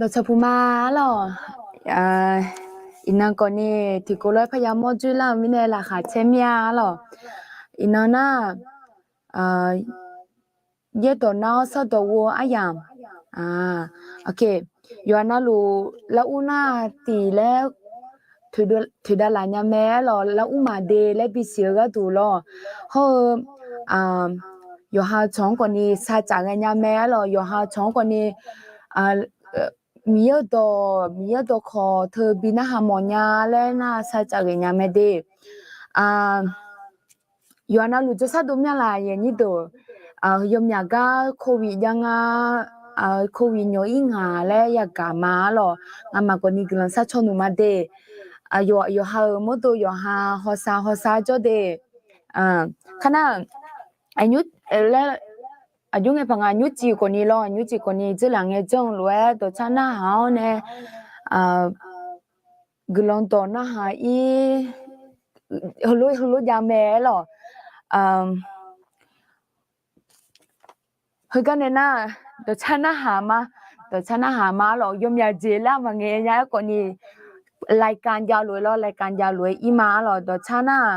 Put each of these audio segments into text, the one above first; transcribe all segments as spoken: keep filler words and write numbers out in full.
Dawqcawq puq ma arlawq. Iqnan khawfni tiqkawv lof-aer parya mawr dzoerlar-eu mirnae laqkhaq caer mir-a arlawq. Iqnan nar, yaerdawq nar-awr sardawq ghof-eu aryamq. Yawqha navluf lar ur nar tiq laer toeqdav laf nya mae arlawq, lar ur maqde laer bisiq-eu gharduq lawr. Hawr-eu yawqha-eu tsawq-anr khawfni sar caf ghae nya mae arlawq, yawqha-eu tsawq-anr khawfni Miqyaer-eu dawq, Miqyaer-eu dawqkawq teu bi narhaq mawf nya laer nar sar caf ghae nya mae de. Yawqha navluf jawrshar dov myanr laf aqyuif aqnyir deuq, yawmyaq gar โควิด jav nga, โควิด nyawq ir ngaq laer yagaq ma arlawq. Ngamaf khawfni guiqlanq sharcaw nuq ma de. Yawqha-euq mawrdo yawqha hawsav hawsav jawr de. Kar nar, aqjox ngae paq nga, aqnymr cif khawfni lawr, aqnymr cif khawfni dzeurlaf ngae janr-eu lof-aer dawqcar narhaq-awr nae guiqlanq dawq narhaq ir, heulof heulof jav mae arlawq. Heugar nae nar, dawqcar narhaq ma, dawqcar narhaq ma arlawq, yawmyaq jeq lar maqngae nya-aer khawfni รายการ jav lof-aer lawr, รายการ jav lof-aer ir ma arlawq, dawqcar nar,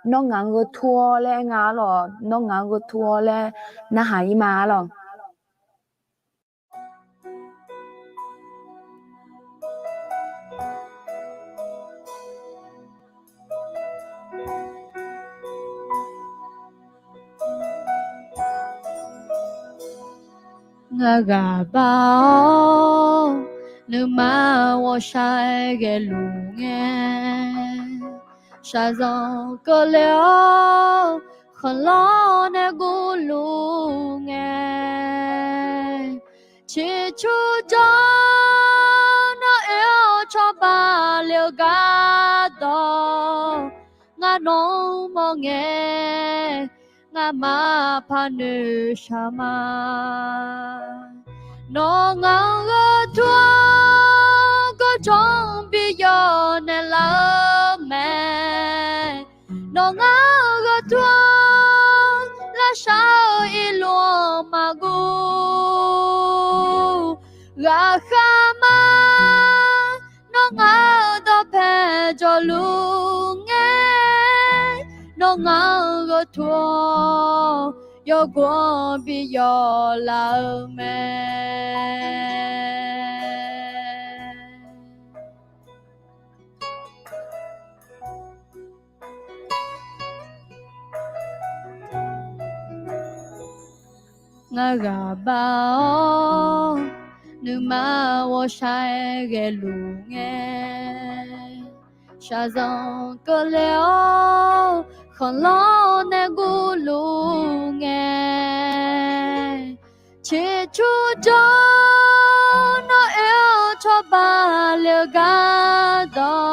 nawr ngaq-anr gheu tur-awr laer aer nga arlawq, nawr ngaq-anr gheu tur-awr laer narhaq ir ma arlawq. Ngar ghaq bar-awr, nuima ghawqshaq ghaeluf ngae, shaqzanq keuvle-awr, khanqlanr nae guvluf ngae, ciqcur jawr nawr oe-awr cawba le-eu gardawq, ngar nawq-anr mawr ngae, ngamaf paq noeqshaq ma. Nawr ngaq-anr gheu tur-awr gawrjanr bi yawf naeqlaf-eu mae. Nawr ngaq-anr gheu tur-awr lavshar-eu irluf-anr maqguv. Ghaqkhav ma, nawr ngaq-euq dawqpae jawrluf ngae, nawr ngaq-anr gheu tur-awr yawgov-anr bi yawf laf-eu mae. Ngar ghaq bar-awr, nuima ghawqshaq ghaeluf ngae, shaqzanq keuvle-awr, khanqlanr nae guvluf ngae, ciqcur jawr nawr oe-awr cawba le-eu gardawq,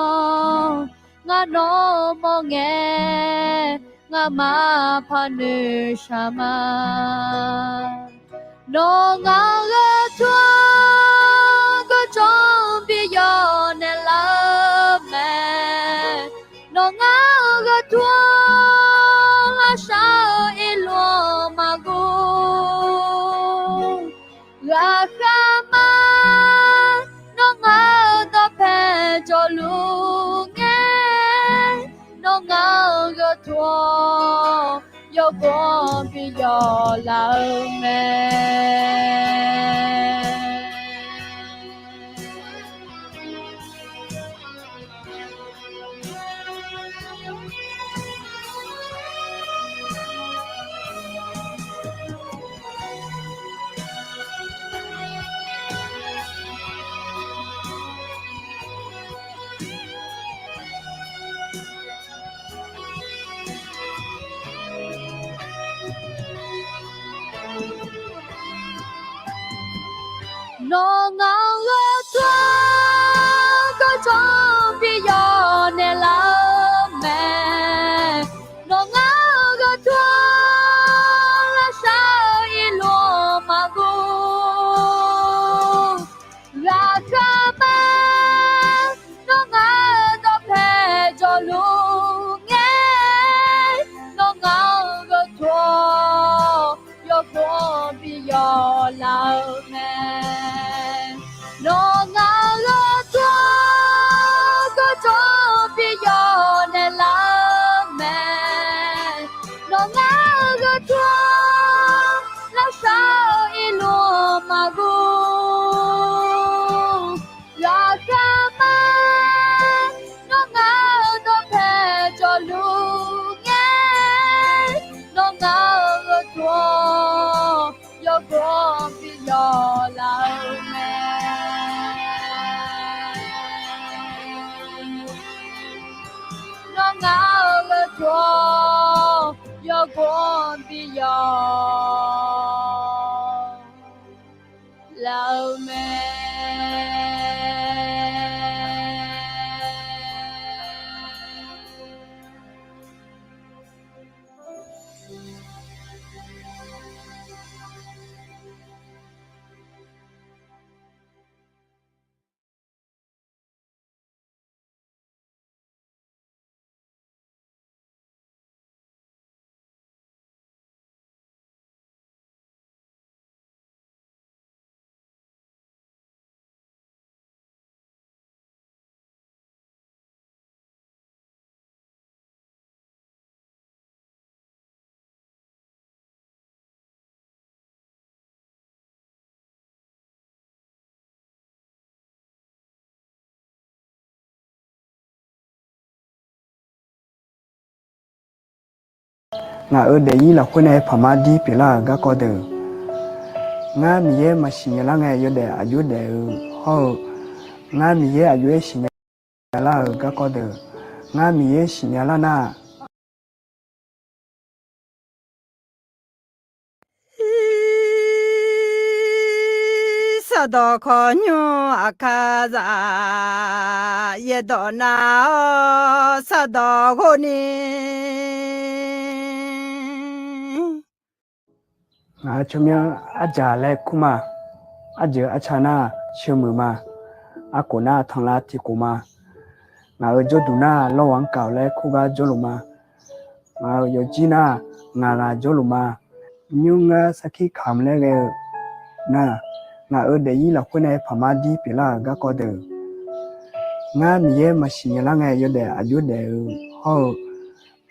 ngar nawq-anr mawr ngae, ngamaf paq noeqshaq ma. Nawr ngaq-anr gheu tur-awr gawrjanr bi yawf naeqlaf-eu mae. Nawr ngaq-anr gheu tur-awr lavshar-eu irluf-anr maqguv. Ghaqkhav ma, nawr ngaq-euq dawqpae jawrluf ngae, nawr ngaq-anr gheu tur-awr yawgov-anr bi yawf laf-eu mae. Nawr ngaq-anr gheu tur-awr gawrjanr bi yawf naeqlaf-eu mae. Nawr ngaq-anr gheu tur-awr lavshar-eu irluf-anr maqguv. Ghaqkhav ma, nawr ngaq-euq dawqpae jawrluf ngae, nawr ngaq-anr gheu tur-awr yawgov-anr bi yawf laf-eu mae. Yawgor bi yawq laf-eu mae. Nawr ngaq-euq gharduq-awr yawgor bi yawq laf-eu mae. Ngaq-euq daefzir lafkhoer nae paqma dir pyeuflar-euq garkawv deuq, ngar Miqyaer maqsiq nya lar ngae yawdaef aqjox daef-eu hawr-eu, ngar Miqyaer aqjox-aer siqnya lar-euq garkawv deuq, ngar Miqyaer siqnya lar nar-aq, Sardawq kawqnymr aqkar zaq, yaerdawq nav-awr sardawq ghov ni. Ngaq-euq tsawrmyanr arjaq laer kur ma. Arjeuq arca nar sheuqmuiq ma. Arkof nar tanqlav tiqkof ma. Ngaq-euq jawrduq nar lawrghaq-anr kaq-awq laer kur gar jawrluf ma. Ngaq-euq yawfjir nar ngaq ghaq jawrluf ma. Nymr ngar sarkir kamq laer ghae-eu nar, ngaq-euq daefzir lafkhoer nae paqma dir pyeuflar-euq garkawv deuq, ngar Miqyaer maqsiq nya lar ngae yawdaef aqjox daef-eu hawr-eu,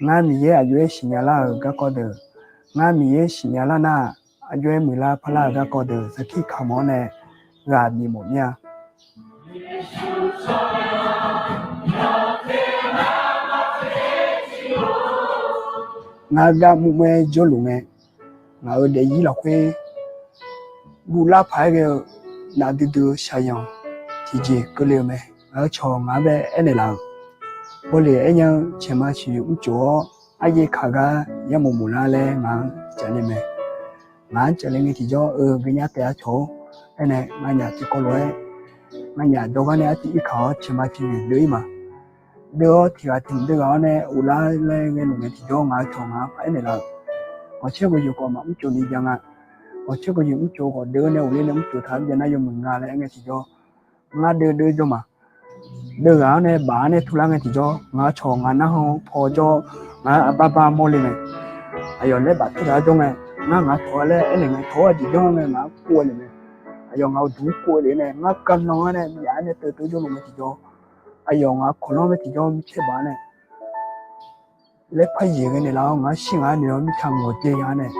ngar Miqyaer aqjox-aer siqnya lar-euq garkawv deuq, ngar Miqyaer siqnya lar nar-aq, aqjox-aer muiqlar parlar-euq garkawv deuq sarkir kamq-awr nae ghaq bif mawf mir-a. Ngar gar mrmr-aer jawrluf ngae, ngaq-euq daefzir lafkhoer guvlar paq-aer ghae-eu nafdui dui-eu shaqzanq tiqjeq keuvle-eu mae. Ngaq-euq cawq ngaq-anr bae aernaeq laf-euq, bawle aernya-eu caeqma ciqyoeq mrcof-awr aryaer kaq gar yar mof mof lar laer ngaq-anr cavle mae. Ngaq-anr cavle ngae tiqjawr-eu geunya taef-a cawq-or, aernae nganyaf tiqkawv lof-aer nganyaf jawrgar nae artiv irkaq-awr caeqma ciqyoeq deuv-ir ma. Deuv-awr tiq ghaq tiq deuvghaq-awr nae uvlar laer ghae luf ngae tiqjawr ngaq-euq cawq ngaq-anr par aernaeq laf-euq, ghawqtser ghawqyoeq khawf maqmr cof ni jav nga. Ghawqtser ghawqyoeq mrcof khawf deuv-awr nae uvler nae mrcof taq-a byav nar yawmuiq nga laer aer ngae tiqjawr, ngar deuv deuv jawr ma. Deuvghaq-awr nae baf-awr nae turlar ngae tiqjawr, ngaq-euq cawq ngaq narhaq paw jawr, ngaq-euq aqbar bar mawrle mae. Aqyawf laer baf tur taq-a jawr ngae, ngar ngaq-euq cawq-a laer aernaeq ngae, cawq-awr aqjeq janr ngae ngaq-anr kur-a le mae. Aqyawf ngaq-euq duq kur-a le nae, ngar gavnan-anr nae myaf-anr nae teu teu jawrluf ngae tiqjawr, aqyawf ngaq-euq kawqlanr mae tiqjawr mircaer baf-awr nae laer par yeq ghae naeqlaf-awr ngaq-anr shir ngaq-anr noeq-awr mirtsaq ngawq jae ya-anr nae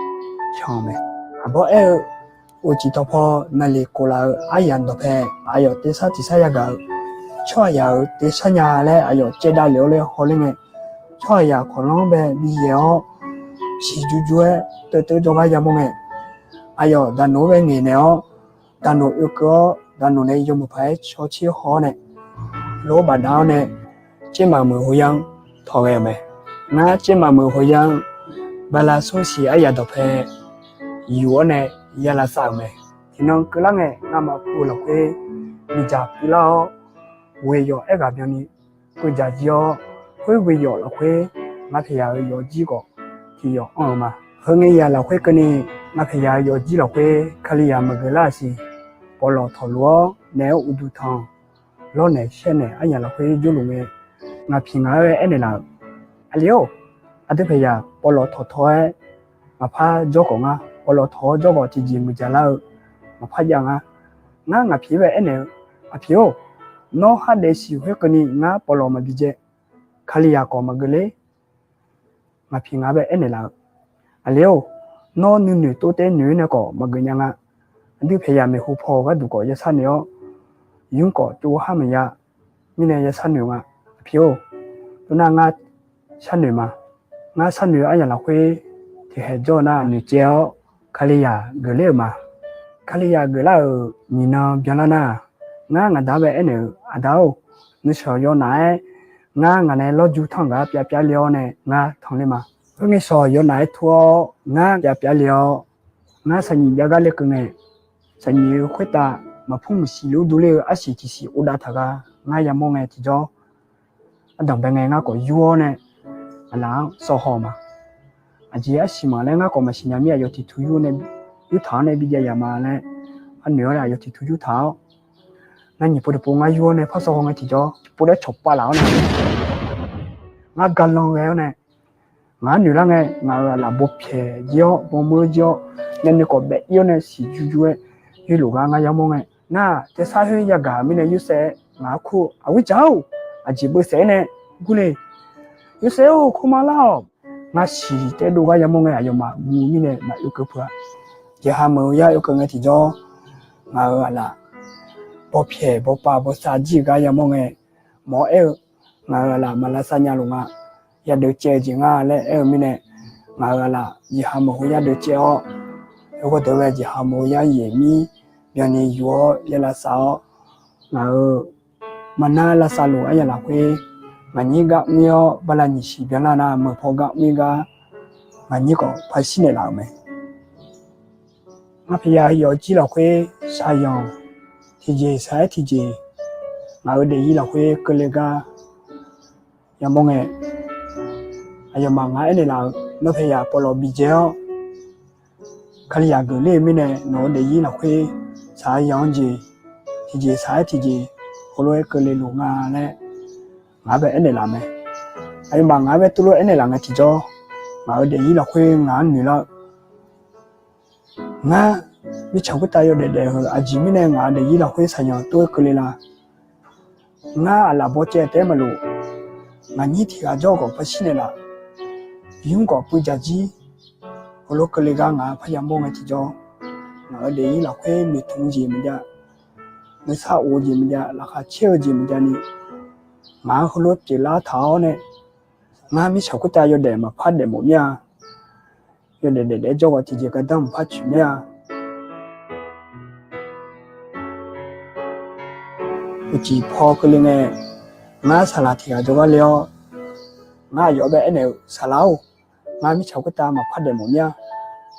can-eu mae. Aqbawr aer-eu, uqcif tawqpaw naqliq kof laf-euq aryamq dawqpae, aqyawf tersar tiqsar yagaq-eu tsawrhaqzaq-euq tersar nya laer aqyawf caevdav lef-awr laer hawler ngae, tsawrhaqzaq kawqlanr bae bi yaeq-awr siqjur jur-aer teuv teuv jawrgar yamawr ngae, aqyawf daqnoq-anr bae ngaeqnaeq-awr, daqnoq oekeuv-awr daqnoq nae yawmuiq paq-aer cawtser haw-awr nae, lof-aer bafdav-awr nae, tsermaf meuq hoya-anr tawq ghae-euq mae. Ngar tsermaf meuq hoya-anr bala smr siq aryamq dawqpae yuf-awr nae ya lavsav-euq mae. Tiqnan keuvlar ngae, ngamaf pu-eu lafkhoer miqdzaq puiv lar-awr, ghoeq yawf aerghaq byanni keuv dzaq jir-awr, khoer ghoeq yawf lafkhoer ngaq paeqyaq-euq yawfjir khawf tiq yawf anr-eu ma. Heu ngae yaq lafkhoer keuvni, ngaq paeqyaq-euq yawfjir lafkhoer Kalizaq maqgeuf lar-aq siq. Pawqlawq tawqluf-awr naeq-aer uqduq tanq lawrnaeq shaernaeq aryamq lafkhoer jawrluf ngae, ngaq piq ngaq-aer aernaeq laf-euq, aqli-or, aqdui paeqyaq pawqlawq tawqtawq-aer maqpar jawr khawf ngar, pawqlawq tawq-awr jawr khawf tiqjeq muiqdzaq lar-eu maqpar jav ngar. Ngar ngaq piq-aer bae aernaeq-eu, aqpiq-or, nawr khardaef siq khoer keuvni ngar pawqlawq maqbi dzae, Kalizaq khawf maqgeuf ler. Ngaq piq ngaq-aer bae aernaeq laf-eu, aqli-or, nawr nuinoeq tov taer noeq-aer nae khawf maqgeuf nya nga. Aqdui paeqyaq maeqhu paw-eu gharduq khawf ya sharnoeq-awr, yur khawf tsov har maqya. Mirnae ya sharnoeq nga. Aqpiq-or, tov nar ngar sharnoeq ma. Ngar sharnoeq-eu aryamq lafkhoer tiqkhaeq jawr-eu nar noeqtsaev-awr Kalizaq geufler-euq ma. Kalizaq geuflar-euq nyiq nan byanlar nar-aq, ngar ngaq da-anr bae aernaeq-eu, Aqda-or, nuishawq yawnaf-aer ngar ngaq nae lawrju tanr-euq gar pyav pyav le-awr nae ngar tanqler ma. Khoerngae shawq yawnaf-aer tur-awr ngar pyav pyav le-awr, ngar saqnyiq jav gar lekeuv ngae, saqnyiq-eu khoertav maqpur maqsiq luf durler-eu arsiq tiqsiq uvdav taq gar ngar yamawr ngae tiqjawr, ardanq bae ngae ngar khawf yur-awr nae aqlaf-anr sawv haw ma. Aqjeq arsiq maqlaer ngar khawf maqsiq nya mir aqyawf tiq tu yur nae, yurtaq-anr nae bijav yaq ma laer, arnoeq-awr nae aqyawf tiq tu yurtaq-awr, ngar nyiq pov tiqpov ngar yur-awr nae par sawv haw ngae tiqjawr, tiqpov laer cawqpav laf-awr nae ngar galan ghae-awr nae, ngaq-anr noeq lar ngae, ngaq-euq aqlaf bawpyaeq jir-awr, bawmeur jir-awr, nyani khawf baef ir-awr nae siqju ju-aer, yurluf gar ngar yamawr ngae, nar-aq, tersar khoer yagaq-euq mirnae yursaef-aer ngaq-anr kur-eu, Aqghoer dzaq-or, aqjeq beusaef-aer nae gurle. Yursaef-or, kur ma lar-awq. Ngar siq taedov gar yamawr ngae, aqyawfmaf guv mirnae maqoe keuv peuq-a. Jeqha meuq-eu yar oekeuv ngae tiqjawr, ngaq-euq aqlaf bawpyaeq bawpav bawsav jir-eu gar yamawr ngae, mawq-awr aer-eu, ngaq-euq aqlaf maq lavsav nya luf nga, yadeuv caev-eu jeq nga laer aer-eu mirnae, ngaq-euq aqlaf jeqha meuq khoer yadeuv caev-awr, aerkhawf deuq-aer jeqha meuq-eu yar yaeq mir byanni yuf-awr ya lavsav-awr, ngaq-euq maqnar lavsav luf aryaq lafkhoer, ngaqnyir gar mr-awr bala nyiq siq byanlar nar meuq paw gar mr gar, ngaqnyir khawf par shir naeqlaf-euq mae. Ngar pyaeya yawf jir lafkhoer shaqyanq tiqjeq shaq-aer tiqjeq, ngaq-euq daefzir lafkhoer keuvle gar yamawr ngae, aqyawfmaf ngar aernaeq laf-euq, Nawr pyaeya pawlawq bidzae-awr, Kalizaq geufler-eu mirnae nawq-eu daefzir lafkhoer shaqyanq-anr jeq, tiqjeq shaq-aer tiqjeq heulof-aer keuvle luf nga laer ngaq-anr bae aernaeq laf mae. Aqyawfmaf ngaq-anr bae tuvlof aernaeq laf ngae tiqjawr, ngaq-euq daefzir lafkhoer ngaq-anr noeq lar-eu, ngar mirtsaq khoertav yawdaef daef-eu aqjeq mirnae ngaq-euq daefzir lafkhoer shaqyanq tov-aer keuvle la? Ngar aqlaf bawcaev taef-aer maqlof, ngaqnyir tiq ghaq jawr khawf par shir naeqlaf, yur khawf puiv dzaq jir, heulof keuvle gar ngaq-anr par yamawr ngae tiqjawr, ngaq-euq daefzir lafkhoer noeqtmq jeq maqjav, nuisar of-eu jeq maqjav, laqkhaq caer-eu jeq maqjav ni, ngaq-anr heulof pyeuflar taq-awr nae, ngar mirtsaq khoertav yawdaef maqpar daef mawf mir-a. Yawdaef daef daef-aer jawr khawf tiqjeq gardanr maqpar tsoeq mir-a. Uqcif paw keuvle ngae, ngar saqlaq tiq ghaq jawrgar le-awr, ngar aqyawf-anr bae aernaeq-eu, Saqlaq-or, ngar mirtsaq khoertav maqpar daef mawf mir-a.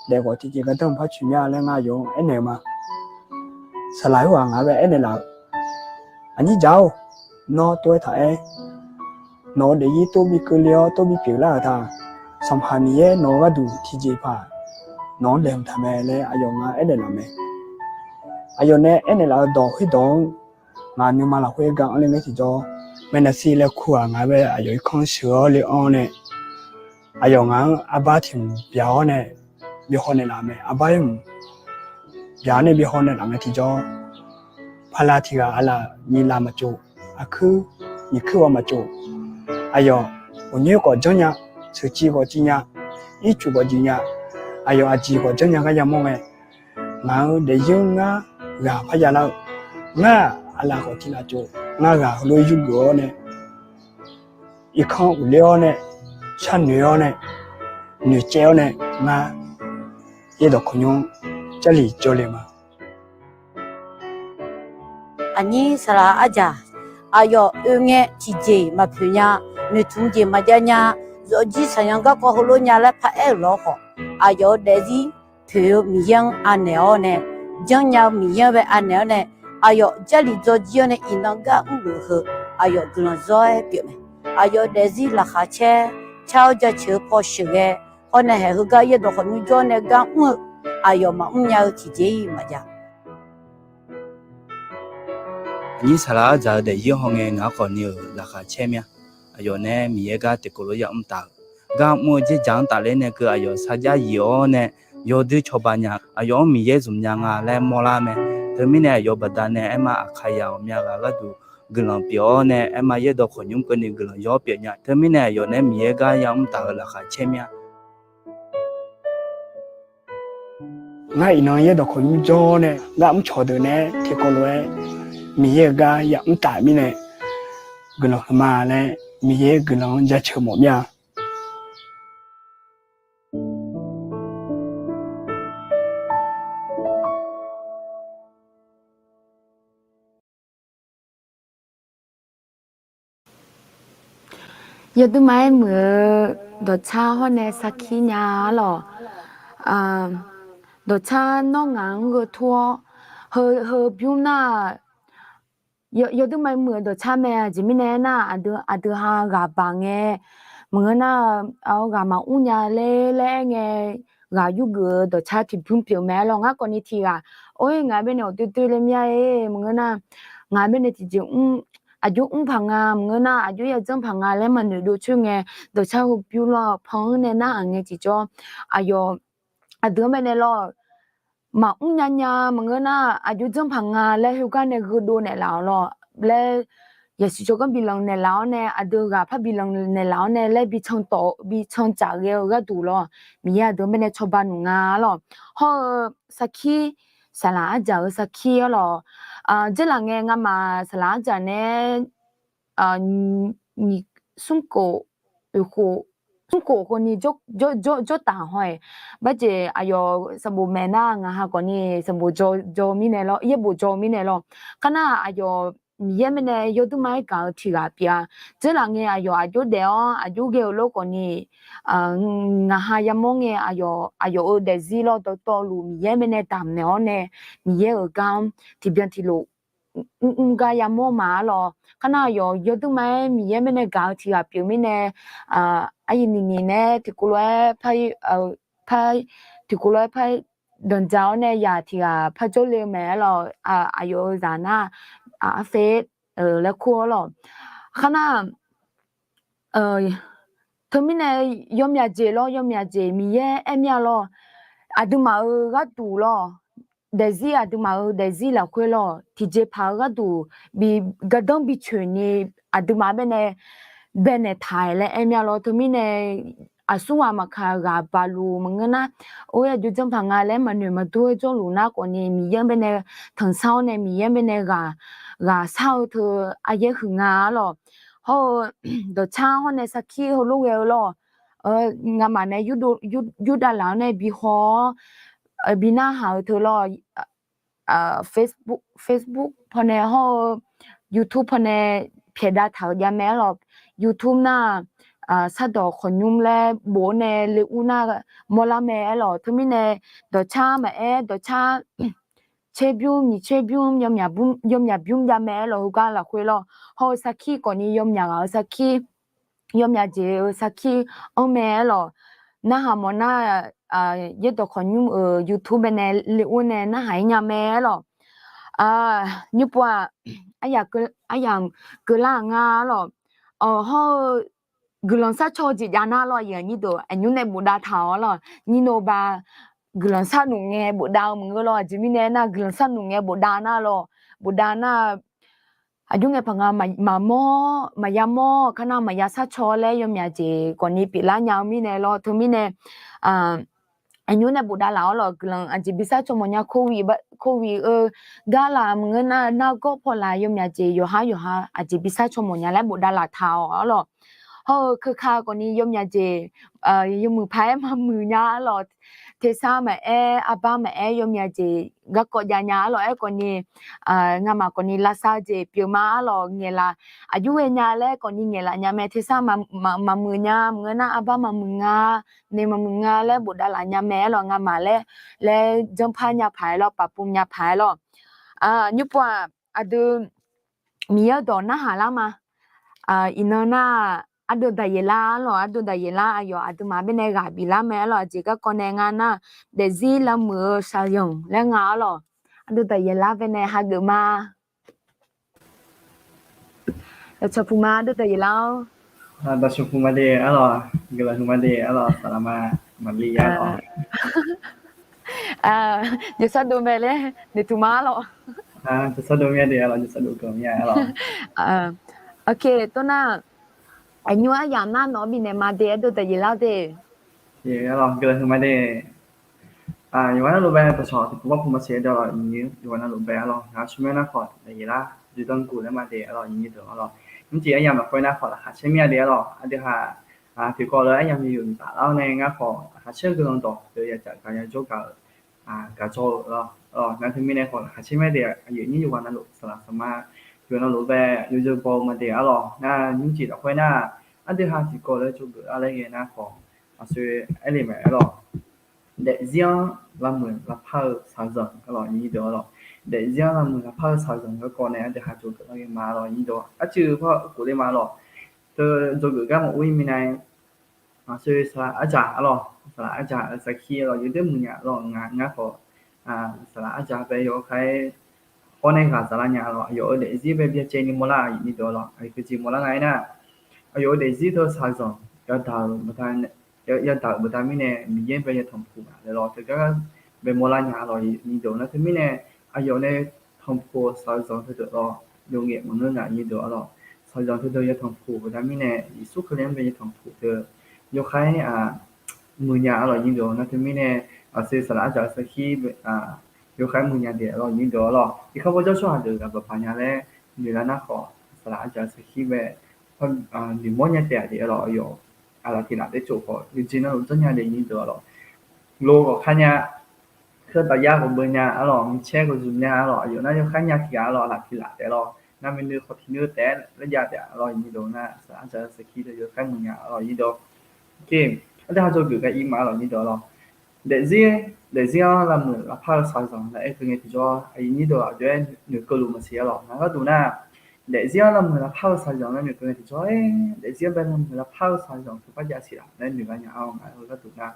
Daef khawf tiqjeq gardanr maqpar tsoeq mir-a laer ngar aqyawf-anr aernaeq-eu ma. Saqlaq khoerghaq ngaq-anr bae aernaeq laf-euq, Aqnyir dzaq-or, nawr tov-aer taq-aer, nawq-eu daefzir tov bi keuvle-awr tov bi pyeuflar-euq ta. Sanqpaq Miqyaer nawq-eu gharduq tiqjeqpaq nawq-anr laeqhmq taq mae laer aqyawf ngar aernaeq laf mae. Aqyawf nae aernaeq laf-eu dawq khoerdawq-anr ngaq nuima lafkhoer ga anr le ngae tiqjawr, maernaqsir laer kur-aq ngaq-anr bae aqyawf irkanr sheuq-awr le anr nae, aqyawf ngaq-anr arbar tiq mq byaq-awr nae bi haw naeqlaf mae. Arbar ir mq byaq-awr nae bi haw naeqlaf ngae tiqjawr, pala tiq ghaq aqlaf nyiq laf maqtsof, aqkuir nyiq kuir ghawv maqtsof. Aqyawf uqnyoer khawf janrnya, sheuqciv khawf civnya, ircuf khawf juif nya, aqyawf aqjeq khawf janrnya gar yamawr ngae, ngaq-euq daefzir-anr ngar ghaq parya lar-eu, ngar aqlaf khawf tiq laf tsof, ngar ghaq heulof-aer yurgeuf-awr nae, irkanr uqler-awr nae, sharnoeq-awr nae, noeqcaev-awr nae, ngar yaerdawq khawqnymr-anr Jarlif jawrle ma. Aqnyir saqlaq arjaq, aqyawf oe ngae tiqjeq maqpoeq nya, noeqtmq jeq maqjav nya, zawqjir saqyanq garkawv heulof nya laer paraer-euq lawr khawf, aqyawf-euq daefzir poeq-eu Miqyaer-anr anaeq-awr nae, janrnya-eu Miqyaer-anr bae anaeq-awr nae, aqyawf Jarlif dzawjir-awr nae iqnan gar mrluf heu, aqyawf guiqlanq zawr-aer pyeuf mae. Aqyawf daefzir laqkhaq caer, car-awr jaceuq-eu paw sheuqghae, hawr nae haeq heugar yaerdawq khawqnymr jawr nae gar mr-eu, aqyawf maqmr nya-eu tiqjeq-ir maqjav. Aqnyir saqlaq arjaq-eu daefzir haw ngae ngaq-anr khawf ni-euq laqkhaq caer mir-a. Aqyawf nae Miqyaer gar tiqkawv lof yamr taf-euq, gar mr-eu dzerdzaq-anr tafler nae keuv aqyawf sarjax yif-awr nae yawdoer cawba nya, aqyawf-anr Miqyaer zmq nya nga laer mawrlar mae. Teumirnae aqyawf baqdanae aerma Aqkaqzaq ghawqmya ghaq gharduq guiqlanq pyeuf-awr nae, aerma yaerdawq khawqnymr keuvni guiqlanq yawr pyeuf nya. Teumirnae aqyawf nae Miqyaer gar yamr taf-euq laqkhaq caer mir-a. Ngar iqnan yaerdawq khawqnymr jawr nae gar mrcawq deuq nae tiqkawv lof-aer Miqyaer-euq gar yamr taf mirnae guiqlanq huiqma laer Miqyaer guiqlanq-anr jaceuq mawf mir-a. Yawduirma-aer muiq-eu dawqtsar hawr nae sarkir nya-a lawq. Dawqtsar nawr ngaq-anr gheu tor-awr, heu, heu bymr nar, yawduirma-aer muiq-eu dawqtsar mae. Aqjeq mirnae aernar, aqdui, aqdui ha ghaq baq ngae, maqngeur nar, ghaq maqmr nya ler laer aer ngae, ghaq yurgeuf-eu dawqtsar tiqbymr pyeuf mae lawq. Ngar khawfni tiq ghaq, or-ir ngaq-aer baenae awqdoer doer ler mya-e, maqngeur nar, ngaq-aer baenae tiqjeq mr, aqjox mr paq nga, maqngeur nar aqjox yadzanr paq nga laer maqnoeq dov coer ngae, dawqtsar heu bymr lawr pan-anr nae narhaq ngae tiqjawr, aqyawf, aqdui-anr baenae lawr, maqmr nya nya maqngeur nar, aqjox janr paq nga laer heugar nae gheudov naeqlaf-awq lawr laer, yasiq tsawrganr bilanq naeqlaf-awr nae, aqdui ghaq par bilanq naeqlaf-awr nae laer bi can tawf, bi can tsaf ghae-eu gharduq lawr, Miqyaer aqdui-anr baenae cawba nuq nga lawq. Hawr-eu sarkir, saqlaq arjaq-eu sarkir-awr lawq. Dzeurlaf ngae ngamaf saqlaq arjaq nae, nyiq, smrkhof, oeq khof, smrkhof khawfni jawr, jawr, jawr, jawr taf haw-aeq. Barjeq aqyawf sanqbof maeq nar, ngaq ha khawfni sanqbof jaw, jaw mirnae lawr, yaerbof jaw mirnae lawr. Kharnar aqyawf Miqyaer baenae yawduirma-aer gaq-eu tiq ghaq pyeuf-a. Dzeurlaf ngae aqyawf aqjox daef-awr aqjox ghae-eu lor khawfni, ngaq ha yamawr ngae aqyawf, aqyawf-euq daefzir lawr dawqtawvluf Miqyaer baenae damq naeq-awr nae, Miqyaer-euq gar-anr tiqbyan tiqlof mr mr gar yamawr ma-ar lawq. Kharnar aqyawf yawduirma-aer Miqyaer baenae gaq-eu tiq ghaq pyeuf mirnae, aqyuif nyiq nyiq nae tiqkawv lof-aer par, par, tiqkawv lof-aer par danqdzaq-awr nae yaq tiq ghaq par jawrle-eu mae-ar lawq. Aqyawf-euq zaq nar, arfaer laer kur-awr lawq. Kharnar, teumirnae yawmyaq jeq lawr, yawmyaq jeq Miqyaer aer mir-a lawr. Aqduimaf-euq gharduq lawr, daefzir, aqduimaf-euq daefzir lafkhoer lawr, tiqjeqpaq-eu gharduq bi gardanr bi coeqni aqduimaf baenae baenaeq taq-aeq laer aer mir-a lawr. Teumirnae aqsurghaq maqkaq ghaq baqluf maqngeur nar, or-aer aqjox janr paq nga laer maqnoeq maqdur-aer jawrluf nar khawfni Miqyaer baenae tanqsar-awr nae Miqyaer baenae ghaq, ghaq sar-eu teu aryaer huiq nga-ar lawq. Hawr-eu dawqtsar hawr nae sarkir heulof ghae-eu lawr. Ngamaf nae yurdav laf-awr nae bihaw-awr bi narhaq-eu teu lawr. Facebook, Facebook pawnae hawr-eu YouTube pawnae pyaeqdav taq-euq javmae-ar lawq. YouTube nar, sardawq khawqnymr laer bof-awr nae le ur nar mawrlar mae-ar lawq. Teumirnae dawqtsar maqaer, dawqtsar tserbymr nyiq tserbymr yawmyaq bymr javmae-ar lawq. Heugar lafkhoer lawr, hawr-eu sarkir khawfni yawmyaq ghaq-eu sarkir, yawmyaq jeq-eu sarkir anr mae-ar lawq. Narhaq mawf nar, yaerdawq khawqnymr-euq YouTube baenae le ur nae narhaq-ir nya mae-ar lawq. Nymrpov-aq, aryamq keuvlar-aq ngar-ar lawq. Hawr-eu guiqlanq sharcaw-eu jeq jav nar lawr, aqyuif aqnyir deuq aqnymr nae bofdav taq-awr lawr. Nyir nov ba guiqlanq sharnuf ngae bofdav-eu maqngeur lawr. Aqjeq mirnae aernar, guiqlanq sharnuf ngae bofdav nar lawr, bofdav nar, aqjox ngae paq nga maqmawr, maqya mawr, kharnar maqya sharcaw laer yawmyaq jeq khawfni pyeuflar nya-eu mirnae lawr. Teumirnae aqnymr nae bofdav laf-awr lawq. Guiqlanq aqjeq bi sharcaw mawf nya, covid, covid-eu gar laf maqngeur nar, nargawr paw laf yawmyaq jeq yawqhar yawqha aqjeq bi sharcaw mawf nya laer bofdav laf taq-awr lawq. Hawr-eu keuka khawfni yawmyaq jeq yawmuiq paq-aer maqmuiq nya-ar lawq. Tersar maqaer, arbar maqaer, yawmyaq jeq garkawv jav nya-ar lawq. Aerkhawfni ngamaf khawfni lavsav-eu jeq pyeuf ma-ar lawq. Ngaeqlaf aqjox ghaenya laer khawfni ngaeqlaf nya mae. Tersar maqmuiq nya, maqngeur nar arbar maqmuiq nga, nae maqmuiq nga laer bofdav laf nya mae-ar lawq. Ngamaf laer, laer janrpar nya paq-aer lawr, pafpuv nya paq-aer lawr. Nymrpov-aq, aqdui Miqyaer-eu dawq narhaq lar ma. Iqnan nar, ardov daqyaeq lar-ar lawq. Ardov daqyaeq lar, aqyawf aqduimaf baenae ghaq biflar mae-ar lawq. Aqjeq garkawv nae nga nar, daefzir lavmuiq-eu shaqyanq laer nga-ar lawq. Ardov daqyaeq lar baenae hageuf ma. Dawqcawq puq ma, ardov daqyaeq lar-awr. Dawqcawq puq ma de-ar lawq, guiqlanq huiq ma de-ar lawq, saqlaq ma, maqli-ar lawq. Jawqshar dov mae laer noeqtmq ma-ar lawq. Jawqshar dov mir-a de-ar lawq, jawqshar dov guiqlanq mir-a-ar lawq. Ok, tov nar, aqnymr aryamq nar nawq-anr bifnaeq ma de, ardov daqyaeq lar-awr de. Guiqlanq huiq ma de. Yawqghaq navluf bae dawqcawq tiqpov mawr pov maqsiq-aer de-ar lawq, nymr yawqghaq navluf bae-ar lawq, ngaq-euq tsawrmyanr nar khawf daqyaeq lar, dzoeqdanr guf laer ma de-ar lawq, nymr deuq-ar lawq. Nymrcif aryamq lafkhoer nar khawf laqkhaq caer mir-a de-ar lawq, aqdui haq tiqkawv lof-aer aryamq yawmuiq taflar-awr nae ngar khawf laqkhaq caer-eu guiqlanq dawq deuq yadzaq gaq ya jawr gaq-euq gaq jawr-eu lawq. Nar teumirnae khawf laqkhaq caer mir-a de, aqyuif aqnyir yawqghaq navluf saqlaq saqma yawqghaq navluf bae yawzeu baw-eu ma de-ar lawq. Nar nymrcif lafkhoer nar Aqdui ha tiqkawv laer jawrgeuf lar laer ghae nar khawf, aqsur aer le mae-aer lawq. Daefzir-anr lavmuiq lavpar-eu shaqzanq-a lawq, nyiq deuq-a lawq. Daefzir-anr lavmuiq lavpar-eu shaqzanq garkawv nae aqdui ha jawrgeuf lar ghae ma lawq, nyiq deuq-a. Arcuiv par khof le ma lawq. Teu jawrgeuf gar maqur-ir minav-aer, aqsur saqlaq arjaq-a lawq, saqlaq arjaq-eu sarkir-a lawq, yawdoer muiq nya lawq, ngar khawf saqlaq arjaq bae yawkhav-aer hawr nae ghaq dzaqlar nya lawq. Aqyawf-euq daefzir bae byacaevni mawrlar-aq, nyiq deuq-a lawq. Aqyawf-euq aqyawf-euq daefzir teu shaqzanq yadaq-euq baqda, yadaq-euq baqda mirnae Miqyaer bae yatanq puq-a laer lawq, teugar bae mawrlar nya lawq, nyiq deuq-a. Nar teumirnae aqyawf nae tanq puq-eu shaqzanq teudeuq lawq, yawqngaef maqngeur nga, nyiq deuq-a lawq. Shaqzanq teudeuq yatanq puq baqda mirnae Yeqsur Kali-anr bae yatanq puq teu yawkhav-aer muiq nya-a lawq, nyiq deuq-a. Nar teumirnae aqsur saqlaq arjaq-eu sarkir yawkhav-aer muiq nya daef-a lawq, nyiq deuq-a lawq. Iqkar bawjawr tsawrhaq deuq ghaq baqpaq nya laer noeqlar nar khawf, saqlaq arjaq-eu sarkir bae noeqmawr nya taef-a daef-a lawq. Aqyawf aqlaf tiq laf taef tsof khawf, yawqjeq navluf janrnya daef, nyiq deuq-a lawq. Lo ghawqkar nya, keuv taf yar ghawqbeu nya-a lawq, micaer ghawqzmq nya-a lawq, aqyawf nar yawkhav nya tiq ghaq-a lawq, aqlaf tiq laf taef lawq. Nar maeqnui khawf tiq nui taef-aer laer jav taef-a lawq, nyiq deuq. Nar saqlaq arjaq-eu sarkir deuq yawkhav muiq nya-a lawq, nyiq deuq. Aqdui ha jawrgeuf gar ir ma-a lawq, nyiq deuq-a lawq. Daefzir, daefzir-anr lavmuiq lavpar-eu shaqzanq laer aer keuv ngae tiqjawr, aqyuif nyir deuq aqjox-aer noeqkeuv luf maqsiq-a lawq. Ngaq gharduq nar, daefzir-anr lavmuiq lavpar-eu shaqzanq laer noeqkeuv ngae tiqjawr-aer, daefzir-anr bae lavmuiq lavpar-eu shaqzanq teu par jav siq laf laer noeq gar nya-a lawq. Ngaq-euq gharduq nar,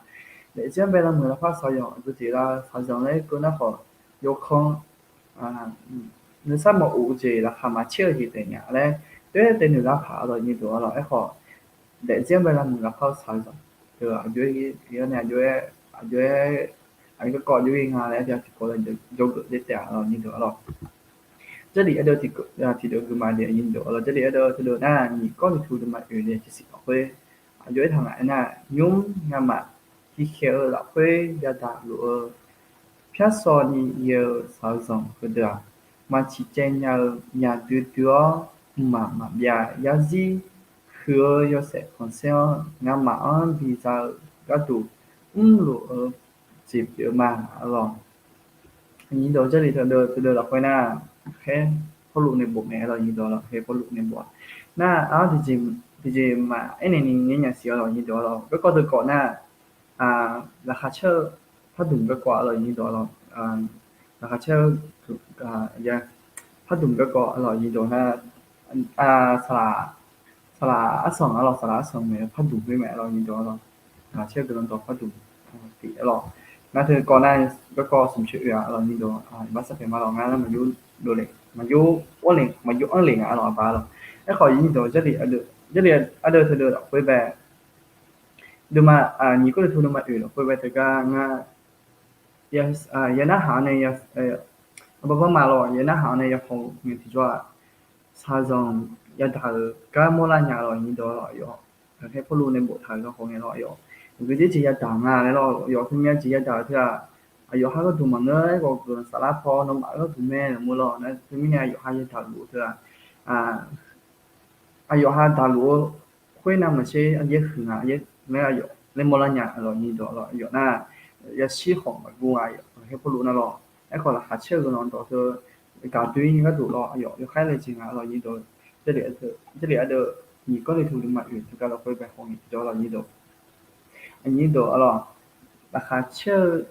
daefzir-anr bae lavmuiq lavpar-eu shaqzanq aqdui jeq lar shaqzanq laer aer keuv nar khawf, yawkan nuisar maqof-eu jeq, laqkhaq maqcaer-eu jeq taef nya laer toer tae noeq lar paq-a lawq, nyiq deuq-a lawq. Aerkhawf, daefzir-anr bae lavmuiq lavpar-eu shaqzanq teu aqjox-aer, aqjox-aer, aqjox-aer, aqjox-aer garkawv aqjox-aer nga laer aqdui ha tiqkawv jawrgeuf daef taef-a lawq, nyiq deuq-a lawq. Jarlif ardeuv tiqdeuv guiqma daef, nyiq deuq-a lawq. Jarlif ardeuv teudeuv nar, nyiq Gawrliqtu deuvma oeq nae tiqsiq lafkhoer aqjox-aer taq ngaq aernar, nymr ngamaf tiqkhaeq-eu lafkhoer yadaq luf-eu pyarsaw ni ghae-eu shaqzanq heudeuq-aq, maqciq caev nya-eu myaq duidui-awr, mqmaq maqbyav yarzir huiq-eu yawshaef khanqsaer-anr ngamaf-anr biza-eu gharduq mrluf-eu jeq pyeuf-eu ma-a lawq. Nyiq deuq, Jarlif teudeuv lafkhoer nar, khaer Pawrluv nae bof mae-a lawq, nyiq deuq-a lawq. Khaer Pawrluv nae bof-a. Nar-aq, tiqjeq maqaer naeq ni ngaer nya siq-a lawq, nyiq deuq-a lawq. Garkawv deuq kawv nar, laqkhaq caer-eu pardmq garkawv-a lawq, nyiq deuq-a lawq. Laqkhaq caer-eu pardmq garkawv-a lawq, nyiq deuq nar, saqlaq, saqlaq arsanq-a lawq, saqlaq arsanq mae pardmq khoer mae-a lawq, nyiq deuq-a lawq. Laqkhaq caer-eu guiqlanq dawq pardmq tiq-a lawq. Nar teu kawv nar, garkawv smq coer oe-a lawq, nyiq deuq. Iqbax sarpaeq ma lawq, ngar nar maqyur dovle, maqyur anr le, maqyur anr le nga-a lawq, aqbaq-a lawq. Aerkhawf, nyiq deuq, Jarlif ardeuv teudeuv lafkhoer bae, deuvma, nyiq Gawrliqtu deuvma oeq lafkhoer bae teugar ngar ya narhaq-awr nae, aqbawr bawr ma lawq, ya narhaq-awr nae yahaw ngae tiqjawr-aq, shaqzanq yadaq-euq gar mawrlar nya lawq, nyiq deuq-a lawq. Aqyawf, aqkhaer Pawrluv nae boftaq-euq garkawv ngae lawq, aqyawf, aqgeujeq jeq yadaq nga laer lawq, aqyawf teumirnae jeq yadaq-euq teu-aq, aqyawf ha gharduq maqngeur-aer ghawqgeuf saflar paw nawmaf gharduq mae laer mawr lawq. Nar teumirnae aqyawf ha yadaq luf-eu teu-aq, aqyawf ha daqluf-eu khoer navmaqtser aryaer huiq nga laer aqyawf laer mawrlar nya-a lawq, nyiq deuq-a lawq. Aqyawf nar, yashir khawf maqguv-a, aqkhaer Pawrluv nar lawq. Aerkhawf, laqkhaq caer-eu guiqlanq dawq teu gaq doer-ir gharduq lawq, aqyawf yawkhaer laejae nga-a lawq, nyiq deuq. Jarlif ardeuv, nyiq Gawrliqtu deuvma oeq teugar lafkhoer bae haw ngae tiqjawr lawq, nyiq deuq. Aqnyir deuq-a lawq, laqkhaq caer-eu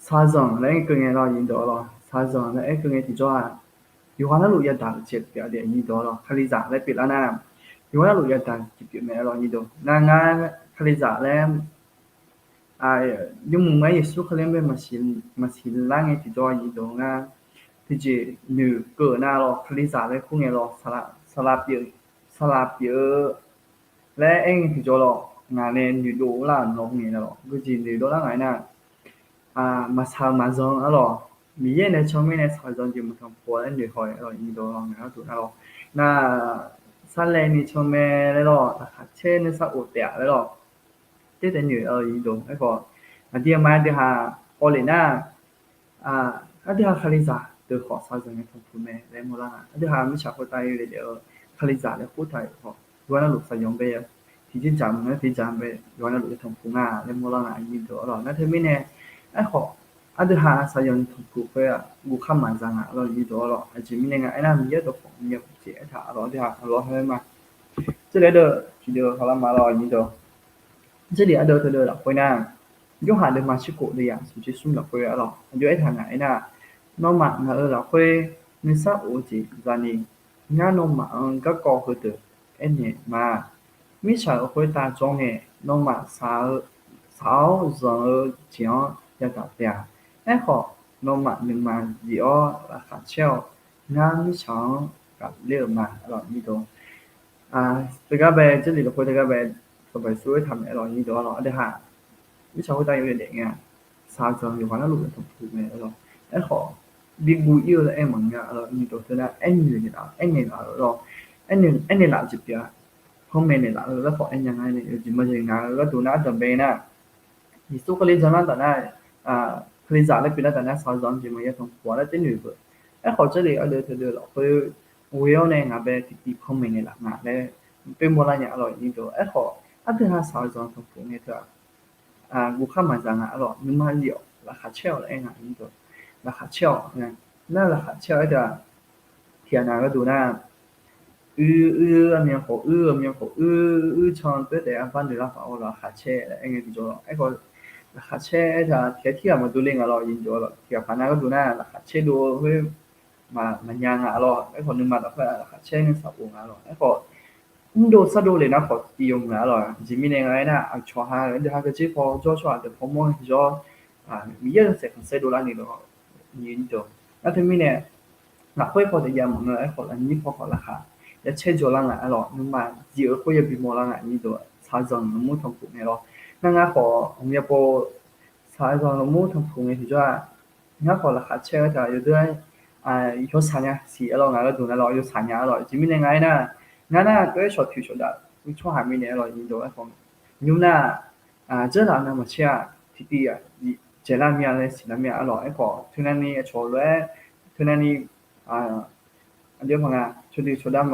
shaqzanq laer aer keuv ngae lawq, nyiq deuq-a lawq. Shaqzanq laer aer keuv ngae tiqjawr-aq, yawqha narluf yadaq-euq jeq pyeuf-a daef, nyiq deuq-a lawq. Kalizaq laer pyeuflar nar, yawqha narluf yadaq-euq jeq pyeuf mae-a lawq, nyiq deuq. Nar ngar Kalizaq laer yawmuiq ma-aer Yeqsur Kali-anr bae maqsiq lar ngae tiqjawr, nyiq deuq, ngar tiqjeq noeqkeuv-eu nar lawq, Kalizaq laer kur ngae lawq, saqlaq pyeuf-eu laer aer ngae tiqjawr lawq, ngaq nae noeqdov lar-euq nawr kur ngae nar lawq, geujeq noeqdov lar ngaq-aer nar, maqsaq-eu maqzanq-a lawq. Miqyaer nae tsawrmyanr nae shaqzanq jeq maqtanq pov-a laer noeqhaw-a lawq, nyiq deuq-a lawq, ngaq gharduq nar lawq. Nar, sarlaevni tsawrmyanr laer lawq, laqkhaq caer nuisar of taef-a laer lawq. Taef taef noeq-a lawq, nyiq deuq. Aerkhawf, aqdui aqma aqdui ha kawv lef nar, aqdui ha Kalizaq deuq khawf shaqzanq yatanq puq mae laer mawrlar nga. Aqdui ha mirtsaq khoertav oe le daef-eu Kalizaq laer khoertav-euq khawf, yawqha narluf shaqzanq bae tiqjeq dzaq mq-aer tiqjeq dzaq bae yawqha narluf yatanq puq nga laer mawrlar nga, nyiq deuq-a lawq. Nar teumirnae, aerkhawf, aqdui ha shaqzanq yatanq puq khoer-aq, guvkhar maqza nga lawq, nyiq deuq-a lawq. Aqjeq mirnae nga aernar, Miqyaer dawqkawq myav puq jeq aertaq-a lawq, aqdui ha lawr haer ma. Jarlif ardeuv tiqdeuv hawlar ma lawr nyirdeuv. Jarlif ardeuv teudeuv lafkhoer nar, Yorhaq deuvma shirkhof deuv yaq smq tser smr lafkhoer arlawr, aqjox aertaq ngaq aernar, nawmaf ngaq-euq lafkhoer nuisar of-eu jeq zani, ngar nawmaf-anr garkawv heudeuq aernaeq ma. Mirtsaq-euq khoertav jawr ngae, nawmaf shaq-awr zanq-eu jeq-anr yadaq taef-a. Aerkhawf, nawmaf nuima zif-awr laqkhaq caer-awq. Ngar mirtsaq-anr ghaqler-euq ma arlawr nyirdeuv. Teugar bae, Jarlif lafkhoer teugar bae, Sanqpaq Yeqsur aertaq mae arlawr nyirdeuv arlawr, aqdui haq mirtsaq khoertav yawdaef daef ngae-a, shaqzanq yawqghaq narluf tanqpuq mae arlawr. Aerkhawf, bi guv ir-eu laer aer maqngeur arlawr nyirdeuv. Teunar aernaeq laf, aernaeq laf-euq lawr, aernaeq laf-eu jeq pyeuf-a. Panmaeq naeqlaf-eu garkawv aernya nga nae, yawjeq majeq ngaq-euq gharduq nar ardanq bae nar, Yeqsur Kali janlar taf nar, Kalizaq laer pyeuflar taf nar shaqzanq jeq maqya tanqpuq-a laer tser noeq beu. Aerkhawf Jarlif ardeuv teudeuv lafkhoer ghoe-awr nae ngaq bae tiqtiv panmaeq naeqlaf nga laer pyeuf mawrlar nya arlawr nyirdeuv. Aerkhawf aqdui haq shaqzanq tanqpuq ngae teu-aq, guvkhar maqzaq nga arlawr, nuima zif-awq laqkhaq caer-awq laer aer nga nyirdeuv. Laqkhaq caer-awq, nar laqkhaq caer-awq aer teu-aq, tiqghaq nav gharduq nar, uir uir-eu armyan khawf uir-eu armyan khawf uir uir can toer taef arbar noeq lar paq-awr laqkhaq caer laer aer ngae tiqjawr lawr. Aerkhawf laqkhaq caer aer teu-aq tiqghaq tirghaq maqdur le nga lawr nyirdeuv arlawr. Tiqghaq paq nav gharduq nar laqkhaq caer dov khoer maqnya nga arlawr. Aerkhawf nuima lafkhoer laqkhaq caer ngae shaq of nga lawr. Aerkhawf mrdov sardov le nar khawf tiqtiv yawmuiq nga arlawr. Aqjeq mirnae nga aernar, aqcawq ha aqdui haq geujer paw jawr tsawrhaq deuq paw mawr ngae tiqjawr, Miqyaer-euq saeq khanqsaer dovlar ni lawr nyirdeuv. Nar teumirnae lafkhoer paw taef jav maqngeur. Aerkhawf lafnyir paw khawf laqkhaq yacaer jawrlar nga arlawr, nuima zif-eu khoer yabi mawrlar nga nyirdeuv. Shaqzanq lafmur tanqpuq ngae lawr. Nar ngar khawf aqmya pov shaqzanq lafmur tanqpuq ngae tiqjawr-aq, ngar khawf laqkhaq caer-eu teu-aq yawdui-aer yawsaq nya siq arlawr, ngaq gharduq nar lawr yawsaq nya arlawr. Aqjeq mirnae nga aernar, ngar nar toer shawq toeq shawq dav tsawrhaq mirnae arlawr nyirdeuv. Aerkhawf nymr nar, dzeurlaf navmaqtser-aq tiqtiv dzaeqlar mir-a laer siqlar mir-a arlawr. Aerkhawf teunavni aqcawq lof-aer, teunavni aqjox paq nga cawqdui cawqdav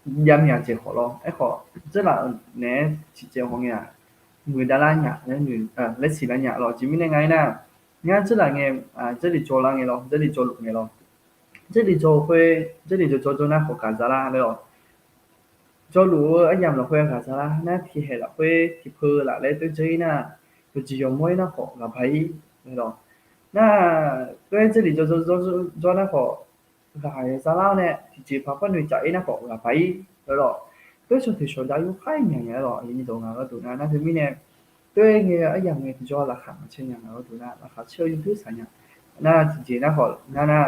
maqjav mir-a jeq khawf lawr. Aerkhawf dzeurlaf naeq-aer tiqdzaeq haw ngae-aq, muiqdav lar nya laer siqlar nya lawr. Aqjeq mirnae nga aernar, ngar dzeurlaf ngae, dzeurlif jawrlar ngae lawr, dzeurlif jawrluf ngae lawr. Dzeurlif jawr-eu khoer, dzeurlif jawr jawr jawr nar khawf gaqza lar laer lawr. Jawrluf-eu aryamq lafkhoer gaqza lar nar, tiqhaeq lafkhoer tiqpeu laf laer toer dzeur-ir nar, yawqjeq yawqmawr-ir nar khawf ghaqba-ir laer lawr. Nar toer dzeurlif jawr jawr jawr nar khawf ghaq za lar-awr nae tiqjeq paq par noeqcaf-ir nar khawf ghaqba-ir laer lawr. Toer shawq toeq shawq dav yawkhaer myaq nya-aer lawr, aqyuif nyirdeuq ngaq gharduq nar. Nar teumirnae toer ngae aryamq ngae tiqjawr laqkhaq maqcaer nya ngaq gharduq nar, laqkhaq caer-eu yawdoer saq nya. Nar tiqjeq nar khawf ngar nar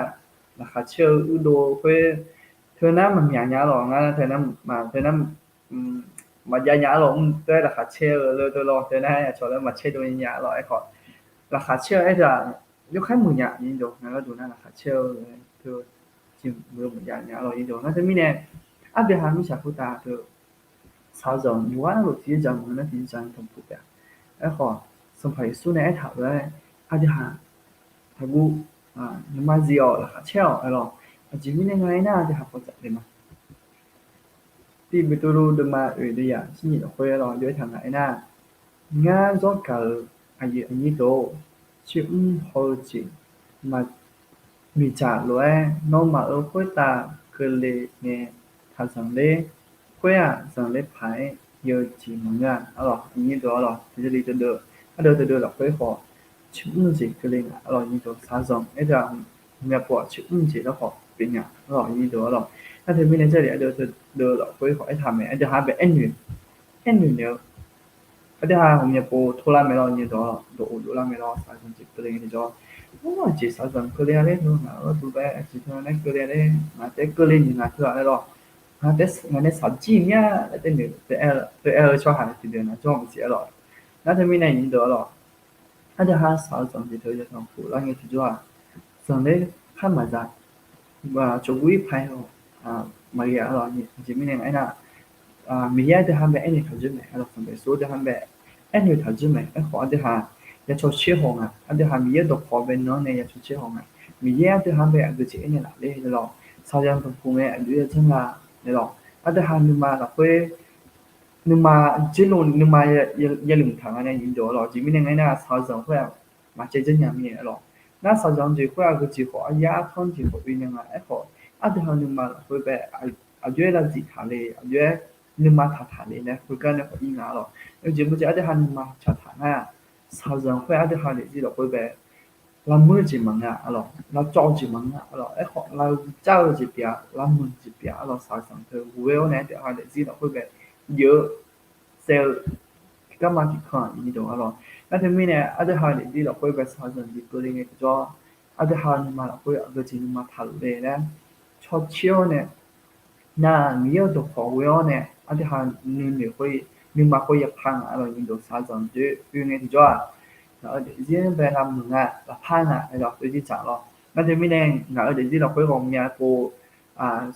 laqkhaq caer-eu uirdov khoer teunar maqmyaq nya-a lawr. Ngar nar teunar maq teunar maqjav nya-a lawr. Mr toer laqkhaq caer-eu lawr teu lawr teunar aqcawq laer maqcaer dov nya-a lawr. Aerkhawf laqkhaq caer-eu aer teu-aq, yawkhaer muiq nya nyirdeuq ngaq gharduq nar laqkhaq caer-eu teu tiq muiq-eu maqjav nya-a lawr nyirdeuq. Nar teumirnae aqdui ha mirtsaq khoertav teu shaqzanq yawqghaq navluf tiqjeq ja maqngeur nar tiqjeq ja tanqpuq taef-a. Aerkhawf Sanqpaq Yeqsur nae aertaq-euq lof-aer aqdui ha taqguv, nuima zif-awq laqkhaq caer-awq aer lawr. Aqjeq mirnae nga aernar aqdui ha pawdzaq le ma. Tiq Beqtuvluv deuvma oeq deuvyaq tser nyiq lafkhoer lawr yawf-aer taq nga aernar, ngar zawr gaq-euq aqyuif aqnyir deuq-or, tsermr haw-eu jeq miqdzaq lof-aer nawmaf-euq khoertav keuvle ngae taqzanq ler. Khoer-aq zanqler paq-aer yawjeq maqngeur-a. Arlawq, aqnyir deuq arlawq, tiqjeq li teudeuv, ardeuv teudeuv lafkhoer khawf tsermr jeq keuvle nga arlawq. Aqnyir deuq shaqzanq aer teu-aq, hmqmya pov-aq tsermr jeq larkhawf pyeuf nya arlawq. Aqnyir deuq arlawq, nar teumirnae Jarlif ardeuv teudeuv lafkhoer khawf aertaq mae, aqdui ha bae aernoeq, aernoeq naeq-eu aqdui ha hmqmya pov torlar mae lawr. Aqnyir deuq arlawq, dawq of dovlar mae lawr. Shaqzanq jeq keuvle ngae tiqjawr, ur, aqjeq shaqzanq keuvle-a laer ngaq-euq gharduq bae aqjeq teu nae keuvle-a laer ngaq taef keuvle nyiq ngaq teu-aq laer lawr. Ngaq taef ngaq nae shaqjir mir-a laer taef noeq teu aer-eu tsawrhaq nae tiqdeuq naq jawr maqsiq arlawq. Nar teumirnae aqnyir deuq arlawq, aqdui ha shaqzanq jeq teu yawtanq pov lar ngae tiqjawr-aq, zanqler khar maqza, cawqguv-ir paq-aer-awq maqghae arlawq. Aqjeq mirnae nga aernar, Miqyaer aqdui ha bae aernoeq taq dzoer mae. Arlawq, Sanqpaq Yeqsur aqdui ha bae aernoeq taq dzoer mae. Aerkhawf aqdui ha ya cawcaer haw nga. Aqdui ha Miqyaer dawqkawq bae nan-anr nae ya cawcaer haw nga. Miqyaer aqdui ha bae aqgeujeq aernaeq laf ler lawr. Shaqzanq tanqpuq ngae aqjox ya janr nga nae lawr. Aqdui ha nuima lafkhoer nuima dzoerluf nuima ya lmq taq nga nae nyiq dawq lawr. Aqjeq mirnae nga aernar, shaqzanq khoer-aq maqcaev janrnya mirnae lawr. Nar shaqzanq jeq khoer aqgeujeq khawf aryar arkanr jeq khawf oe nya nga. Aerkhawf aqdui ha nuima lafkhoer bae aqjox-aer lavzif taq le, aqjox-aer nuima taqtaq le laer khoergar nae khawf ir nga arlawq. Yawjeq mawrjeq aqdui ha nuima taqtaq nar, shaqzanq khoer aqdui ha daefzir lafkhoer bae lavmuir-eu jeq maqngeur-a arlawq, lavcawv-eu jeq maqngeur-a arlawq, aerkhawf lavcar-eu jeq pyeuf-a, lavmuiq jeq pyeuf-a arlawq, shaqzanq teu ghoe-awr nae aqdui ha daefzir lafkhoer bae jeuv-eu saev-eu garma tiqkanq-aq nyiq deuq arlawq. Nar teumirnae aqdui ha daefzir lafkhoer bae shaqzanq jeq keuvle ngae tiqjawr, aqdui ha nuima lafkhoer aqgeu jeq nuima taqluf le laer cawcaer-awr nae, nar Miqyaer-euq dawqkawq ghoe-awr nae aqdui ha nuinoeq khoer, nuima khoer yapar nga arlawq, nyiq deuq shaqzanq jeq oe ngae tiqjawr-aq, ngaq-euq daefzir bae lavmuiq nga, lafpar nga laer lawr, oe jir dzaq lawr. Nar teumirnae ngaq-euq daefzir lafkhoer ghawqmya pov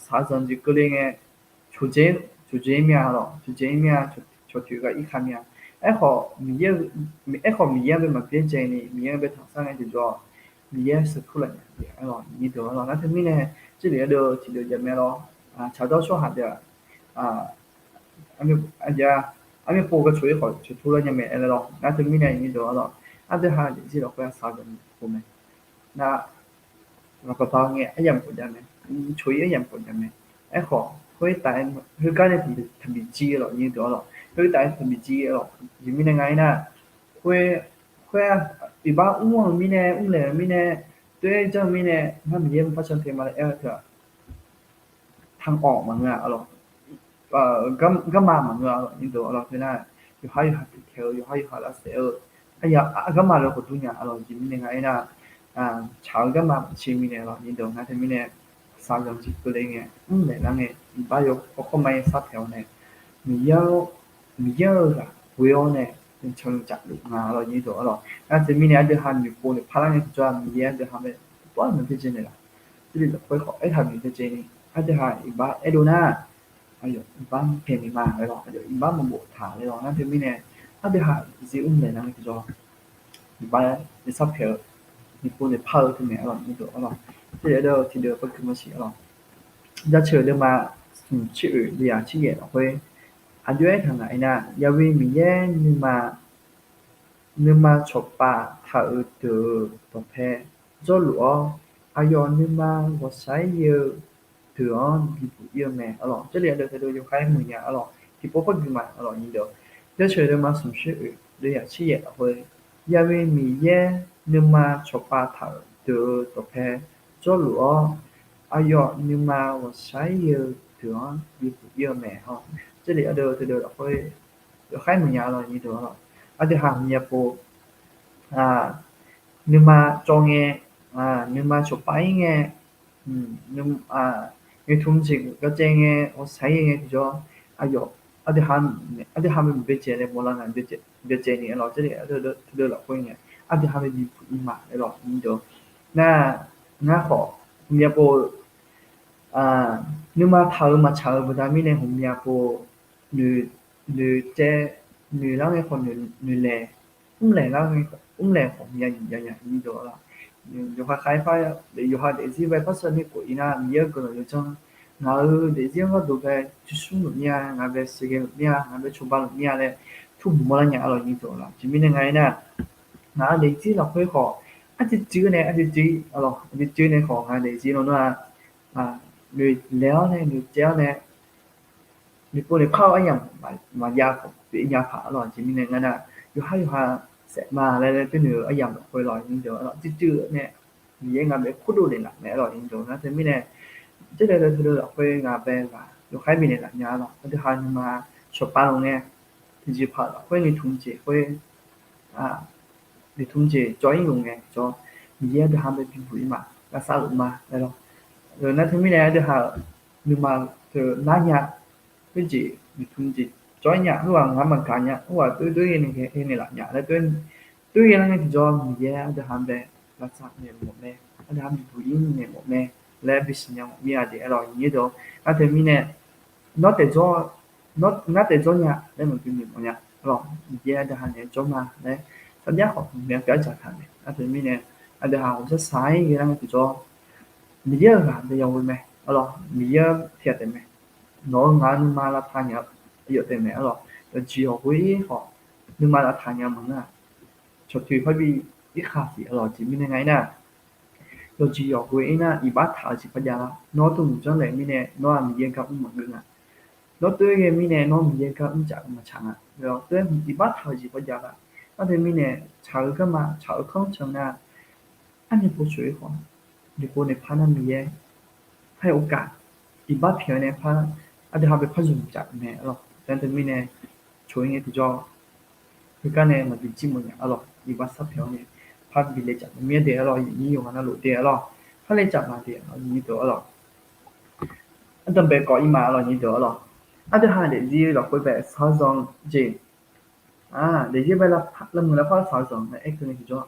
shaqzanq jeq keuvle ngae, coqdzae, coqdzae mir-a lawq, coqdzae mir-a, cawqtoeq gar ir ka mir-a. Aerkhawf Miqyaer, aerkhawf Miqyaer bae maqbyaerdzae ni Miqyaer bae taqsar ngae tiqjawr, Miqyaer sheuqtur laf nya-a arlawq, nyiq deuq arlawq. Nar teumirnae jarlif ardeuv tiqdeuq jav mae lawr, tsaqdawr tsawrhaq deuq-aq, aqmyanpov gar coq-ir khawf coqtur lar nya mae laer lawr. Nar teumirnae nyiq deuq arlawq, aqdui ha daefzir lafkhoer shaqzanq jeq pov mae. Nar ngaqpaqpaq ngae aryamq khawf jav mae, coq-ir aryamq khawf jav mae. Aerkhawf khoertav-aer khoergar nae taqbi jir lawq, nyiq deuq arlawq, khoertav-aer taqbi jir lawq. Aqjeq mirnae nga aernar, khoer, khoer iqbax mr-eu mirnae, mrlaeq-eu mirnae, toer janr-eu mirnae, ngar Miqyaer maqpar can te ma laer aer-eu teu-aq, tanqawq maqngeur-a arlawq, garma maqngeur-a arlawq, nyiq deuq arlawq. Teunar yawqhar yawqha tiqtaeq-eu, yawqhar yawqha lavsaef-eu, aqyawf garma lof khawf dur nya arlawq. Aqjeq mirnae nga aernar, tsaq-eu garma maqtser mirnae arlawq, nyiq deuq. Nar teumirnae shaqzanq jeq keuvle ngae, mrlaeq lar ngae, iqbax yawkawr kawrma-aer sar taeq-awr nae, Miqyaer, Miqyaer-euq ghaq ghoe-awr nae, can caf luf nga arlawq, nyiq deuq arlawq. Nar teumirnae aqdui ha noeqpov noeqpar lar ngae tiqjawr-aq, Miqyaer aqdui ha bae aqbawr noeq byaerdzae naeqlaf, jarlif lafkhoer khawf aertaq noeq byaerdzae ni, aqdui ha iqbax aerdov nar, aqyawf iqbax maqpaeq naeq ma laer lawr, aqyawf iqbax maqbof taq laer lawr. Nar teumirnae aqdui ha zir mrlaeq lar ngae tiqjawr, iqbax nae sar paeq-eu, noeqpov noeqpar-eu teunaeq arlawq, nyiq deuq arlawq. Jarlif ardeuv tiqdeuq par gui maqsiq arlawq. Jaceuq deuvma smq tser oeq deuvyaq tser yaef lafkhoer aqjox-aer taq ngaq aernar, Yahweh Miqyaer nuima, nuima cawqpav taq-euq deuq-euq dawqpae jawrluf-awr, aqyawf nuima ghawqshaq-aer yae-eu deuq-anr bibuq-ir-eu mae arlawq. Jarlif ardeuv tiqdeuq yawkhav-aer muiqnya arlawq, tiqpov par gui ma arlawq, nyiq deuq. Jaceuq deuvma smq tser oeq deuvyaq tser yaef lafkhoer, Yahweh Miqyaer nuima cawqpav taq-euq deuq-euq dawqpae jawrluf-awr, aqyawf nuima ghawqshaq-aer yae-eu deuq-anr bibuq-ir-eu mae arlawq. Jarlif ardeuv tiqdeuq lafkhoer yawkhav-aer muiqnya arlawq, nyiq deuq arlawq. Aqdui ha myav pov nuima cawv ngae, nuima cawqpav-ir ngae, noeqtmq jeq gavcaev ngae, ghawqshaq-aer yae ngae tiqjawr, aqyawf, aqdui ha, aqdui ha bae maqbyaerdzae laer mawrlar nga, byaerdzae ni arlawq. Jarlif ardeuv tiqdeuq lafkhoer ngae, aqdui ha bae bibuq-ir ma laer lawr, nyiq deuq. Nar, ngar khawf myav pov-eu nuima taq-euq maqtsaq-euq baqda mirnae ghawqmya pov, noeq, noeqcaev, noeqlar ngae khawf noeqlaeq, mrlaeq lar ngae, mrlaeq khawf myav nyiq jav nya, nyiq deuq arlawq. Yawqha khav-aer par, yawqha daefzir bae par sar ni khof-ir nar, Miqyaer-euq guiqlanq yawdzanr, ngaq-euq daefzir-anr gharduq bae cursmr luf mir-a, ngaq bae sheuqghae luf mir-a, ngaq bae cawba luf mir-a laer, turbuq mawrlar nya arlawq, nyiq deuq arlawq. Aqjeq mirnae nga aernar, ngaq-euq daefzir lafkhoer khawf, arcuiv cuiv nae, arcuiv cuiv arlawq, arcuiv cuiv nae khawf ngaq-euq daefzir lawnmr-aq, noeqlaeq-awr nae, noeqcaev-awr nae, noeqpov noeqpar-eu aryamq maqjav khawf pyeuf nya paq arlawq. Aqjeq mirnae nga aernar, yawqhar yawqha saef ma laer laer teunoeq-eu aryamq lafkhoer lawr, nyiq deuq arlawq, arcuiv cuiv nae, Miqyaer ngaq bae kurdov naeqlaf mae arlawq, nyiq deuq. Nar teumirnae, jarlif ardeuv tiqdeuq lafkhoer ngaq bae ghaq yawkhav-aer bifnaeq laf nya arlawq. Aqdui ha nuima cawqpav luf ngae, tiqjeqpaq lafkhoer noeqtmq jeq khoer, noeqtmq jeq cawv-ir luf ngae tiqjawr, Miqyaer aqdui ha bae bibuq-ir ma, lavsav luf ma laer lawr. Nar teumirnae aqdui ha-euq nuima teu nar nya, khoerjeq noeqtmq jeq cawv-ir nya, khoerghaq ngaq maqgaq nya, khoerghaq doer doer ghae nae ghae naeqlaf nya laer doer ghae lar ngae tiqjawr, Miqyaer aqdui ha bae lavsav naeq mawf mae, aqdui ha bibuq-ir naeq mawf mae laer bisiq nya mawf mir-a jeq arlawq, nyiq deuq. Nar teumirnae, nawr taef jawr, ngar taef jawr nya laer maqbi noeq mawf nya arlawq, Miqyaer aqdui ha naeq-aer jawr ma laer sarjax khawf myav pyav dzaqtaq mae. Nar teumirnae, aqdui ha ghawqshaq shaq-aer ghae lar ngae tiqjawr, Miqyaer-euq ghaq bae yaghoe mae arlawq, Miqyaer tiq ghaq taef mae. Nawq-euq ngaq-euq nuima lavtaq nya-eu yawf taef mae arlawq. Yawqjeq yawqghoe-ir khawf nuima lavtaq nya maqngeur-aq, cawqtoeq parbi irkhav siq arlawq. Aqjeq mirnae nga aernar, yawqjeq yawqghoe-ir nar iqbax taq-eu jeq par javlar. Nawr tmqmuiq janrlaeq mirnae nawr-aq Miqyaer gar mr maqngeur nga. Nawr toer ghae mirnae nawr Miqyaer gar mrjaf-eu maqtsaq nga. Toer iqbax taq-eu jeq paw jav lar. Nar teumirnae tsaq-eu garma tsaq-eu kanr can nar, arnyaf pov coq-ir khawf, jeqpov naeq par nar Miqyaer par-aer uvkav, iqbax pyaeq-eu nae par, aqdui ha bae par zmq jaf-eu mae arlawq. Nar teumirnae coq-ir ngae tiqjawr, heugar nae maqbi jir mawf nya arlawq. Iqbax sar pyaeq-awr nae par bi le jaf-eu mir-aer de arlawq, nyir yawqghaq navluf de arlawq. Par le jaf ma de arlawq, nyir deuq arlawq. Ardanqbae kawv-ir ma arlawq, nyir deuq arlawq. Aqdui ha daefzir lafkhoer bae shaqzanq jeq, daefzir bae lavmuiq lavpar shaqzanq nae aer keuv ngae tiqjawr,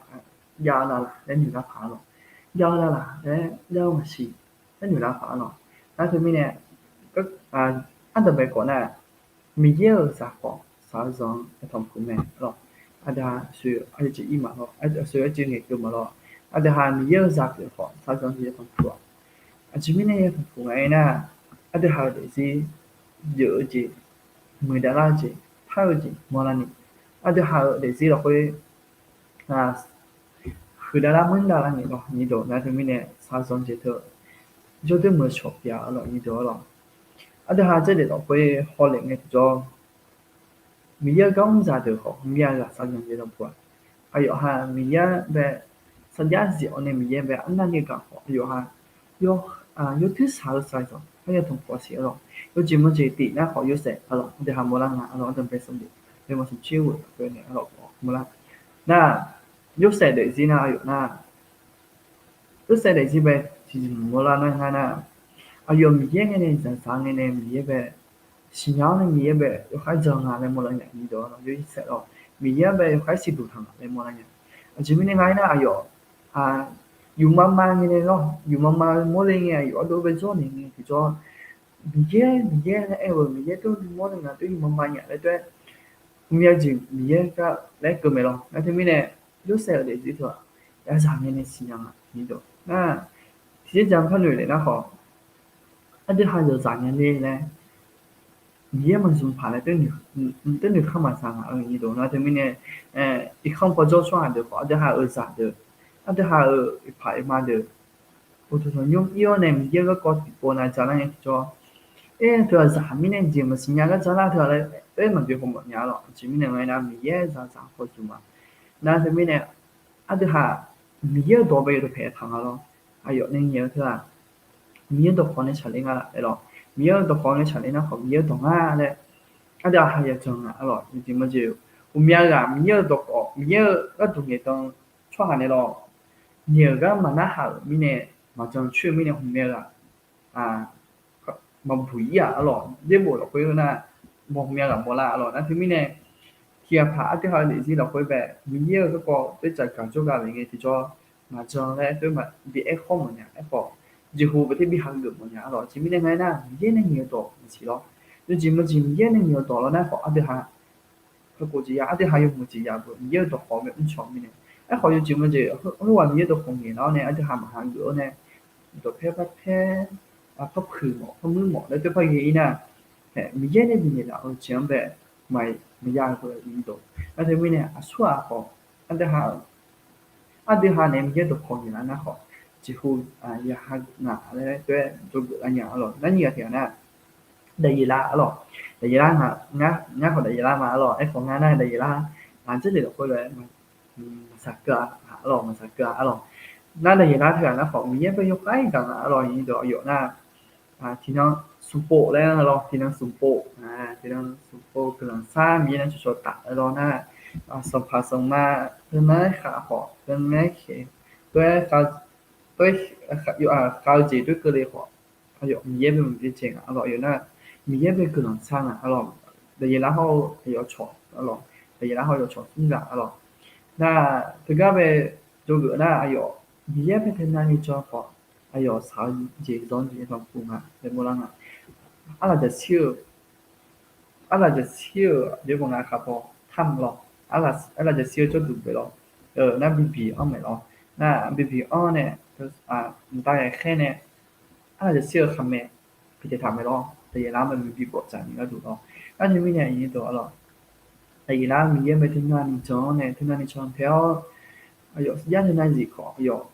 jav-eu lavlaq laer noeq lar paq arlawq. Jav-eu lavlaq laer jav-eu maqsiq laer noeq lar paq arlawq. Nar teumirnae, ardanqbae kawv nar, Miqyaer-euq zaq khawf shaqzanq-anr yatanq puq mae arlawq. Aqdui ha aqsur aqjeq ir ma lawr, aqsur aqjeq ngaeqkeuv ma lawr. Aqdui ha Miqyaer-euq zaq pyeuf khawf shaqzanq jeq yatanq puq-aq. Aqjeq mirnae yatanq puq nga aernar, aqdui ha-euq daefzir geuf-eu jeq, muiqdav lar-eu jeq, par-eu jeq mawrlar ni, aqdui ha-euq daefzir lafkhoer huiqdav lar manrdav lar ngaeq lawr, nyir deuq. Nar teumirnae shaqzanq jeq teu yawdoer muiq-eu cawq pyav arlawq, nyir deuq arlawq. Aqdui ha jarlif lafkhoer hawlef ngae tiqjawr, Miqyaer-euq gar mr zaqdeuq khawf, Miqyaer-euq zaq shaqzanq jeq yatanq puq-aq. Aqyawf ha Miqyaer bae sarjax zif-awr nae Miqyaer bae arnavni gaq khawf, aqyawf ha yawtuir shaq-eu shaqzanq-anr yatanq puq-a siq arlawq. Yawjeq mawjeq tif nar khawf Yorsaev arlawq, aqdui ha mawrlar nga arlawq, ardanqbae sanqbof, yawma smq tser ghoe-eu nae arlawq mawrlar. Nar, Yorsaev daefzir nar aqyawf nar, Yorsaev daefzir bae tiqjeq mawrlar nar ngar nar, aqyawf Miqyaer ngae nae zaqzaq ngae nae Miqyaer bae siqnya-awr nae Miqyaer bae yawkhaer jan nga laer mawrlar nya, nyir deuq arlawq. Yorsaev lawr, Miqyaer bae yawkhaer siqduq taq nga laer mawrlar nya. Aqjeq mirnae nga aernar aqyawf yufmama ngae nae lawr, yufmama mawrle ngae aqyawf ardov bae jawr naeq ngae tiqjawr, Miqyaer Miqyaer laer aer-eu Miqyaer tov bimawr nae ngaq tov yufmama nya laer tov-aer, myav jeq Miqyaer gar laer keuv mae lawr. Nar teumirnae Yorsaev-euq daefzir teu-aq, zaqzaq ngae nae siqnya nga, nyir deuq. Nar, tiqjeq jaq par noeq le nar khawf, aqdui ha yawzaq nya le laer Miqyaer maqzmq paq laer tov noeq kar maqza nga, nyir deuq. Nar teumirnae irkanr paw jawr tsawrhaq deuq khawf, aqdui ha-euq zaqdeuq, aqdui ha-euq iqpaq iqma deuq, uqduq tanqnymr ir-awr nae Miqyaer garkawv tiqpov nav ja lar ngae tiqjawr, aer teu-aq zaq mirnae jeq maqsiq nya gar ja lar teu-aq laer aer maqbi haw mawf nya lawr. Aqjeq mirnae nga aernar Miqyaer zaqzaq paw zmq ma. Nar teumirnae aqdui ha Miqyaer-euq dawq bae yawdawq paeq taq nga lawr. Aqyawf nae ngaeq-eu teu-aq, Miqyaer-euq dawqkawq nae tsaqler nga laf aer lawr. Miqyaer-euq dawqkawq nae tsaqler nar khawf Miqyaer-euq dawq nga laer aqdui ha yadzanq nga arlawq. Yawjeq mawjeq, uqmyav ghaq Miqyaer-euq dawqkawq Miqyaer-euq gharduq ngaeqdan tsawrhaq nae lawr, naeq-euq gar maqnarhaq-euq mirnae, maqjan coer-eu mirnae uqmyav ghaq maqbuq ir-aq arlawq. Yaerbof lafkhoer nar, mawq uqmyav ghaq mawrlar arlawq. Nar teumirnae tiqghaq paq aqdui ha-eu daefzir lafkhoer bae Miqyaer-euq garkawv tov tsaf gaq jawrgar le ngae tiqjawr, maqjan laer tov-aer maqbi aerkhawr mawf nya. Aerkhawf, jeqhu bae tov bi hageuf mawf nya arlawq. Aqjeq mirnae nga aernar Miqyaer nae ngaeq-eu dawq maqsiq lawr. Yawjeq mawjeq Miqyaer nae ngaeq-eu dawq lawr nar khawf aqdui ha kakhof jeq ya, aqdui ha yawmuiq jeq ya beu Miqyaer-euq dawqkawq bae mrcawq mirnae. Aerkhawf yawjeq mawjeq heughaq Miqyaer dawqkawq ngaeq lar-awr nae aqdui ha maqhageuf-awr nae, dawqpaer par paer, par puiq mawf par muir mawf laer tov par ghae ir nar, Miqyaer nae bifnaeq laf-eu jeq-anr bae maqya-eu beu-a. Nar teumirnae aqsurghaq khawf, aqdui ha nae Miqyaer dawqkawq ngaeq lar nar khawf, jeqhu ya hageuf nga laer tov-aer dzawgeuf lar nya arlawq. Nar nyiq ghaq tiq ghaq nar, Daqyeqlar arlawq. Daqyeqlar nga, ngar khawf Daqyeqlar ma arlawq. Aerkhawf ngar nar Daqyeqlar, aqjeq jeq lafkhoer lof-aer maqsaq keuv-a arlawq, maqsaq keuv-a arlawq. Nar Daqyeqlar teughaq nar khawf Miqyaer bae yawkhaer gaq nga arlawq. Nyiq dawq aqyawf nar, tiqnan smqpov laer lawr, tiqnan smqpov, tiqnan smqpov guiqlanq sar Miqyaer nar cawqcawq taf-aer lawr nar, sanqpaq sanqma teunar khav khawf teunar khaeq, tov-aer, khav-eu jeq tov keuvle khawf, aqyawf Miqyaer bae maqbyaerdzae nga arlawq. Aqyawf nar Miqyaer bae guiqlanq sar nga arlawq. Daqyeqlar hawr-eu aqyawf cawq arlawq. Daqyeqlar hawr-eu yawcawq smr ghaq arlawq. Nar teugar bae dzawgeuf nar aqyawf Miqyaer bae teunav ni jan khawf, aqyawf shaq-eu jeq zanq jeq zanq puf nga laer mawrlar nga. Arlaqjaqshir-eu arlaqjaqshir-euq aqjox bawq nga khav paw tamq lawr. Arlaqjaqshir-eu jawrduq bae lawr. Nar bibiq anr maeq lawr. Nar bibiq anr nae mqtav yaqkhaer nae arlaqjaqshir-eu khaqmae bitaeq taq maeq lawr. Daqyeqlar mae bibiq bawfdzaq ni gharduq lawr. Nar teumirnae aqnyir deuq arlawq, Daqyeqlar Miqyaer bae teunav ni jan-anr nae teunav ni jan tae-awr, aqyawf yar teunav zif khawf aqyawf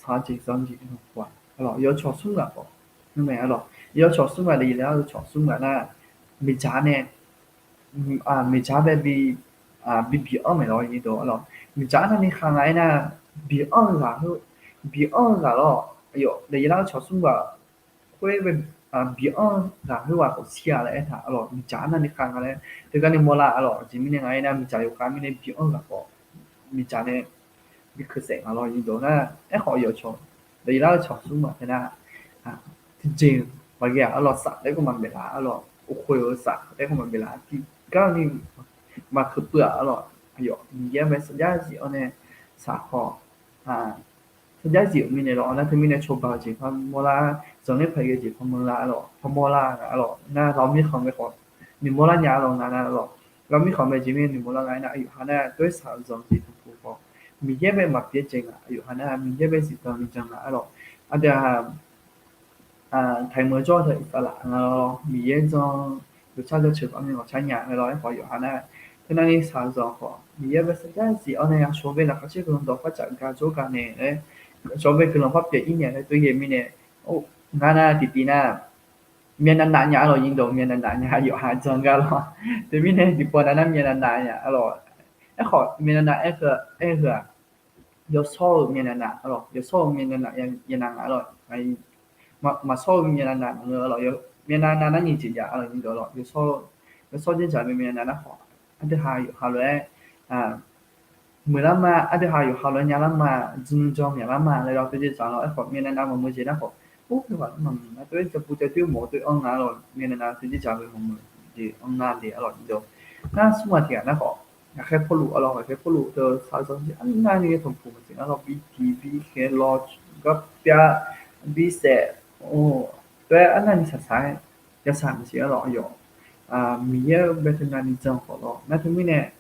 shaq-eu jeq zanq jeq zanq puf-aq arlawq. Yawcawq smr ghaq khawf, nmr mae arlawq. Yawcawq smr ghaq Daqyeqlar-eu cawq smr ghaq nar, miqdzaq nae, miqdzaq bae bi, bi biq-anr maeq lawr nidawq arlawq. Miqdzaq arnavni khav nga aernar, biq-anr-eu ghaq, biq-anr-eu ghaq lawr, aqyawf daefzir lar-eu cawq smr ghaq khoer bae biq-anr-eu ghaq khoerghaq khawf shir-a laer aertaq arlawq. Miqdzaq arnavni khav nga laer teugar ni mawrlar arlawq. Aqjeq mirnae nga aernar, miqdzaq yawkhav mirnae biq-anr-eu ghaq khawf miqdzaq nae bi keuq saef nga lawr nidawq nar, aerkhawf aqyawf cawq daefzir lar-eu cawq smr ghaq tae nar, tiqjeq-eu maqghae-aq arlawq, saf laer khawf maqmaeq laf arlawq, uqkhoeq-eu saf laer khawf maqmaeq laf, tiqgar ni maqkeuq puiv-aq arlawq. Aqyawf Miqyaer bae sarjax zif-awr nae saf khawf sarjax zif-euq mirnae lawr, nar teumir nae cawba-eu jeq par mawrlar, zanqler paq ghae jeq par mawrlar arlawq, par mawrlar nga arlawq. Nar ghawqmir khanq mae khawf noeqmawr lar nya arlawq, nga nar arlawq. Ghawqmir khanq mae jeq mirnae noeqmawr lar nga aernar, aqyawf ha nar tov-aer shaqzanq jeq tanqpuq khawf, Miqyaer bae maqpyeuf-aer jae nga, aqyawf ha nar Miqyaer bae zifdan ni jan nga arlawq. Aqdui-aq, taqmeuq jawr-eu teu Irsaqlaq nga lawr, Miqyaer zanr yawtsar jaceuq par myanr ghawqcar nya laer lawr. Aerkhawf yawqha nar, teunav ni shaqzanq khawf Miqyaer bae sarjax zif-awr nae yashawr bae laqkhaq caer guiqlanq dawq par caf ga jawrgar nae laer, shawr bae guiqlanq par pyeuf-ir nya laer tov-aer ghae mirnae, ngar nar tiqtiv nar myavnav nav nya arlawq, nyirdawq myavnav nav nya yawqha jan gar lawr. Teumirnae tiqpov nav nar myavnav nav nya arlawq. Aerkhawf myavnav nav aer-eu, aer-eu-aq, yawshawr-eu myavnav nav arlawq, yawshawr-eu myavnav nav yanav nga arlawq. Maqshawr-eu myavnav nav maqngeur arlawq, myavnav nav nar nyiq jeq jav arlawq, nyirdawq arlawq, yawshawr-eu, yawshawr dzerdzaq mae myavnav nav nar khawf, aqdui ha yawqha lof-aer meuq lar ma, aqdui ha yawqha lof-aer nya lar ma, jir nuijan myaq lar ma laer lawr, tov dzerdzaq lawr. Aerkhawf myavnav nav maqmeuq jeq nar khawf, ur, teughaq maqmeuq nar tov-aer jabu jadoer mawf-eu tov-aer anr nga arlawq, myavnav nav tov dzerdzaq mae maqmeuq jeq anr nga le arlawq, nyirdawq. Nar smr ghaq tiq ghaq nar khawf, ghaqkhaer Pawrluv arlawq, ghaqkhaer Pawrluv teu shaqzanq jeq arnavni ghae tanqpuq maqsiq nar lawr, bi diq bi khaeq lawr, garpyav bi saef, tov-aer arnavni shaqshaq-aer yashaq maqsiq arlawq. Aqyawf Miqyaer-eu bae teunav ni jan khawf lawr, nar teumirnae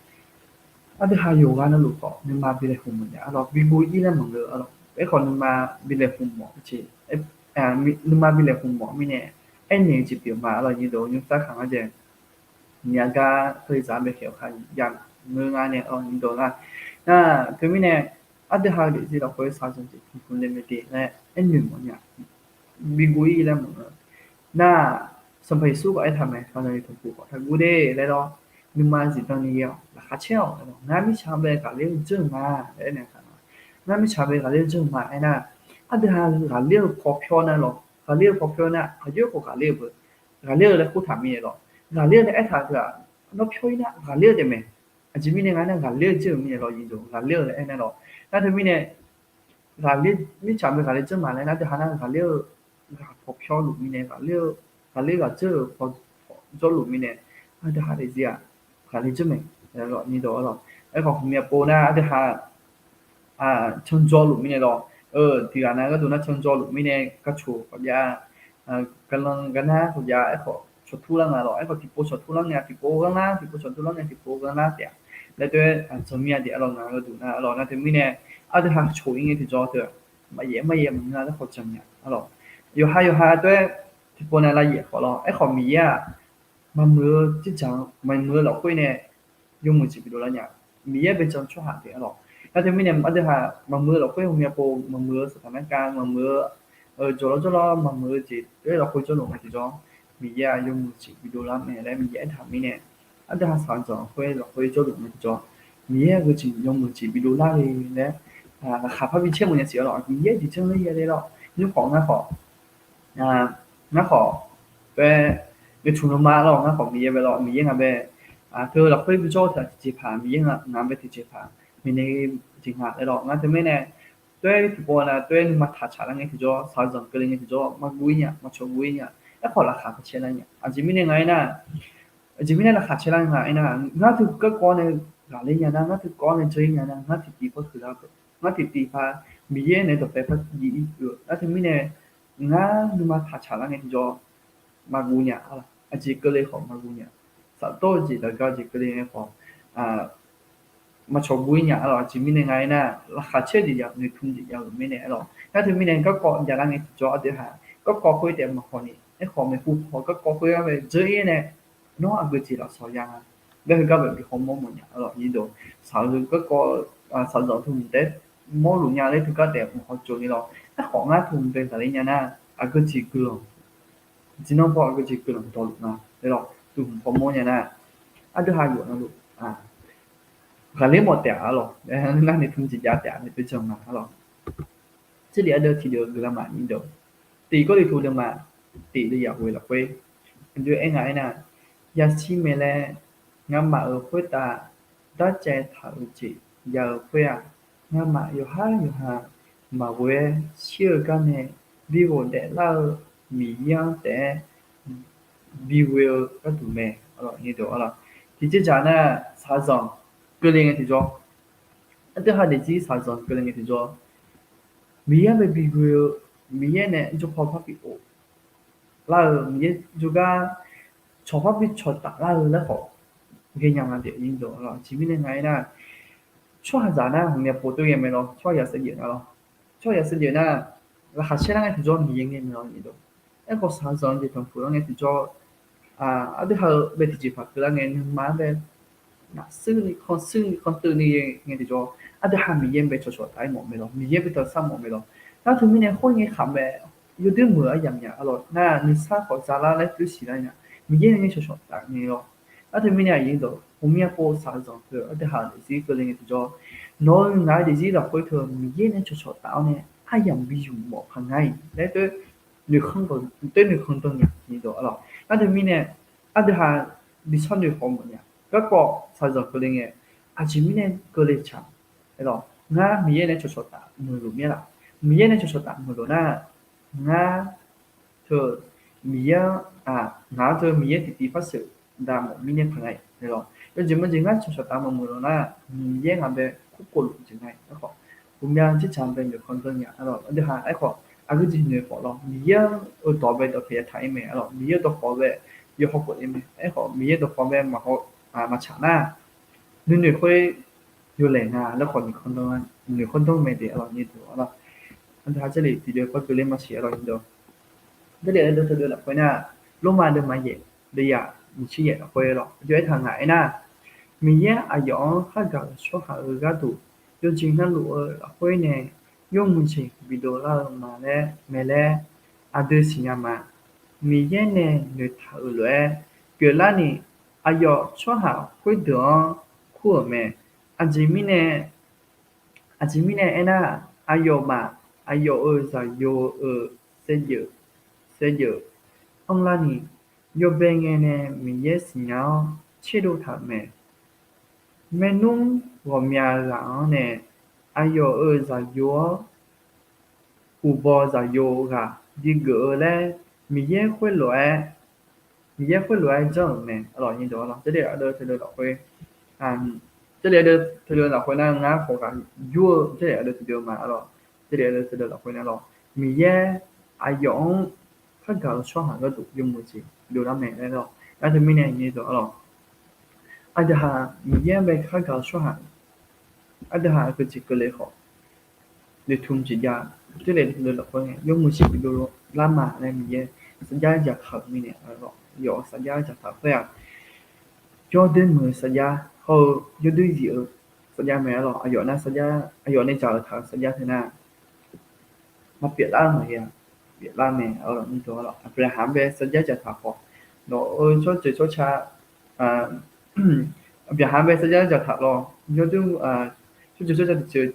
aqdui ha yawqghaq navluf khawf nuima bi laeqhmq mawf nya arlawq, bi guv-ir laer maqngeur arlawq. Aerkhawf nuima bi laeqhmq mawf, nuima bi laeqhmq mawf mirnae aernaeq-eu jeq pyeuf ma arlawq, nyirdawq nymr sarkaq ngar jae. Nya gar teu zaq bae khaeq-awr khar yangeur nga nae arlawq, nyirdawq nar. Nar teumirnae aqdui ha-eu daefzir lafkhoer shaqzanq jeq tanqpuq le mae de laer aernaeq mawf nya, bi guv-ir laer maqngeur. Nar Sanqpaq Yeqsur khawf aertaq mae, shaqzanq jeq tanqpuq khawf taqguv de laer lawr, nuima zifdan ni ghae-awq, laqkhaq caer-awq, ngar mirtsaq bae ghaqler-eu dzeur-euq ma laer aernaeq taq nga. Ngar mirtsaq bae ghaqler-eu dzeur-euq ma aernar, aqdui ha ghaqler-eu paw pyawr nar lawr, ghaqler-eu paw pyawr nar aqjox khawf ghaqler-eu beu, ghaqler-eu laer khoertaq mirnae lawr, ghaqler-eu laer aertaq-eu teu-aq, nawr pyawr-ir nar ghaqler-eu taef mae. Aqjeq mirnae nga nar ghaqler-eu dzeur-euq mirnae lawr, nyirdawq ghaqler-eu laer aernar lawr. Nar teumirnae ghaqler, mirtsaq bae ghaqler dzeur ma laer nar, aqdui ha nar ghaqler-eu ghaq paw pyawr luf mirnae, ghaqler-eu, ghaqler ghaq dzeur-euq paw jawrluf mirnae, aqdui ha daefzir-aq ghaqler dzeur mae, nyirdawq arlawq. Aerkhawf hmqmyav pov nar aqdui ha canjawr luf mirnae lawr, tiq ghaq nav gharduq nar canjawr luf mirnae, gharcoq khawf jav, garlanr garnar khawf jav, aerkhawf cawqtur lar nga lawr. Aerkhawf tiqpov cawqtur lar ngae tiqpov ghanrlar, tiqpov cawqtur lar ngae tiqpov ghanrlar taef-a laer tov-aer, aqdzanq mir-a de arlawq, ngaq gharduq nar arlawq. Nar teumirnae aqdui ha coq-ir ngae tiqjawr teu maqyaef maqyaef maqngeur laer khawf janq nya arlawq. Yawqha yawqha tov-aer tiqpov nav lavyaef khawf lawr. Aerkhawf Miqyaer-aq maqmuiq-eu dzerdzaq-anr maqmuiq-eu lafkhoer nae yawmuiq jeq bidov lar nya. Miqyaer bae jan tsawrhaq taef arlawq. Nar teumirnae aqdui ha maqmuiq-eu lafkhoer hmqmyav pov maqmuiq-eu saqtaq narkhav maqmuiq-eu jawqlawr jawrlawr maqmuiq-eu jeq tov-aer lafkhoer jawrluf ngae tiqjawr, Miqyaer-aq yawmuiq jeq bidov lar mae laer Miqyaer aertaq mirnae, aqdui ha shaqzanq khoer lafkhoer jawrluf ngae tiqjawr, Miqyaer-aq geujeq yawmuiq jeq bidov lar le laer laqkhaq par bi caer mawf nya siq arlawq. Miqyaer jeq janr ler ya le lawr. Nymr khawf ngar khawf ngar khawf, bae, yawtmq lama lawr, ngar khawf Miqyaer bae lawr, Miqyaer ngaq bae teu lafkhoer bijawr-eu taq tiqjeqpaq, Miqyaer ngaq bae tiqjeqpaq, maeqnaeq jeq nga laer lawr. Ngar teumirnae tov-aer tiqpov nav tov-aer nuima taqtsaq lar ngae tiqjawr, shaqzanq keuvle ngae tiqjawr, maqguv-ir nya, maqcawq guv-ir nya. Aerkhawf laqkhaq par caer lar nya. Aqjeq mirnae nga aernar, aqjeq mirnae laqkhaq caer lar nga aernar, ngar teu garkawv nae ghaqler nya nar, ngar teu kawv nae dzeur-ir nya nar, ngar tiqtiv par huiqlar-eu, ngar tiqtiv par Miqyaer naeq-aer dawqpae par jiv-ir-eu. Nar teumirnae ngar nuima taqtsaq lar ngae tiqjawr maqguv nya. Aqjeq keuvle khawf maqguv nya. Safdawr-eu jeq, daqgar-eu jeq keuvle ngae khawf maqcawq guv-ir nya arlawq. Aqjeq mirnae nga aernar, laqkhaq caer jeq ya, noeqtmq jeq ya-euq mirnae arlawq. Nar teumirnae garkawv jav lar ngae tiqjawr aqdui ha garkawv khoer taef maqhaw ni, aerkhawf maeqhu paw garkawv khoer-anr bae dzeur-ir nae, nawr aqgeujeq lafsawq ya nga laer heugar bae bi hawmawr mawf nya arlawq. Nyirdawq, shaq-eu garkawv, shaqzanq teu hmq taef mawrluf nya laer teugar taef maqhaw jov ni lawr. Aerkhawf ngar teu hmq bae ghaqler nya nar, aqgeujeq guiqlanq, jeq nanr paw aqgeujeq guiqlanq dawqluf nga laer lawr. duq hmq hawmawr nya nar, aqdui ha yawf navluf ghaqler mawf taef-a arlawq. Ngar noeqtmq jeq jav taef-a, noeqtmq jan ma arlawq. Tserlef ardeuv tiqdeuv-eu guiqlanq ma nyir deuq, tiq Gawrliqtu deuvma tiq deuvyaq ghoe lafkhoer, aqjox aer nga aernar, yashir mae laer ngamaf-euq khoertav darcaev taq-euq jeq ya-eu khoer-aq, ngamaf yawqhar yawqha maqghoe-aer shir-eu gar nae bi ghofdaef lar-eu Miqyaer-anr taef-aer bi ghoe-eu gharduq mae. Tiqjeqjaq nar, shaqzanq keuvle ngae tiqjawr, aqdui ha daefzir shaqzanq keuvle ngae tiqjawr, Miqyaer-anr bae bi ghoe-eu, Miqyaer nae jawrpaw par bi of lar-eu, Miqyaer jawrgar cawq par bi cawqtaf lar-eu laer khawf ghaenya nga de. Aqjeq mirnae nga aernar, tsawrhaqzaq nar hmqmya pov tov ghae mae lawr, tsawrhaqzaq saevdzeuf nar lawr, tsawrhaqzaq saevdzeuf nar, laqkhaq caer lar ngae tiqjawr Miqyaer ngae mae lawr. Aerkhawf shaqzanq jeq tanqpuq lar ngae tiqjawr, aqdui ha-euq bae tiqjeqpaq keuvlar ngae nuima-anr bae nafsuir ni khanqsuir ni khanqteuv ni ghae ngae tiqjawr, aqdui ha Miqyaer bae cawqcawq taf-aer mawf mae lawr, Miqyaer bae tawqsar mawf mae lawr. Nar teumirnae khoer ngae khaq mae, yawdoer muiq-eu aryamq nya arlawq. Nar nuisar khawf zalar laer toer siqlar nya, Miqyaer nae cawqcawq taf ngae lawr. Nar teumirnae aqyuif deuq, ghawqmya pov shaqzanq teu aqdui ha daefzir keuvle ngae tiqjawr, nawq-eu ngaq-eu daefzir lafkhoer teu Miqyaer nae cawqcawq taf-awr nae aryamq bi yuf mawf paq nga-iq laer toer noeqkhanr dawq, toer noeqkhanr dawq nya ni dawq arlawq. Nar teumirnae aqdui ha bi tsawrnoeq khawf mawf nya. Garkawv shaqzanq keuvle ngae, aqjeq mirnae keuvle tsaq, arlawq, ngar Miqyaer nae cawqcawq taf muiqluf mir-a laf. Miqyaer nae cawqcawq taf muiqluf nar, ngar teu Miqyaer-anr, ngaq-anr teu Miqyaer tiqtiv par sheuqdav mawf mirnae paq nga-iq lawr. Yawjeq mawjeq ngar cawqcawq taf maqmuiq lawq nar, Miqyaer ngaq bae kurkov luf jeq nga-iq. Aerkhawf, ghawqmya jircaq bae noeqkhanr dawr nya arlawq. Aqdui ha aerkhawf aqgeu jeq noeq khawf lawr, Miqyaer-euq dawq bae dawqpaeq ya taq-ir mae arlawq. Miqyaer-euq dawqkhawf bae yawhaw khawf le mae. Aerkhawf Miqyaer dawqkhawf bae maqhaw, maqtsaq nar, nuinoeq khoer yawlaeq nga laer khawf noeqkhanr dawr mae de arlawq. Aqdui ha jarlif tiqdeuv par keuvle maqsiq arlawq. Jarlif aqdui teudeuv lafkhoer nar, Lormav deuvma yaef, deuvyaq nyiq tser yaef lafkhoer lawr, aqjox aertaq ngaq aernar, Miqyaer aqyawf-anr khargaq-euq tsawrhaq-euq gharduq yawjeq navluf-eu lafkhoer nae yawmuiq jeq bidov lar-eu ma laer mae laer aqdui siqnya ma. Miqyaer nae noeqtaq-euq lof-aer pyeuflarni, aqyawf tsawrhaq khoerdeuq-anr kur-euq mae. Aqjeq mirnae, aqjeq mirnae aernar, aqyawfmaf aqyawf-euq zaqyo-euq saevdzeuf, saevdzeuf anrlarni, yawbae ngae nae Miqyaer siqnya-awr tserdov taq-euq mae. Maernmr ghawqmya ghaq-anr nae aqyawf-euq zaqyo-awr, uqbaw zaqyo ghaq bigeuf-eu laer Miqyaer khoerlof-aer, Miqyaer khoerlof-aer janr-euq mae. Arlawq, nyiq deuq arlawq, jarlif aqdui teudeuv lafkhoer, jarlif aqdui teudeuv lafkhoer nar ngar khawf ghaq yur-eu jarlif aqdui teudeuv ma arlawq. Jarlif aqdui teudeuv lafkhoer nar lawr, Miqyaer aqyawf-anr khargaq-eu tsawrhaq gharduq yawmuiq jeq dovlar mae laer lawr. Nar teumirnae nyiq deuq arlawq, aqdui ha Miqyaer-anr bae khargaq-eu tsawrhaq, aqdui ha aqgeu jeq keuvle khawf, noeqtmq jeq jav, jarlif aqdui teudeuv lafkhoer nae yawmuiq jeq bidov lar ma laer Miqyaer sarjax dzaqtaq-euq mirnae, yawf-eu sarjax dzaqtaq khoer-aq, yawdoer muiq-eu sarjax hawr-eu yawdoer zif-eu sarjax mae arlawq. Aqyawf nar sarjax, aqyawf nae dzaq-euq taq-eu sarjax teu nar, maqpyeuf lar-eu maqghae-a, pyeuflar mae arlawq. Aqbyaqhaq-anr bae sarjax dzaqtaq khawf, nawq-euq tsawrjeuq tsawrca, Aqbyaqhaq-anr bae sarjax dzaqtaq lawr, yawdoer, tsawrjeuq tsawrca tiqjeuq,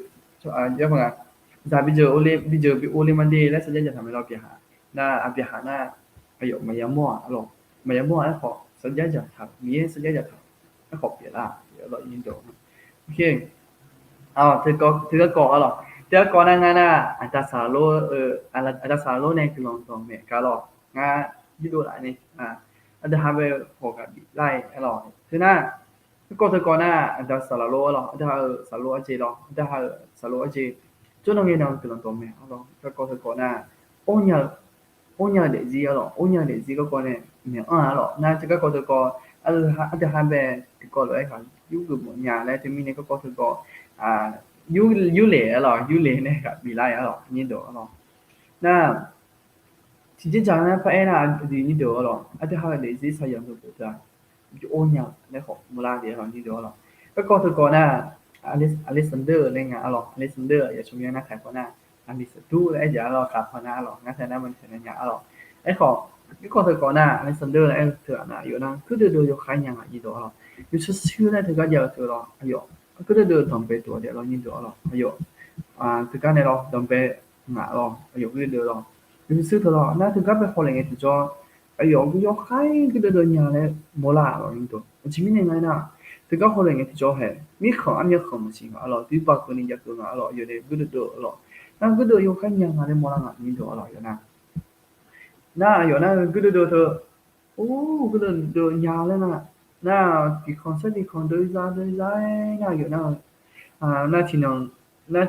zaq bijeuq, bijeuq bi ovle maqde laer sarjax dzaqtaq mae lawr. Aqbyaqhaq nar, aqbyaqhaq nar, aqyawf maqya mawr-aq arlawq, maqya mawr-aq aerkhawf sarjax dzaqtaq, Miqyaer sarjax dzaqtaq aerkhawf pyeuflar-aq, teugarkawv arlawq, teugarkawv nar ngar nar, aqda saqlaq lor-eu, aqda saqlaq lor nae guiqlanq dawq maeq gar lawr, ngar yurdov laf nae, aqdui ha bae ghawq ghaq biflar-aer arlawq. Teunar, garkawv teukawv nar, aqda saqlaq lor arlawq, aqdui ha-euq saqlor arjeq lawr, aqdui ha-euq saqlor arjeq, jawrnan ngae nan guiqlanq dawq maeq arlawq. Garkawv teukawv nar, or nya-eu daefzir arlawq, or nya-eu daefzir garkawv nae maeq-anr-aq arlawq. Nar garkawv teukawv, aqdui ha bae tiqkawv lof-aer ghaq yurgeuf mawf nya laer teumirnae garkawv teukawv, yurlef arlawq, yurlef nae ghaq biflar-aer arlawq, nyir dawq arlawq. Nar, tiqjeq dzaq nar par aer nar, aqdui nyir dawq arlawq, aqdui ha-euq daefzir saqyaq dawq deuq-aq, bi or nya-eu laer khawf murlar de arlawq, nyir dawq arlawq. Garkawv teukawv nar, Alexander laer nga arlawq, Alexander yaqcawq mya nar taq paw nar, Aqliqsaqdur laer aer jav arlawq, khaq paw nar arlawq, ngar taq nar maqli taq nar nya arlawq. Aerkhawf, Mirkhanq teu kawv nar, Alexander laer aer-eu teu-aq nar, aqyawf nar guirdeuv deuv yawkhav nya ngaq nyir dawq-a lawr. Yawshuir shuir laer teugar jav-eu teu lawr, aqyawf guirdeuv deuv danqbae dawq daef lawr nyir dawq-a lawr, aqyawf teugar nae lawr danqbae ngaq lawr, aqyawf guirdeuv deuv lawr. Yawshuir shuir teu lawr nar teugar bae hawlef ngae tiqjawr, aqyawf guirdeuv yawkhav-ir guirdeuv deuv nya laer mawrlar-aq lawr nyir dawq. Aqjeq mirnae nga aernar, teugar hawlef ngae tiqjawr hae, mirkhanq armyan khanq maqsiq ngaq-a lawr, duibav keuvni jav keuv ngaq-a lawr, aqyawf nae guirdeuv deuv lawr, nar guirdeuv yawkhav nya nga laer mawrlar ngaq nyir dawq-a lawr, aqyawf nar nar aqyawf nar guirdeuv deuv teu, or, guirdeuv deuv nya laer nar, nar tiqkhanq sar tiqkhanq deuv zar deuv zar-aer nar aqyawf nar, nar tiqnan, nar,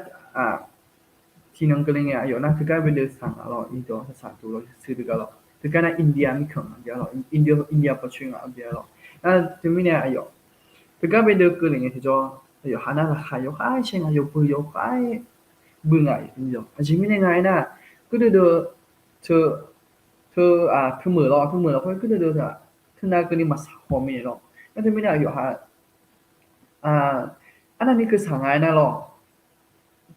tiqnan keuvle ngae aqyawf nar teugar bae deuv saq ngaq lawr, nyir dawq saq duq lawr, shuir teugar lawr, teugar nar India mirkhanq ngaq bya lawr, India, India pawcoer ngaq bya lawr. Nar teumirnae aqyawf teugar bae deuv keuvle ngae tiqjawr, aqyawf ha nar laqkhaq yawkhav-aer shaer nga, yawbui yawkhav-aer bui ngaq. Aqjeq mirnae nga aernar, guirdeuv deuv teu, teu, teumeuq lawr, teumeuq lafkhoer guirdeuv deuv teu-aq, teunav keuvni maqsaq haw mir lawr. Nar teumirnae aqyawf ha, arnavni keuv saq nga aernar lawr,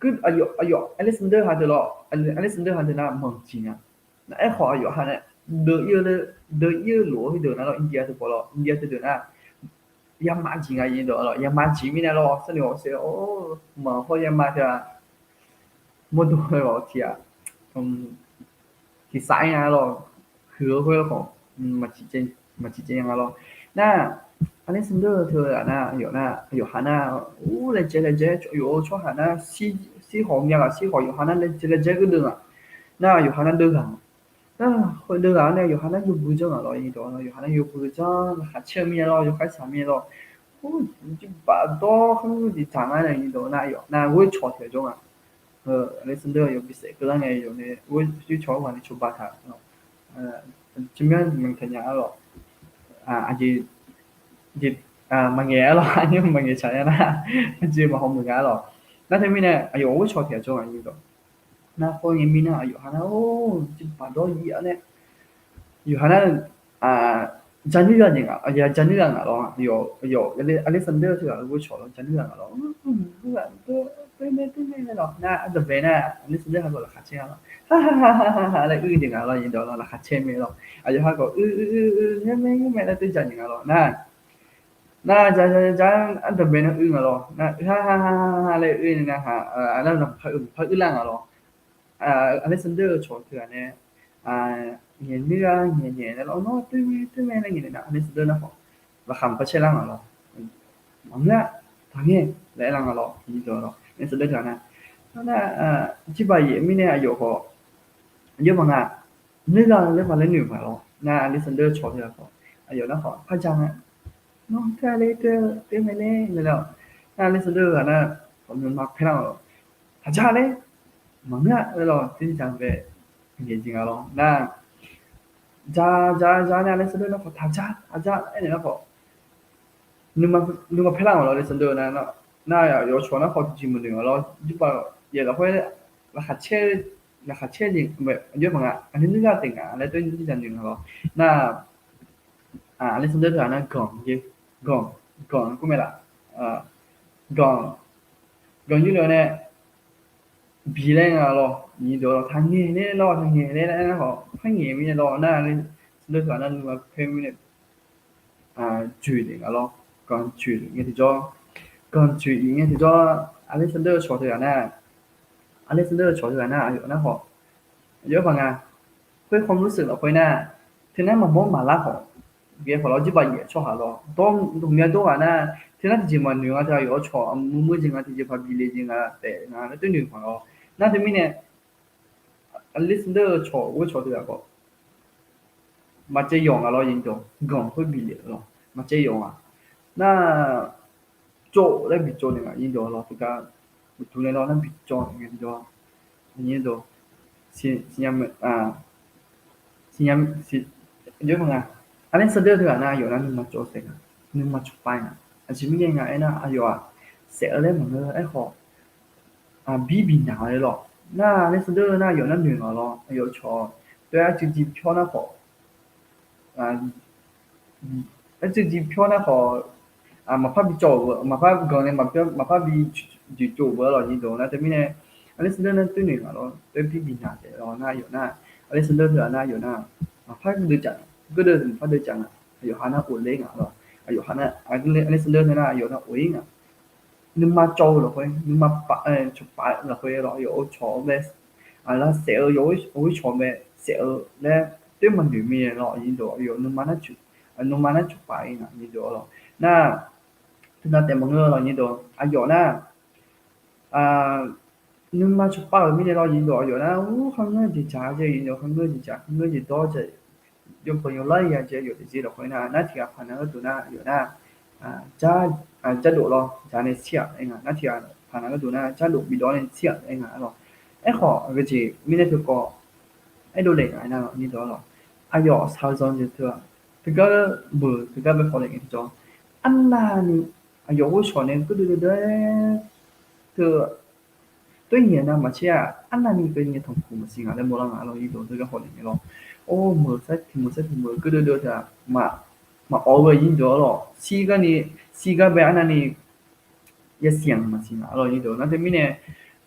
aqyawf, aqyawf Alexander ha deuq lawr, Alexander ha deuq nar manq jeq nga. Nar aerkhawf aqyawf ha nae deuv ir-eu, deuv ir-eu lof-aer heudeuq nar lawr, India teu pawf lawr, India teudeuq nar yama jeq nga nyir dawq-a lawr, yama jeq mirnae lawr, sarnoeq hawsher-awr manq hawr yama teu-aq, mawrdo-aer ghawq tiq-aq, tiq saf-aer nga lawr, huiq-eu khoer lawr khawf, maqciq caev nga lawr. Nar Alexander teu-aq nar, aqyawf nar, aqyawf ha nar, ur, laejae laejae, aqyawf-eu tsawrhaq nar, shir hawq myav ghaq shir hawq yawqha nar laejae laejae geuv deuv ngaq. Nar yawqha nar deuv ghaq, nar khoer deuv ghaq-awr nae yawqha nar yawbui janr ngaq lawr, nyir dawq-a lawr, yawqha nar yawbui janr, laqkhaq caer-eu mirnae lawr, yawkhav saq mirnae lawr, ur, jirbaq dawr kharmr jeq dzaq ngar nae nyir dawq nar, aqyawf nar ghoer cawq tiq ghaq jawr nga. Alexander aqyawf bisaef keuvlar ngae, aqyawf nae ghoer cawq-aer ghaq nae cawba taq, tmyanr maqtaq nya-a lawr, aqjeq, jeq, maqngaeq-a lawr, aqnyir maqngaeq tsaq nya nar, aqjeq maqhaw muiq nga-a lawr. Nar teumirnae aqyawf ghoer cawq tiq ghaq jawr nga nyir dawq. Nar khoerngae mirnae aqyawf ha nar, or, jirbaq dawr yir-awr nae, yawqha nar, ja nuir gha jeq nga, ja nuir gha ngaq lawr, aqyawf, aqyawf Alexander teughaq ghoer cawq lawr ja nuir gha ngaq lawr, ur, ur, ur, ur, teumae teumae laer lawr, nar ardanqbae nar Alexander ha khawf laqkhaq caer nga lawr, ha ha ha ha ha laer uir jeq nga lawr, nyir dawq lawr, laqkhaq caer mae lawr, aqyawf ha khawf uir uir uir uir, ngar mae ngar mae laer teuja jeq nga lawr, nar nar ja ja ja ja, ardanqbae nar uir nga lawr, nar uir ha ha ha ha laer uir ni nar ha, nar maqpar uir lar nga lawr. Alexander-eu cawq teughaq nae ngaeq nuir-a, ngaeq ngaeq nae lawr, nawr teumae teumae laer ngaeq nae nar Alexander nar khawf laqkhaq maqpar caer lar nga lawr. Maqngeur-a, taqngaer laer aer lar nga lawr, nyir dawq lawr, Alexander teughaq nar, nar, jirbaq yaef mirnae aqyawf khawf, aqjox maqnga, nuir lar laer paq laer noeq ma lawr. Nar Alexander cawq teughaq khawf, aqyawf nar khawf par ja nga, nawr teugar ler teumae ler laer lawr. Nar Alexander-eu ghaq nar khawf nuima paer lar nga lawr, taqja laer, maqngeur-a laer lawr, teuja bae ngaeq jeq nga lawr. Nar ja ja ja nae Alexander nar khawf taqja taqja aernaeq nar khawf nuima paer lar nga lawr, Alexander nar, nar aqyawf cawq nar khawf tiqjeq maqnoeq nga lawr, jirbaq yaef lafkhoer laqkhaq caer, laqkhaq caer jeq, aqjox maqnga, aqli nuir lar taef nga laer teunae teuja noeq nga lawr. Nar Alexander teughaq nar ganq, ganq, ganq kur mae laf, ganq, ganq yurle-awr nae bi laer nga lawr, nyir dawq lawr, taqngaeq ler lawr, taqngaeq ler laer nar khawf par ngaeq mirnae lawr, nar Alexander teughaq nar nuima paer mirnae joeq le nga lawr, ganq joeq le ngae tiqjawr, ganq joeq le ngae tiqjawr, Alexander-eu cawq teughaq nar, Alexander-eu cawq teughaq nar aqyawf nar khawf, aqjox maqnga, khoer khawf mr seuq lafkhoer nar, teunar maqmawr maqlar khawf, ghae khawf lawr, jirbaq yaef tsawrhaq lawr, dawr, dawqmya dawr ghaq nar, teunar tiqjeq maqnoeq nga, teu aqyawf-eu cawq mur mur jeq nga, tiqjeq paq bi le jeq nga taef nga laer teunaeq paq lawr. Nar teumirnae Alexander-eu cawq ghoer cawq teughaq khawf maqcaev yawq nga lawr, nyir dawq, ganq khoer bi le lawr maqcaev yawq nga. Nar cawv laer bi cawv naeq nga, nyir dawq lawr, teugar uqduq nae lawr nar bi cawv naeq nga, nyir dawq, nyir dawq, siqnya, aqjox maqnga, Alexander teughaq nar aqyawf nar nuima cawv saef nga, nuima cawv pav nga. Aqjeq mirnae nga aernar aqyawf-aq saef-eu laer maqngeur, aerkhawf aqbir biqnaq-a lawr. Nar Alexander nar aqyawf nar noeq nga lawr, aqyawf cawq teugar arcuiv ji pyawr nar khawf, arcuiv ji pyawr nar khawf, maqpar bi cawv-euq, maqpar ganq nae maqpar bi joeq cawv-euq lawr, nyir dawq. Nar teumirnae Alexander nar teunaeq nga lawr, teugar bir biqnaq taef lawr. Nar aqyawf nar, Alexander teughaq nar aqyawf nar maqpar deuv jaq, gardeuv maqpar deuv jaq nga. Aqyawf ha nar of ler nga lawr. Aqyawf ha nar, Alexander nar aqyawf nar of-ir nga. Nuima cawv-eu lafkhoer, nuima paf, cawqpaf-eu lafkhoer lawr, aqyawf-euq cawq-anr bae, aqlaf saef-eu, yawf-euq cawq-anr bae saef-eu laer toer maqnoeq mirnae lawr, aqnyir deuq, aqyawf nuima nar cawqpaf-ir nga, aqnyir deuq lawr. Nar, teunav taef maqngeur lawr, aqnyir deuq, aqyawf nar, nuima cawqpaf-euq mirnae lawr, aqnyir deuq, aqyawf nar, ur, kharngeur jeq dzaq-a jeq, aqnyir deuq, kharngeur jeq dzaq, kharngeur jeq dawr-awr jeq, yawbanq yawlar-ir ya jeq, aqyawf tiqjeq lafkhoer nar, nar tiqghaq paq nav gharduq nar, aqyawf nar, jardof lawr, dzaq nae shir-aq aer nga, nar tiqghaq paq nav gharduq nar, jardof bidawv nae shir-aq aer nga lawr. Aerkhawf, aqgeujeq mirnae teukawv aerdov le nga aernar, aqnyir deuq lawr, aqyawf shaqzanq jeq teu-aq, teugar beuq teugar bae khawf le ngae tiqjawr, arnavni aqyawf ghoer shawq nae gardeuv deuv deuv-aer teu toer nyaeq navmaqtser-aq, arnavni keuvni tanqpuq maqsiq ngaq laer mawrlar nga lawr, aqnyir deuq, teugar khawf le ngae lawr. Or, meuq sar tiq meuq sar tiq meuq gardeuv deuv teu-aq, maqawf-eu aqnyir deuq lawr, shirgar ni, shirgar bae arnavni yasiq-anr maqsiq ngaq lawr, aqnyir deuq. Nar teumirnae,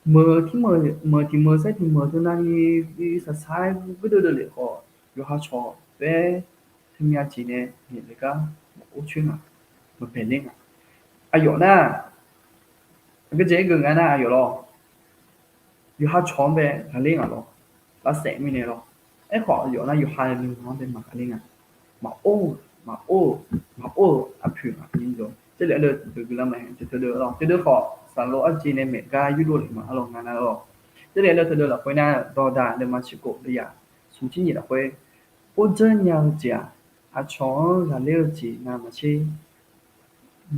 meuq tiq meuq, meuq tiq meuq sar tiq meuq teu navni saqsaq-aer gardeuv deuv lef khawf, yawqha cawq taef-aer teumya jeq nae naeq le gar maqor coer nga, maqbaeq ler nga. Aqyawf nar, aqgeujeq aergeuf nga nar, aqyawf lawr, yawqha cawq-anr bae ghaqler ngaq lawr, lavsaef mirnae lawr. Aerkhawf, aqyawf nar yawqha nuima-anr bae maqghaqler nga. Maqor-eu, maqor-eu, maqor-eu aqpoeq nga, aqnyir deuq, jarlif ardeuv teu guiqlanq ma-aer teu teu deuv lawr, teu deuv khawf saqlaq lof arjeq nae maeq gar yurdov lef ma lawr, ngar nar lawr. Jarlif ardeuv teu deuv lafkhoer nar, dawqdaq deuvma cirkhof deuvya smq tser nyiq lafkhoer, ordzeur nya-eu jeq-aq, aqcawq-anr ghaqler-eu jeq navmaqtser,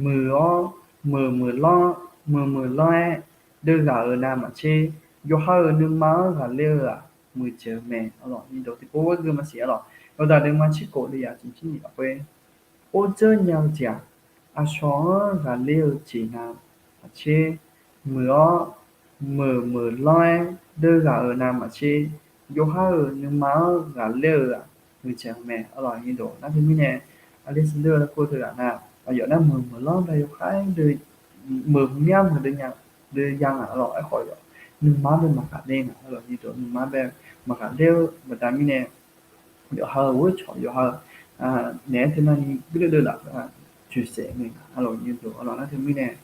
muiq-awr, meuq meuq lanr, meuq meuq lanr-aer deuvghaq-euq navmaqtser, yawqha-euq nuima-anr ghaqler-eu-aq muiqdzaeq-eu mae. Aqnyir deuq, tiqpov ghargeu maqsiq-a lawr, dawqdaq deuvma cirkhof deuvya smq tser nyiq lafkhoer, ordzeur nya-eu jeq-aq, aqcawq-anr ghaqler-eu jeq navmaqtser, muiq-awr, meuq meuq lanr-aer deuvghaq-euq navmaqtser, yawqha-euq nuima-anr ghaqler-eu-aq muiqdzaeq-eu mae. Aqnyir deuq, nar teumirnae, Alexander laer kur-eu teughaq nar, aqyawf nar meuq meuq lanr bae yawkhav-aer meuq myav meuq deuvya nga lawr. Aerkhawf, nuima-anr bae maqghaqler nga lawr, aqnyir deuq, nuima-anr bae maqghaqler-eu baqda mirnae, yawqha-euq ghoer cawq, yawqha-eu naeq-aer teu navni gardeuv deuv laf-a, toeqsaef naeq nga lawr, aqnyir deuq, aqlawq nar teumirnae,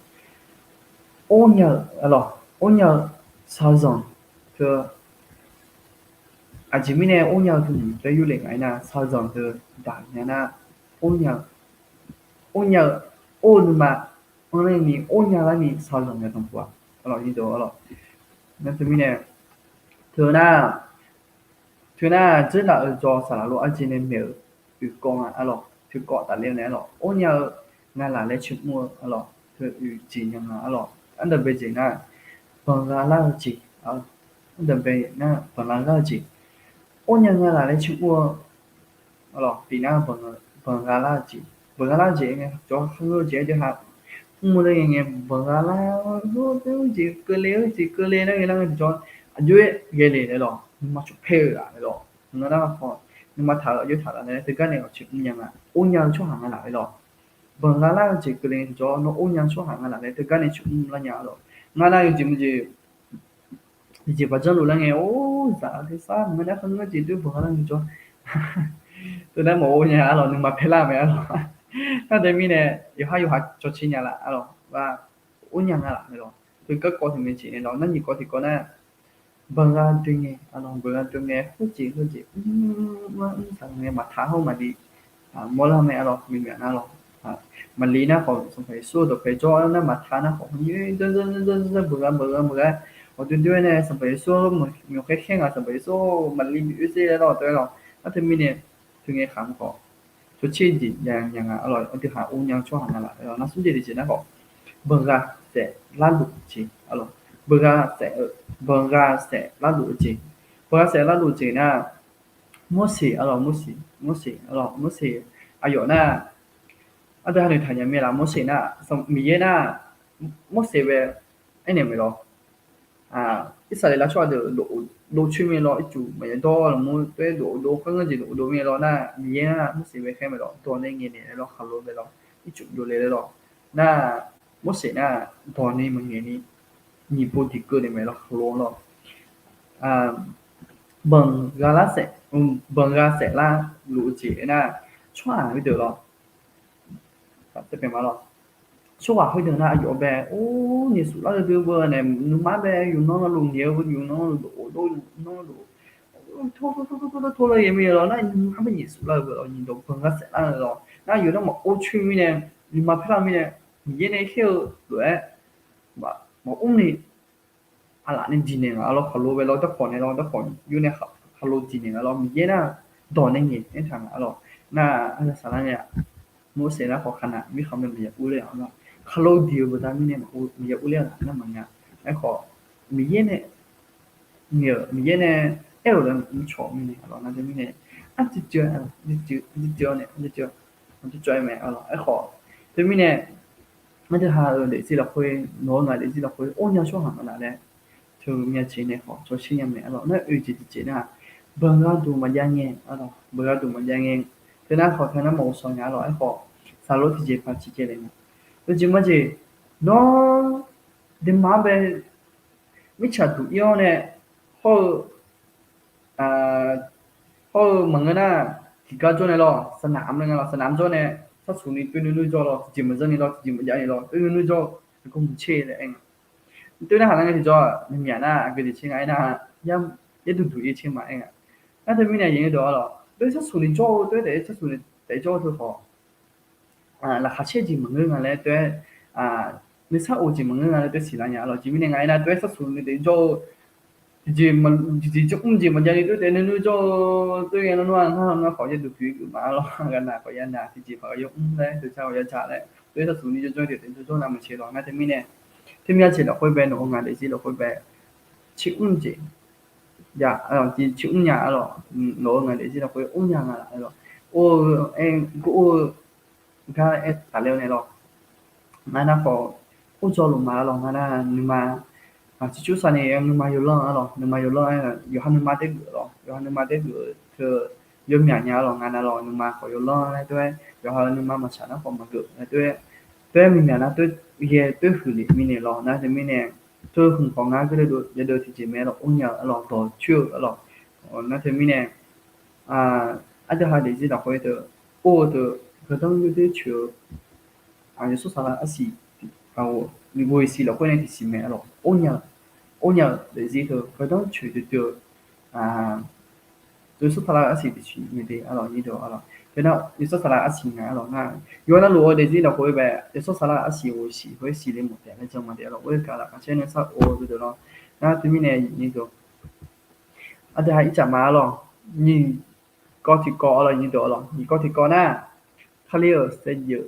ornya-eu, aqlawq, ornya-eu shaqzanq teu, aqjeq mirnae ornya-eu teu nymq taef yurlef nga aernar, shaqzanq teu daq nya nar, ornya-eu, ornya-eu, or-eu nuima anrni ornya larni shaqzanq nya tanqpuq-a, aqlawq, aqnyir deuq, aqlawq, nar teumirnae, teu nar, teu nar, dzeurlaf-eu jawr saqlaq lof arjeq nae maeq-euq oeqkawv nga, aqlawq, toeqkawv tafler-eu nae, aqlawq, ornya-eu ngalaf laer coeqmr-eu, aqlawq, teu oeq jeq nya nga, aqlawq, ardanqbae jeq nar, banqgha lar-eu jeq, ardanqbae nar banqgha lar-eu jeq, ornya ngalaf laer coeqmr-eu, aqlawq, tiqnar, banqgha lar-eu jeq, banqgha lar-eu jeq ngae, jawr kharngeur-eu jeq-aer jawr ha, mr-eu laer ngae ngae, banqgha lar-eu jeq keuvle-eu jeq keuvle nar ngae nar ngae jawr, aqjox-aer ghae le laer lawq, nuima cawqpae-eu ghaq laer lawq, ngar nar khawf, nuima taq-eu aqjox taq laf nae teugar nae awq coeqmr nya nga, ornya-eu tsawrhaq nga laf laer lawq, banqgha lar-eu jeq keuvle ngae jawr, nawr ornya-eu tsawrhaq nga laf laer teugar nae coeqmr lar nya lawq, ngar nar yawjeq maqjeq Tiqjeq baqjanr luf lar ngae, or, zaq-eu tersar maqngeur nar kharngeur jeq doer banqgha lar ngae jawr. Teunar maqor nya, aqlawq, nuima paelar mae, aqlawq. Nar teumirnae, yawqhar yawqha cawcaer nya laf, aqlawq, bar or nya nga laf mae lawq. Teu garkawv teu ngae jeq nae lawq, nar nyiq kawv tiqkawv nar, banqgha doe ngae, aqlawq, banqgha doe ngae, heujeq heujeq, mr, mr, maqtaq hawr maqli mawrlar mae, aqlawq, miqmyaq nar lawq. Maqli nar khawf, Sanqpaq Yeqsur-eu dawqpae jawr nar, maqtaq nar khawf, hawr nyoer zanr zanr zanr zanr zanr beuq gha beuq gha beuq gha, awq doe doe-aer nae Sanqpaq Yeqsur-anr myawq khaer khaer nga, Sanqpaq Yeqsur maqli bi oer tser-aer lawq teu-aer lawq. Nar teumirnae, teu ngae khaq mr khawf, cawcaer jeq nya nya nga, aqlawq, aqdui haq or nya-eu tsawrhaq nga laf, nar smr jeq tiqjeq nar khawf, banqgha saef larluf-eu jeq, aqlawq, banqgha saef, banqgha saef larluf-eu jeq, banqgha saef larluf-eu jeq nar, Morseq, aqlawq, Morseq, Morseq, aqlawq, Morseq, aqyawf nar, aqdui haq noeqtaq nya mae laf, Morseq nar, Miqyaer nar, Morseq bae aernaeq mae lawq. Irsaqleqlav tsawrhaq deuq dov coer mae lawr, ircuf maqya dawr laf mur dof-aer dov dov kharngeur jeq dov dov mae lawr nar, Miqyaer nar Morseq bae khaer mae lawq, dawq nae ngaeqnaeq laer lawr, khaqlo bae lawr, ircuf dovle laer lawr. Nar, Morseq nar, dawq nae maqngaeq ni, nyiq pov diq keuv naeq mae lawr, khaqlo lawr. Banqgha lar saef banqgha saeflar luf-eu jeq aernar, tsawrhaq heudeuq lawr, tsawrhaq khoerdeuq nar aqyawf bae or nyaeq suflar-eu deuq beu nae nuima bae yawqnan luf nyaeq-eu yawqnan luf dof-eu dov yawqnan luf tor tor tor tor tor tor lar yaeq mir-eu lawr nar nuima bae nyaeq suflar-eu beu lawr nyiq dawq banqgha saeflar-eu lawr nar yawqnan maqor coer mirnae nuima paerlar mirnae Miqyaer nae khaer-eu lof-aer maqmr ni aqlaf nae diqnaeq nga lawr khaqlo bae lawr darkhawf nae lawr darkhawf yur nae khaqlo diqnaeq nga lawr Miqyaer nar dawq nae ngaeq aertaq nga lawr nar aqyawf saqlar nae-aq Morseq nar khawf khaqnaq mirkhanq mae maqya urler-a lawr khaqlo diq-eu baqda mirnae maqya urler-a nar maqnya aerkhawf Miqyaer nae ngaeq-euq Miqyaer nae aer-euq laer maqmr cawq mirnae lawr nar teumirnae arjeuv jeuv-a, arjeuv jeuv-awr nae arjeuv jeuv-a, arjeuv jeuv-aer mae lawr aerkhawf teumirnae nar teuha-euq daefzir lafkhoer nawq-eu ngaq daefzir lafkhoer or nya tsawrhaq maqnaq laer teu myav jeq nae khawf cawshir nya mae lawr nar oeq jeq tiqjeq nar-aq banqgha duq maqjav ngae lawr banqgha duq maqjav ngae teunar khawf teunar maqghovshaw nya lawr aerkhawf saqlor tiqjeq paq ciqcaev le nga. Oeq jeq ma jeq nawr daema-anr bae mirtsaq duq ir-awr nae hawr-eu hawr-eu maqngeur nar tiqgar jawr nae lawr saqnaq mr nga lawr saqnaq mr jawr nae sharsuq ni toer nuinur jawr lawr tiqjeq maqzanr ni lawr tiqjeq maqjav ni lawr toer nuinur jawr-eu aqgeu mq tser laer aer nga. Toer narhaq nar ngae tiqjawr-aq maqmyaq nar aqgeu jeq tser nga aernar yaerduq duq ir tser ma aer nga. Nar teumirnae aqyuif nyir deuq-a lawr toer sharsuq ni jawr-eu toer taef-aer sharsuq ni taef jawr-eu teu khawf laqkhaq caer jeq maqngeur nga laer toer nuisar of jeq maqngeur nga laer toer siqlar nya lawr jeq mirnae nga aernar toer sharsuq ni taef jawr-eu tiqjeq tiqjeq mr jeq maqjav ni toer taef nuinur jawr-eu toer ngae nar nmr-a ngar ngar khawf yaerduq duq ir geuf ma lawr ghaqnaq khawf yanaq tiqjeq paq ghaq yawmr laer teucar khawf yadzaq laer toer sharsuq ni jawrjawr tiq taef jawrjawr navmaqtser lawr nar teumirnae teumirnae jeq lafkhoer bae nawq-eu ngaq daefzir lafkhoer bae tsermr jeq ya, tsermr nya-a lawr nawq-eu ngaq daefzir lafkhoer or nya nga laf-a lawr or-eu aer gor or-eu gar aer tafler-awr nae lawr ngar nar khawf or dzaw luf ma-a lawr ngar nar nuima ciqcur sar ni nuima yawlanr-a lawr nuima yawlanr-aer yawqha nuima taergeuf lawr yawqha nuima taergeuf-eu teu yawmyaq nya-a lawr ngar nar lawr nuima khawf yawlanr laer toer-aer yawqha-eu nuima maqtsaq nar khawf maqgeuf laer toer-aer toer-aer maqmyaq nar toer ghae toer huiq lef mirnae lawr nar teumirnae teu hmq khawf ngar geur le dov yadeuv tiqjeq mae lawr or nya-eu-a lawr dawq coer-eu-a lawr nar teumirnae ardui ha daefzir lafkhoer teu or-eu teu gardanr yawdoer coeq-eu yawshawr saqlar arsiq, ghoeq siq lafkhoer nae tiqsiq mae-a lawr or nya-eu, or nya-eu daefzir teu gardanr coeq duidui-eu yawshawr saqlar arsiq tiqsiq mae de-a lawr nyir deuq-a lawr teunar yawshawr saqlar arsiq nga-a lawr ngar yawqha navluf-eu daefzir lafkhoer bae yawshawr saqlar arsiq ghoeq siq khoer siqle mawf taef laer jan ma de-a lawr ghoer gaq laf kaqcaer nuisar of-eu deuq deuq lawr nar teumirnae nyir deuq ardui ha ircaf ma-a lawr nyiq kawv tiqkawv-a lawr nyir deuq-a lawr nyiq kawv tiqkawv nar Kali-euq saevdzeuf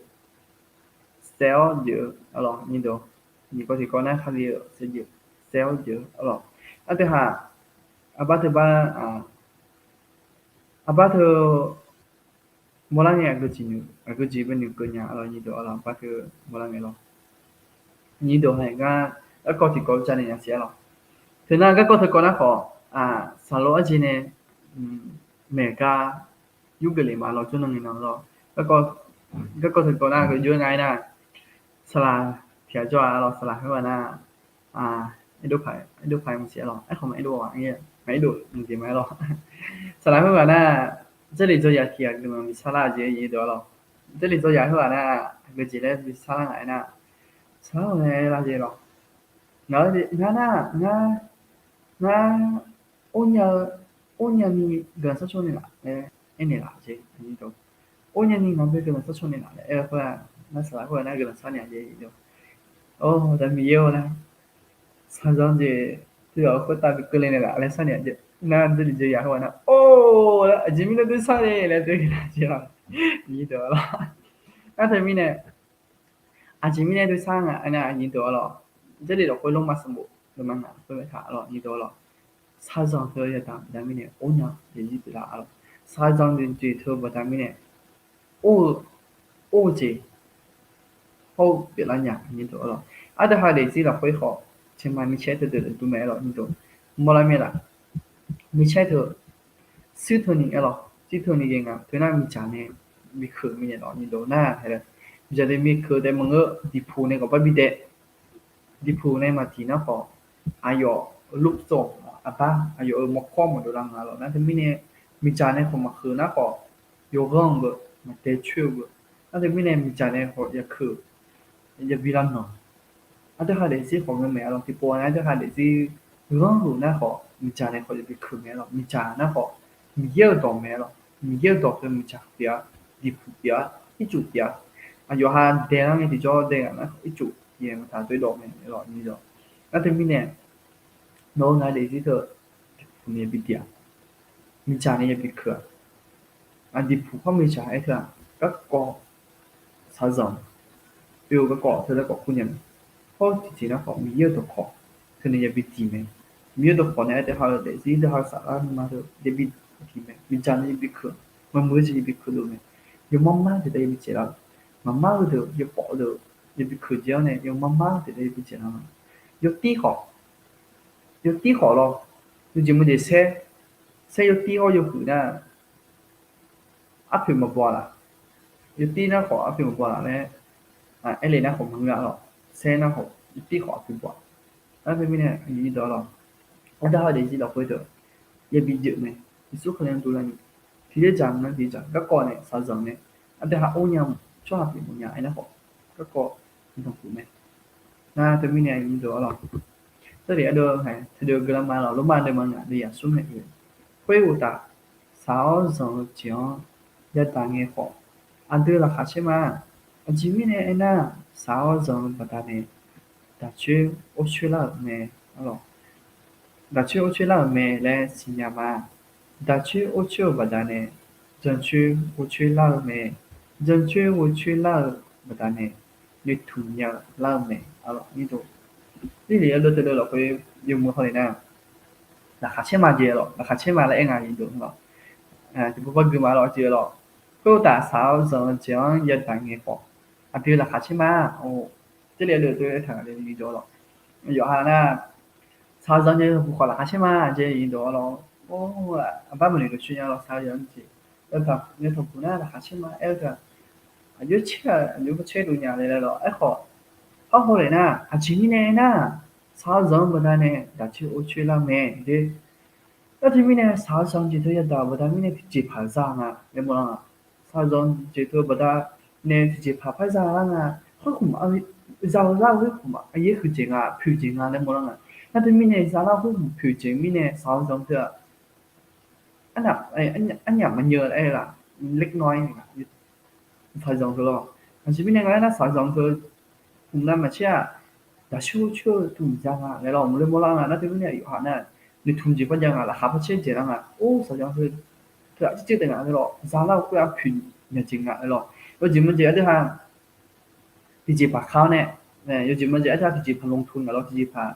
saev-awr dzeuf-eu-a lawr nyir deuq nyiq kawv tiqkawv nar Kali-euq saevdzeuf saev-awr dzeuf-eu-a lawr ardui ha aqbar teu bar aqbar teu mawrlar ngae aqgeujeq bae noeqkeuv nya-a lawr nyir deuq-a lawr aqbar teu mawrlar ngae lawr nyir deuq hae ngar garkawv tiqkawv jar nae nya siq-a lawr teunar garkawv teukawv nar khawf saqlor arjeq nae maeq gar yurgeuf lef ma lawr jawrnan ngae nan lawr garkawv teukawv nar heujox nga-aer nar saqlaq tiq ghaq jawr-a lawr saqlaq khoerghaq nar aerdov paq aerdov paq-aer maqsiq-a lawr aerkhawf ma aerdov-a aqnyir ma aerdov mqjeq ma-aer lawr saqlaq khoerghaq nar jarlif dzawyaq tiq ghaq guiqlanq bi sarlar-eu jeq nyir deuq-a lawr jarlif dzawyaq khoerghaq nar aqgeujeq laer bi sarlar ngaq-aer nar saqlaq-awr nae aer lar jeq lawr ngaq-eu ngar nar ngar ngar or nya-eu or nyani guiqlanq sharcaw naeqlaf laer aernaeq laf jeq or nyani ngaq bae guiqlanq sharcaw naeqlaf laer aer-eu khoer-aq nar saqlaq khoer-aq nar guiqlanq sharcaw naeq-a jeq or da Miqyaer-awr nar shaqzanq jeq teughaq-eu khoertav bi keuvle naeqlaf laer sharnaeq-a jeq nar jarlif dzawyaq khoerghaq nar or laer aqjeq mirnae dov sharnaeq laer dov-ir nar jeq lawr nyir deuq-a lawr nar teumirnae aqjeq mirnae dov shar nga aernar nyir deuq-a lawr jarlif lafkhoer lormav sanqbof lormav ngaq khoer-a lawr nyir deuq-a lawr shaqzanq teu yadaq baqda mirnae or nya jeqzir pyeuflar-a lawr shaqzanq jeq teu baqda mirnae or-eu or-eu jeq hawr-eu pyeuflar nya nyir deuq-a lawr ardui ha daefzir lafkhoer khawf tiqma micaer teu deuq deuq dov mae-a lawr nyir deuq mawrlar mae laf micaer teu sirteuni-aer lawr sirteuni ghae nga teunar miqdzaq nae bi keuq mirnae lawr nyir deuq nar hae laer miqdzaq nae bi keuq taef maqngeur diqpuq nae khawf bar bi daef diqpuq nae maqdiq nar khawf aqyawf-eu loftsawv aqbar aqyawf-euq mawrkawr maqdov lar nga lawr nar teumirnae Miqdzaq nae khawf maqkeuq nar khawf, yawqghanr-eu geuf, maqdae coer-eu geuf. Nar teumirnae miqdzaq nae khawf ya keuq, yabi lavnanq. Aqdui ha daefzir khawf ngae maeq-a lawr, tiqpov-a nae aqdui ha daefzir ghanrluf nar khawf, miqdzaq nae khawf yabi keuq mae lawr. Miqdzaq nar khawf, Miqyaer-euq dawq mae lawr. Miqyaer-euq dawq teu miqdzaq pyeuf-a, diqpuq pyeuf-a, ircuf pyeuf-a. Aqyawf ha daelar ngae tiqjawr dae ghaq nar khawf ircuf pyeuf-a, maqtaq doer dawq mae lawr. Nar teumirnae nawq-eu ngaq daefzir teu diqpuq nae yabi diq-a, miqdzaq nae yabi keuq-a. Aqdiqpuq hawr miqdzaq aer teu-aq, garkawv shaqzanq oe-eu garkawv teu darkawv kur nya mae. Hawr tiqjeq nar khawf, Miqyaer-euq dawqkawq teu nae yabi diq mae. Miqyaer-euq dawqkawq nae aer teu ha-eu daefzir deu ha-eu saflar nuima teu yabi diq mae. Miqdzaq nae yabi keuq, maqmuiq-eu jeq yabi keuq luf mae. Yawmar mar tiqdav yabi dzaeqlar-eu, maqmar-eu deuq, yawpawf-eu deuq yabi keuq jeq-anr nae yawmar mar tiqdav yabi dzaeqlar mae. Yawtir khawf, yawtir khawf lawr, yawjeq meuq jeq saer, saer yawtir hawr yawhuiq nar, arpoeq maqbaw-a laf. Yawtir nar khawf arpoeq maqbaw-a laf laer aer le nar khawf maqngeur-a lawr. Saer nar khawf yawtir khawf arpoeq baw-a. Nar teumirnae aqyuif nyir deuq-a lawr, aqdui ha daefzir lafkhoer teu yabi jeuf mae. Yeqsur Kali-anr durlar ni tiqjeq dzaq-anr tiqjeq dzaq garkawv nae shaqzanq nae aqdui ha or nya, tsawrhaq pyeuf mawf nya aernar khawf, garkawv danqpuq mae. Nar teumirnae aqyuif nyir deuq-a lawr, tawrlef ardov-aer teudeuv guiqlanq ma lawr, Lormav deuvma ngaq deuvyaq smr nae oe, khoeruqtaf, shaq-awr zanq-eu jeq-anr yadaq ngae khawf, aqdui laqkhaq caer ma. Aqjeq mirnae aernar, shaq-awr zanq-eu baqdanae daqcoer or coerlar-euq mae. Daqcoer or coerlar-euq mae laer siqnya ma. Daqcoer or coer-eu baqdanae jancoer ghovcoer lar-eu mae. Jancoer ghovcoer lar-eu baqdanae noeqtmq nya lar-eu mae. Arlawq, zirlef ardov teudeuv lafkhoer yawmuiq hawle nar, laqkhaq caer ma jeq lawr, laqkhaq caer ma laer aer nga aqyuif deuq lawr. Tiqpov par gui ma lawr, jeq lawr. Khoeruqtaf shaq-awr zanq-eu jeq-anr yadaq ngae khawf, aqdui laqkhaq caer ma. Zirlef ardov teudeuv aertaq nga le ni jawr lawr. Yawqha nar, shaqzanq jeq tanqpuq khawf laqkhaq caer ma jeq aqyuif deuq-a lawr. Aqbar maqnoeq dawqcoer nya lawr, shaqzanq jeq tanqpuq nar laqkhaq caer ma aer-eu teu-aq, aqjox caer-aq, aqjox caer dov nya le laer lawr. Aerkhawf, par hawle nar, aqjeq mirnae aernar, shaqzanq-eu baqdanae daqcoer or coer lar-eu mae jeq. Nar teumirnae shaqzanq jeq teu yadaq-euq baqda mirnae tiqjeqpaq za nga laer mawrlar nga. Shaqzanq jeq teu baqdanae tiqjeqpaq par za lar nga. Khoerkhmq, za-eu lar-eu khoerkhmq aqyaer huiqdzaeq nga, poeqdzaeq nga laer mawrlar nga. Nar teumirnae za lar-eu khoerkhmq poeqdzaeq mirnae shaqzanq teu-aq, arnyaf maqnyeuv laer aer-eu laf, ler nawr-aer nga. Shaqzanq teu lawr, aqjeq mirnae nga aernar shaqzanq teu hmq navmaqtser-aq, daqcoer or coer-eu tmq ja nga laer lawr, maqle mawrlar nga. Nar teumirnae yawqha nar noeqtmq jeq par jav nga, laqkhaq par caer dzaeqlar nga. Or, shaqzanq teu teu-aq circuir taef nga laer lawr, za lar-eu khoer-aq poeq nya jeq nga laer lawr. Yawjeq maqjeq aqdui ha tiqjeqpaq ka-awr nae, yawjeq maqjeq aqdui ha tiqjeqpaq ลงทุน nga lawr, tiqjeqpaq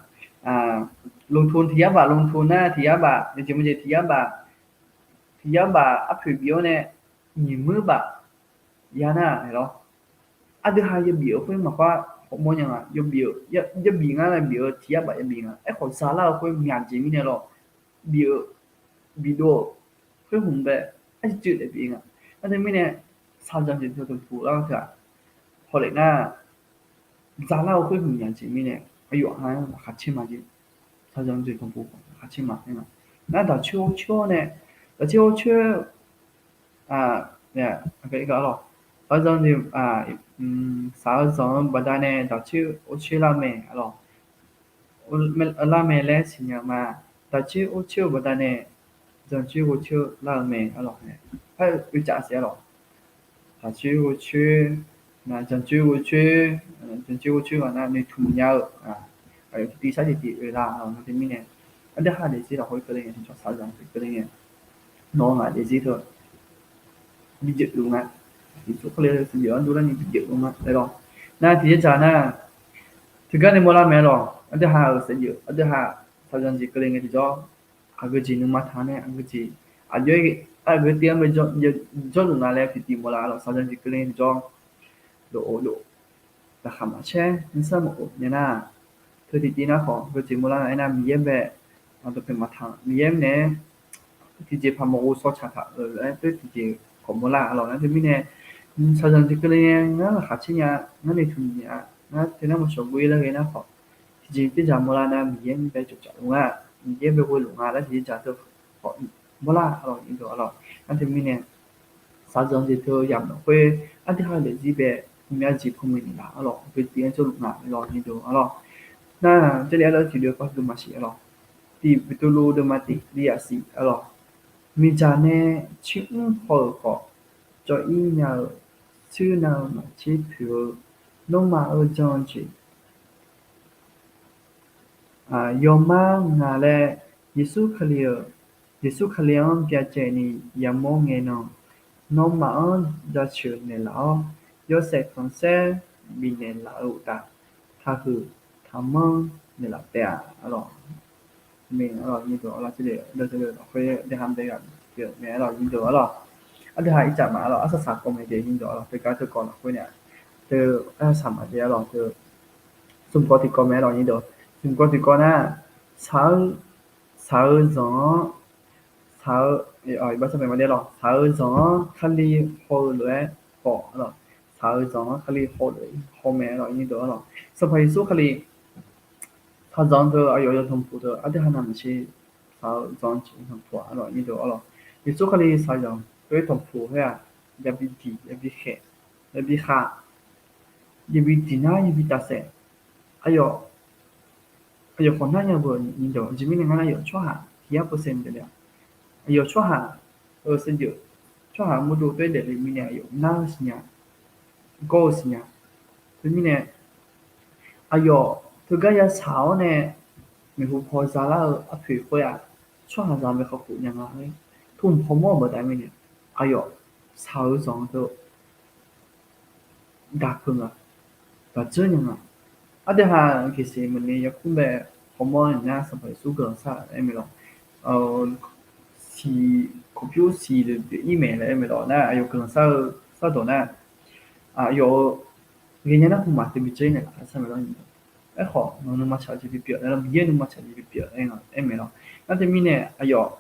ลงทุน tiq yar baf ลงทุน nar tiq yar baf, yawjeq maqjeq tiq yar baf, tiq yar baf arpoeq bif-awr nae nyiq muir baf ya nar lawr. Aqdui ha yabif-euq khoer maqpar hawmawr nya nga. Yabif-eu, yabif ngar nae bif-eu tiq yar baf yabif nga. Aerkhawf za lar-eu khoer myaq jeq mirnae lawr, bif-eu, bifdov-euq khoer hmq bae arcuiv daef bif nga. Nar teumirnae shaqzanq jeq teu tanqpuq lar-eu teu-aq, hawlef nar, za lar-eu khoer hmq myaq jeq mirnae, aqyawf ha laqkhaq caer ma jeq. Shaqzanq jeq tanqpuq laqkhaq caer ma aer nga. Nar daqcoer or coer-awr nae, daqcoer or coer, lawr, shaqzanq jeq, shaq-eu zanq-eu baqdanae daqcoer or coer lar-eu mae, arlawr, lar mae laer siqnya ma. Daqcoer or coer-eu baqdanae jancoer ghovcoer lar-eu mae, arlawr, aer-eu oecaf siq, arlawr. Daqcoer ghovcoer, jancoer ghovcoer, jancoer ghovcoer ghaq nar noeqtmq nya-eu, aqyawf tiqtiv sar tiqtiv oe lar-a. Nar teumirnae aqdui ha daefzir lafkhoer keuvle ngae tiqjawr shaqzanq keuvle ngae, nawq-eu ngaq daefzir teu bijeuf luf nga. Yeqsur Kali-eu saqjeuf-anr durlarni bijeuf luf nga laer lawr. Nar tiqjeq dzaq nar, tiqgar nae mawrlar mae lawr. Aqdui ha-euq saqjeuf, aqdui ha shaqzanq jeq keuvle ngae tiqjawr, aqgeu jeq nuima taq nae aqgeu jeq, aqjox-aer, aqgeu tiv-anr bae jawrluf nga laer tiqtiv mawrlar lawr. Shaqzanq jeq keuvle ngae tiqjawr, lof-o lof, laqkhaq maqcaer nuisar maqof nya nar, teu tiqtiv nar khawf aqgeu jeq mawrlar nga aernar, Miqyaer bae dawqpaeq maqtaq, Miqyaer naeq-aer tiqjeqpaq maqghov shawr tsaq taq-euq laer teu tiqjeq khawf mawrlar, arlawr. Nar teumirnae shaqzanq jeq keuvle ngae ngar laqkhaq caer nya, ngar noeqtmq nya, ngar teunar maqshawq ghoe lar ghae nar khawf, tiqjeq tiqjeq mawrlar nar Miqyaer bae cawqcaf luf nga, Miqyaer bae ghoe luf nga laer tiqjeq dzaq teu khawf bawrlar arlawq nyirdeuq arlawq. Nar teumirnae shaqzanq jeq teu yamq lafkhoer aqdui ha-eu daefzir bae hmqmya jeq panmaeq naeqlaf arlawq, aqpoeq tiv-anr jawrluf nga arlawq nyirdeuq arlawq. Nar jarlif arlawr tiqdeuv par gui maqsiq arlawq. Tiq Beqtuvluv deuvma tiq li yaqsiq arlawq. Miqdzaq nae cirmr haw-euq khawf, cawv-ir nya-eu shuir nav-eu maqtser poeq-eu nawmaf-euq jan-eu jeq yawmar nga laer, Yeqsur Kali-euq, Yeqsur Kali-anr byacaevni yamawr ngae nan, nawmaf-anr jaceuq naeqlaf-awr, yawshaef khanqsaer bifnaeq laf-eu uqtaf, taqhuiq taqmanr naeqlaf taef-a arlawq. Aqmeq arlawq nyirdeuq arlawq. Aqdui ha ircaf ma arlawq, arsaq saq kawv mae jeq nyirdeuq arlawq, teugar teu kawv lafkhoer nae, teu arsaq saq ma jeq arlawq, teu smq kawv tiqkawv mae arlawq nyirdeuq, smq kawv tiqkawv nar, shaq-eu zanq-anr, shaq-eu, iqbax sar mae ma de arlawq, shaq-eu zanq-anr Kali haw-eu lof-aer khawf arlawq, shaq-eu zanq-anr Kali haw-eu lof-aer haw mae arlawq nyirdeuq arlawq. Sanqpaq Yeqsur Kali shaqzanq teu aqyawf yawtanqpuq teu aqdui ha navmaqtser shaq-eu zanq-anr jeq tanqpuq-a arlawq nyirdeuq arlawq. Yeqsur Kali shaqzanq khoer tanqpuq khoer-aq, yabi diq yabi khaeq, yabi khav, yabi diq nar yabi tafsaef. Aqyawf, aqyawf khawf nar nya beu nyirdeuq, aqjeq mirnae ngar nar aqyawf tsawrhaq tiq yar percent daef le-a. Aqyawf tsawrhaq-euq sanqjeuf, tsawrhaq mawrdo toer daefle mirnae aqyawf nar-eu siqnya, gawr-eu siqnya. Teumirnae aqyawf teugar yashaq-awr nae maeqhu paw zalar-eu arpoeq khoer-aq, tsawrhaqzaq bae kakhof nya nga laer, tmq hawmawr-eu baqda mirnae aqyawf shaq-eu zanq-anr teu daqkeuv nga, daqdzeur nya nga. Aqdui ha Geqseqmaqni yarkmr bae hawmawr-eu nar Sanqpaq Yeqsur guiqlanq shar-euq aer mae lawr. Siq, kawqpyur siq deuq pyeuf-ir mae laer aer mae lawr. Nar aqyawf guiqlanq shar-eu shardawq nar, aqyawf-euq ghaenya nar hmqmaq teu bi dzeur-ir naeqlaf-a shar mae lawr. Aerkhawf nawq nuima tsaq jeq bipyeuf laer lawr, Miqyaer nuima tsaq jeq bipyeuf aer nga aer mae lawr. Nar teumirnae aqyawf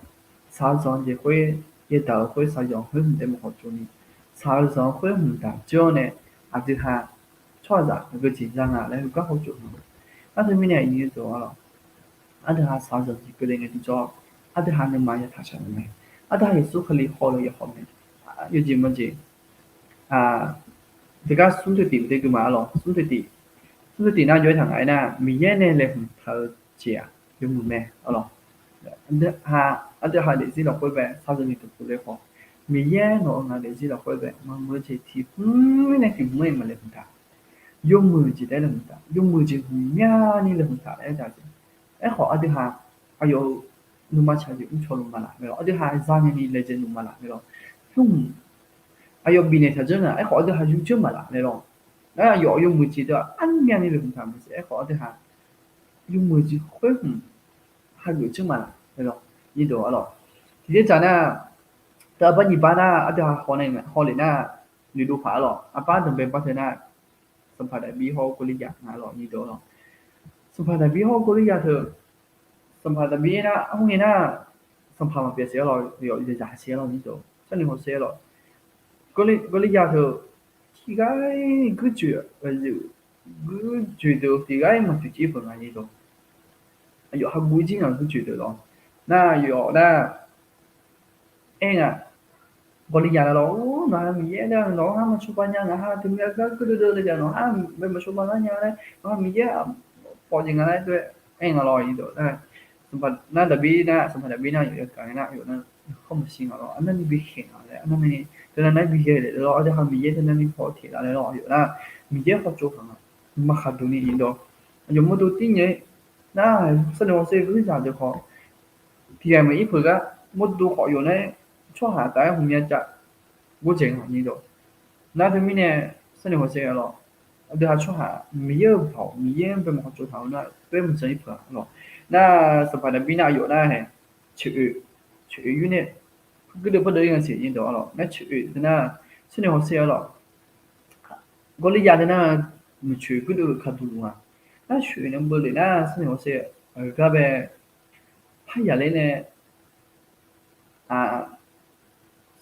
shaq-eu zanq jeq khoer, yadaq-euq khoer shaqzanq khoer hmq daef maqkhawf tsovni, shaq-eu zanq khoer hmq daq dzeur-awr nae, aqdui ha tsawrhaqzaq aqgeujeq za nga laer heugar hawtsov nga. Nar teumirnae aqnyir deuq-a lawr, aqdui ha shaq-eu zanq jeq keuvle ngae tiqjawr, aqdui ha nuima yataq shaq-eu mae. Aqdui ha Yeqsur Kali hawle yawhaw mae. Yawjeq maqjeq, teugar smr teu tiq maqde gui ma-a lawr, smr teu tiq, smr teu tiq nar jawr-aer taq nga-aer nar, Miqyaer nae laeqhmq taq-eu jeq-aq yawmuiq mae-a lawr. Aqdui ha daefzir lafkhoer bae shaqzanq jeq tanqpuq le khawf, Miqyaer nawq-eu ngaq daefzir lafkhoer bae maqmuiq-eu jeq tiq hmq mirnae tiq hmq-aer maqlaeqhmq taq. Yawmuiq jeq taef-aer laeqhmq taq, yawmuiq jeq hmq myani laeqhmq taq laer aer taq jeq. Aerkhawf aqdui ha aqyawf-euq nuima tsaq jeq mrcaw luf maqlaf mae lawr, aqdui ha za nyani laejae luf maqlaf mae lawr. Hmq, aqyawf bifnaeq taq dzeur nga, aerkhawf aqdui ha yur dzeur maqlaf mae lawr. Nar aqyawf yawmuiq jeq deuq-aq armyani laeqhmq taq maqsiq, aerkhawf aqdui ha yawmuiq jeq khoer hmq hageuf dzeur maqlaf mae lawr. Nyirdeuq-a lawr, tiqjeq dzaq nar, teu aqbar nyiq bar nar aqdui ha hawnae hawlef nar, noeqdov paq-a lawr, aqbar danqbae bar teu nar, Sanqpaq Daqbir hawr-eu Gawrliryaq nga lawr, nyirdeuq-a lawr. Sanqpaq Daqbir hawr-eu Gawrliryaq teu, Sanqpaq Daqbir nar, arhmr ngae nar, sanqpaq maqpyaeq siq-a lawr, yawqzaq siq-a lawr, nyirdeuq, sharnoeq hawsher-a lawr. Gawrliryaq teu, tiqghaq-ir guirjoeq, guirjoeq deuq tiqghaq-ir maqtoeq jir peuq nga, nyirdeuq. Aqyawf haguv jir nga guirjoeq deuq lawr. Nar aqyawf nar, aer nga, Gawrliryaq nar lawr, nawq-anr Miqyaer nar nawq-anr har maqcawba nya, ngaq ha teumirnae gar geur deuv deuv le jav, nawq-anr maqcawba lar nya laer, nawq-anr Miqyaer pawf jeq nga laer teu-aer aer nga lawr, nyirdeuq. Nar Daqbir nar, Sanqpaq Daqbir nar aqyawf yagaq ngae nar, aqyawf nar, khawr maqshir nga lawr, arnavni bikhaeq nga laer, arnavni teunav nar bikhaeq le lawr, aqdui ha Miqyaer teunav ni paw teq laf laer lawr, aqyawf nar Miqyaer hawtsov khaq nga, maqkhaq duq ni, nyirdeuq. Aqyawf mawrdo tir nyae nar, sharnoeq hawsher guirzaq deuq khawf, tiqghaq maqir peuq gar, mawrdo khawf yawf nar, tsawrhaq taf-aer hmq myav cav gordzaeq nga, nyirdeuq. Nar teumirnae, sharnoeq hawsher-a lawr, aqdui ha tsawrhaq Miqyaer-euq baoq, Miqyaer-anr bae maqkhawf tsov taq-eu nar, toer maqjan ir peuq-a lawr. Nar Sanqpaq Daqbir nar aqyawf nar-ae, coeq oeq, coeq oeq yur nae, guirdeuv pardeuv ir nga siq, nyirdeuq-a lawr. Nar coeq oeq teu nar, sharnoeq hawsher-a lawr, Gawrliryaq teu nar, muiqcoeq guirdeuv ka duq luf nga. Nar coeq oeq nae beu lef nar, sharnoeq hawsher-a, gar bae, paryaq ler nae,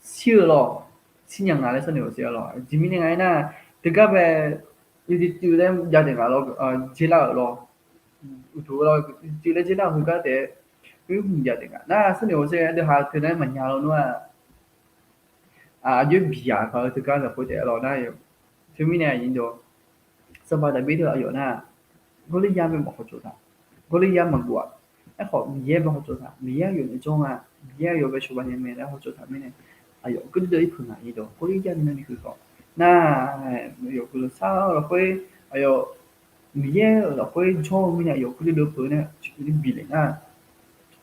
shir-eu lawr, shir nya nga laer sharnoeq hawsher-a lawr. Aqjeq mirnae nga aernar, teugar bae, yawtiv tuiv laer jav taef nga lawr, dzer lar-euq lawr, uqduq-eu lawr, yawtiv tuiv laer dzer lar-euq heugar taef-aer, Khoer hmq jav taef nga nar, sharnoeq-awr sher aqdui ha teunar maqnya lawnmr-aq, aqjox biq yaq paq-eu teugar lafkhoer taef-aer lawq nar-eu. Teumirnae aqnyir dawq, Sanqpaq Daqbir teu aqyawf nar, Gawrliryar bae maqhaw tsov taq, Gawrliryar maqguv-aq. Aerkhawf Miqyaer bae haw tsov taq, Miqyaer aqyawf nae jawr nga, Miqyaer aqyawf bae shawba nya mae laer haw tsov taq mirnae, aqyawf keurdeuv-ir peuq nga. Aqnyir dawq, Gawrliryar ni nar ni huiq khawf nar, aqyawf guiqlanq shar-eu lafkhoer, aqyawf Miqyaer-euq lafkhoer jawr-eu mirnae aqyawf keurdeuv peuq nar, biqlaeq nar,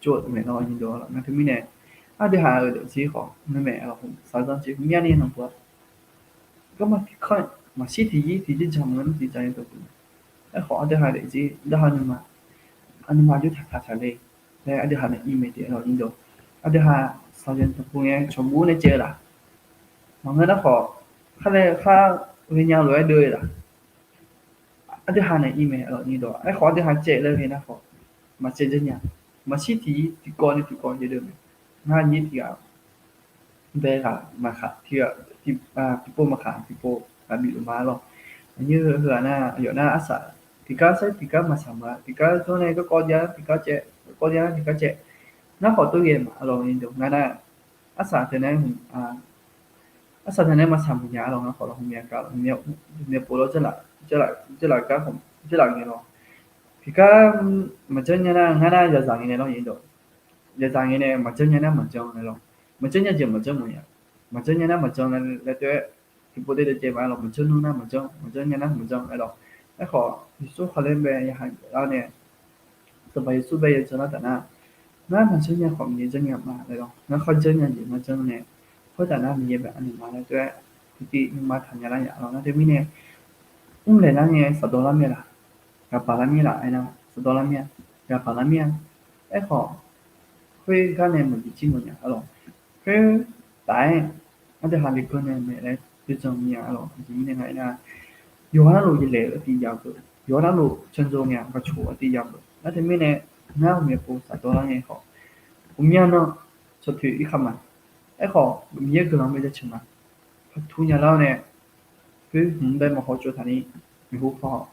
tsov maeq nar. Aqnyir dawq, ngar teumirnae aqdui ha-euq daefzir khawf ngar maeq-a lawq, saqzanr jeq hmq myavni nanqpuq-a. Garma tiq kanr, maqshir tiq yir tiq jir jaq maqngeur nar tiq jaq ni dawq peuq. Aerkhawf aqdui ha daefzir, aqdui ha nuima, aqnuima jawr taq taq taq le laer aqdui ha nae ir mae taef-aer lawq. Aqnyir dawq, aqdui ha saqzanr tanqpuq ngae cawqbur nae caev-eu laf, maqngeur nar khawf, khar laer khar ghaenya lof-aer deuv-eu laf, aqdui ha nae ir mae. Aqnyir dawq, aerkhawf aqdui ha caev laer ghae nar khawf, maqcaev janrnya. Maqshir tiq yir tiqkawv nae tiqkawv jaev deuv mae. Ngar nyir tiq ghaq bae ghaq maqkhaq, tiqpov maqkhaq tiqpov ghaq bif luf ma lawq. Aqnyir heu-aq nar, aqyawf nar arsaq tiqgar sar tiqgar maqsaq meuq-a, tiqgar jawr nae garkawv jav-a tiqgar caev, garkawv jav-a tiqgar caev. Nar khawf tov ghae ma lawq. Aqnyir dawq, ngar nar arsaq teunar arsaq teunar maqsaq meuq nya lawq. Ngar khawf lawq hmq myav gar lawq, hmq myav pov lawr, jarlaf gar khawf jarlaf ngae lawq. Tiqgar maqjanr nya nar ngar nar yadzaq ngae nae lawr. Aqnyir dawq, yadzaq ngae nae maqjanr nya nar maqjanr nae lawq. Maqjanr nya jeq maqjanr meuq nya, maqjanr nya nar maqjanr laer tov-aer tiqpov daef daef caev ma lawq. Maqjanr nmr nar maqjanr, maqjanr nya nar maqjanr nae lawq. Aerkhawf Yeqsur Kali bae ya ha lar nae, Sanqpaq Yeqsur bae ya janlar taf nar, ngar maqjanr nya khawf Miqyaer janr nya ma laer lawq. Ngar khar janr nya jeq maqjanr nae, khoertaf nar Miqyaer bae anaeq ma laer tov-aer tiqtiv nuima taqnya lar nya lawq. Ngar teumirnae mrlaeq lar ngae saqdawq lar mir-a laf, ghaqbaq lar mir laf aernar, saqdawq lar mir-a, ghaqbaq lar mir-a. Aerkhawf khoergar nae maqbi jir mawf nya-a lawq. Khoertaf-aer aqdui ha leqgan nae maeq laer dui jan mir-a lawq. Aqjeq mirnae nga aernar, yawqha navluf yalaeq-eu tiv jav-eu, yawqha navluf candzor ngae-aq gaqcoq-eu tiv jav-eu. Nar teumirnae ngar ghawqmya pov saqdawq lar ngae khawf, ghawqmya nan cawqtoeq ir kaq ma. Aerkhawf Miqyaer guiqlanq bae jaceuq ma. Paqtur nya lar-awr nae, khoer hmq bae maqhaw tsov taq ni, maeqhu paw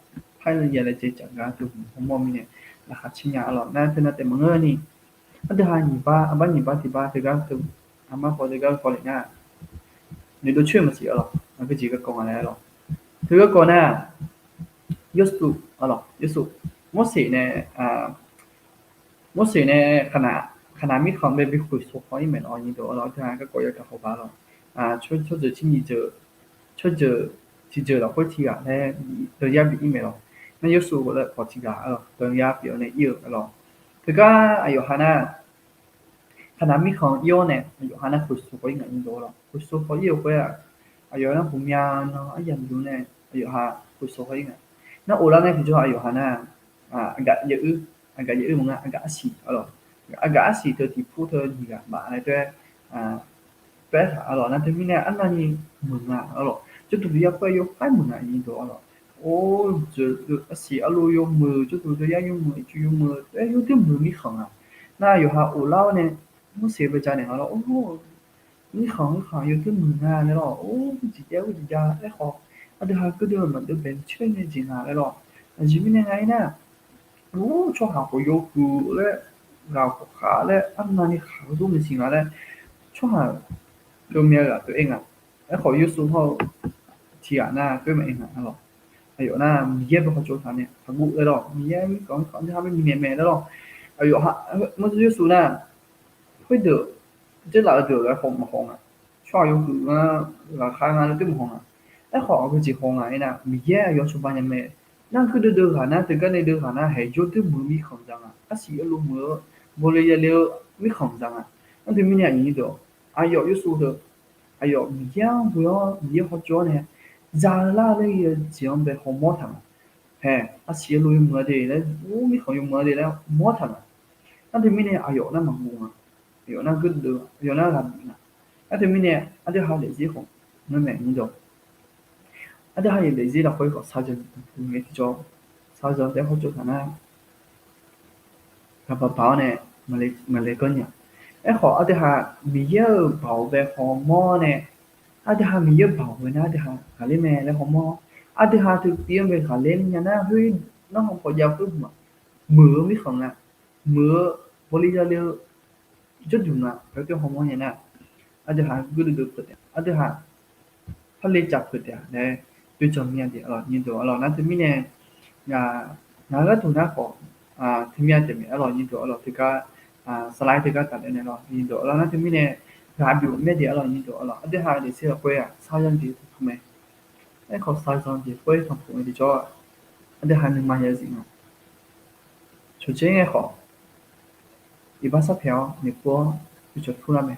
paer ya laejae caf gar teu hmq hawmawr mirnae laqkhaq caer nya-a lawq. Nar teunav taef maqngeur ni, aqdui ha nyiq bar, aqbar nyiq bar tiq bar teugar teu, aqmar paw teugar paw lef nar, noeqdov coer maqsiq-a lawq. Aqgeu jeq garkawv nga laer lawq. Teu garkawv nar, Yawrshuv, Yawrshuv, Morseq nae, Morseq nae Kaqnaq mirkhanq bae bi khoeqsov haw-ir mae lawq. Aqnyir dawq, aqdui ha garkawv yagaq haw ba lawq. Tsawrjeuq tiq jeuq, tsawrjeuq tiq jeuq lafkhoer tiq ghaq laer dawqyar bif-ir mae lawq. Nar Yawrshuv laer pawq tiq ghaq-a lawq, dawqyar pyeuf-awr nae ir-eu lawq. Teugar aqyawf ha nar, Kaqnaq mirkhanq ir-awr nae aqyawf ha nar khoeqsov haw-ir nga. Aqnyir dawq, lawq khoeqsov haw-ir-euq khoer-aq, aqyawf nar ghawqmya nan aryamq dov nae aqyawf ha khoeqsov haw-ir nga. Nar of lar ngae tiqjawr aqyawf ha nar, aqgaf yaer-eu, aqgaf yaer-eu maqngeur, aqgaf arsiq-a lawq. Aqgaf arsiq teu tiqpur teu nyiq ghaq baf laer tov-aer, tov-aer taq-a lawq. Nar teumirnae arnavni meuq nga-a lawq. Jawrduq dawqyar khoer yawkhaer meuq nga. Aqnyir dawq, lawq or, arsiq arlo yawmuiq, jawrduq dawqyar yawmuiq, ircuf yawmuiq, tov-aer yawduir muiq mirkhanq nga. Nar aqyawf ha of lar-awr nae Morseq bae janaeq nga lawr, or, mirkhanq mirkhanq yawduir muiq nga laer lawq. Or, uiq jeq jav uiq jeq jav aerkhawf, aqdui ha gardeuv maqdeuv bae coer nae jeq nga laer lawq. Aqjeq mirnae nga aernar, or, tsawrhaq khawf yawhuiq laer, ghaq khawf khaq laer, arnavni khaq-eu zor maeqsiq nga laer, tsawrhaq heumya ghaq tov-aer nga. Aerkhawf Yawrshuv hawr-eu tiq ghaq nar khoer maqaer nga-a lawq. Aqyawf nar Miqyaer bae hawtsov taq nae taqguv laer lawq. Miqyaer mirkhanq mirkhanq aqdui ha bae bifnaeq mae laer lawq. Aqyawf ha, Morseq Yawrshuv nar khoerdeuq, dzeurlaf-eu deuq-aq khawf maqhaw nga. Tsawrhaq yawhuiq nga, ghaqkhav nga laer tov maqhaw nga. Aerkhawf aqgeu jeq haw nga aernar, Miqyaer aqyawf cawba nya mae. Nar gardeuv deuv ghaq nar, teugar nae deuv ghaq nar, haeq yawduir muiq-eu mirkhanq za nga. Arsiq arlo muiq-eu, bawle yale-eu mirkhanq za nga. Nar teumirnae aqnyir dawq, aqyawf Yawrshuv deuq, aqyawf Miqyaer-anr ghoe-awr Miqyaer hawtsov-awr nae za-eu lar laer-eu jeq-anr bae hawmawr taq nga. Haeq arsiq arlo yawmuiq-a de laer, or, mirkhanq yawmuiq-a de laer mawr taq nga. Nar teumirnae aqyawf nar maqguv nga. Aqyawf nar gardeuv, aqyawf nar ghaq bif nga. Nar teumirnae aqdui ha daefzir khawf, ngar maeq nyir dawq, aqdui ha yawf daefzir lafkhoer khawf saqjeuq tanqpuq ngae tiqjawr, saqjeuq taef hawtsov taq nar, ghaqbaq baq-awr nae maqle ganr nya. Aerkhawf aqdui ha Miqyaer-euq baoq bae hawmawr nae, aqdui ha Miqyaer-euq baoq ghae nar aqdui ha ghaqler mae laer hawmawr. Aqdui ha teu tiv-anr bae ghaqler nya nar khoer, narhaq paw jav khoer hmq-aq, muiq-eu mirkhanq nga. Muiq-eu hawli yale-eu jawrduq nga, pawqtsuif hawmawr nya nar, aqdui haq guirdeuv deuv peuq taef, aqdui haq parle caf peuq taef-a laer, dovjawq myav jeq arlawq, nyiq deuq arlawq, nar teumirnae, ngaq-euq gharduq nar khawf, teumirnae taef mae arlawq, nyiq deuq arlawq, teugar, saqlaq-aer teugar tafler naeq lawq, nyiq deuq arlawq, nar teumirnae, ghaq byov myav jeq arlawq, nyiq deuq arlawq, aqdui haq-eu daefzir lafkhoer-aq, sar zanr jeq tanqpuq mae. Aerkhawf sar zanr jeq khoer tanqpuq mae tiqjawr-aq, aqdui haq nuima ya zif nga. Cawqcaer ngae khawf, iqbax sarpaeq-awr noeqpov-awr uqcawq turlar mae.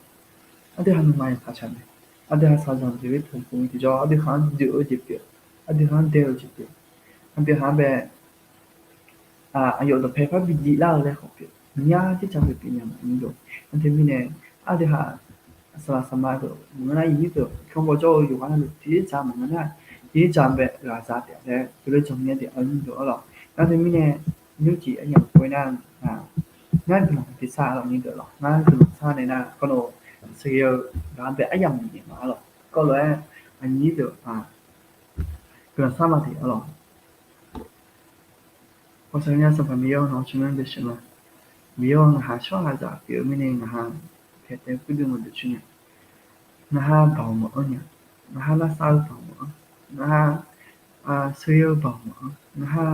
Aqdui haq nuima ya taqcaq mae. Aqdui haq saqzanq jeq-aer tanqpuq-eu tiqjawr, aqdui haq-anr dzoeq-eu jeq pyeuf, aqdui haq-anr dae-eu jeq pyeuf, aqdui haq-anr bae aqyawf dawqpae par bi div lar-eu laer khawf pyeuf, myar tser ca pyeuf pyeuf nya ma nymr-eu. Nar teumirnae, aqdui haq saqlaq saqma deuq maqngeur nar, iqnyir deuq kanr bawjawr-eu yawqghaq navluf tiqjeq dzaq maqngeur nar, tiqjeq dzaq bae ghaq za taef laer dovle janr myav taef-a nymr-eu arlawq. Nar teumirnae, nymrcif aryamq khoer nar, ngar guiqlanq tiqsar arlawq, nymr deuq arlawq, ngar guiqlanq sar nae nar, kawrnav sheuqghae-eu ghaq-anr bae aryamq naeq ma arlawq. Kawvlof-aer aqnyir deuq guiqlanq sar ma taef arlawq. ขอสักการะสรรพมิตร Miqyaer-awr, nawq-anr tsawrmyanr deuq sheuq ma. Miqyaer-awr, ngaqha tsawrhaqzaq pyeuf-eu mirnae ngaqha paeq tae guirdeuv maqdeuq coer nya. Ngaqha baoq maqanr nya. Ngaqha lavsav-eu baoq maqanr. Ngaqha sheuqghae-eu baoq maqanr. Ngaqha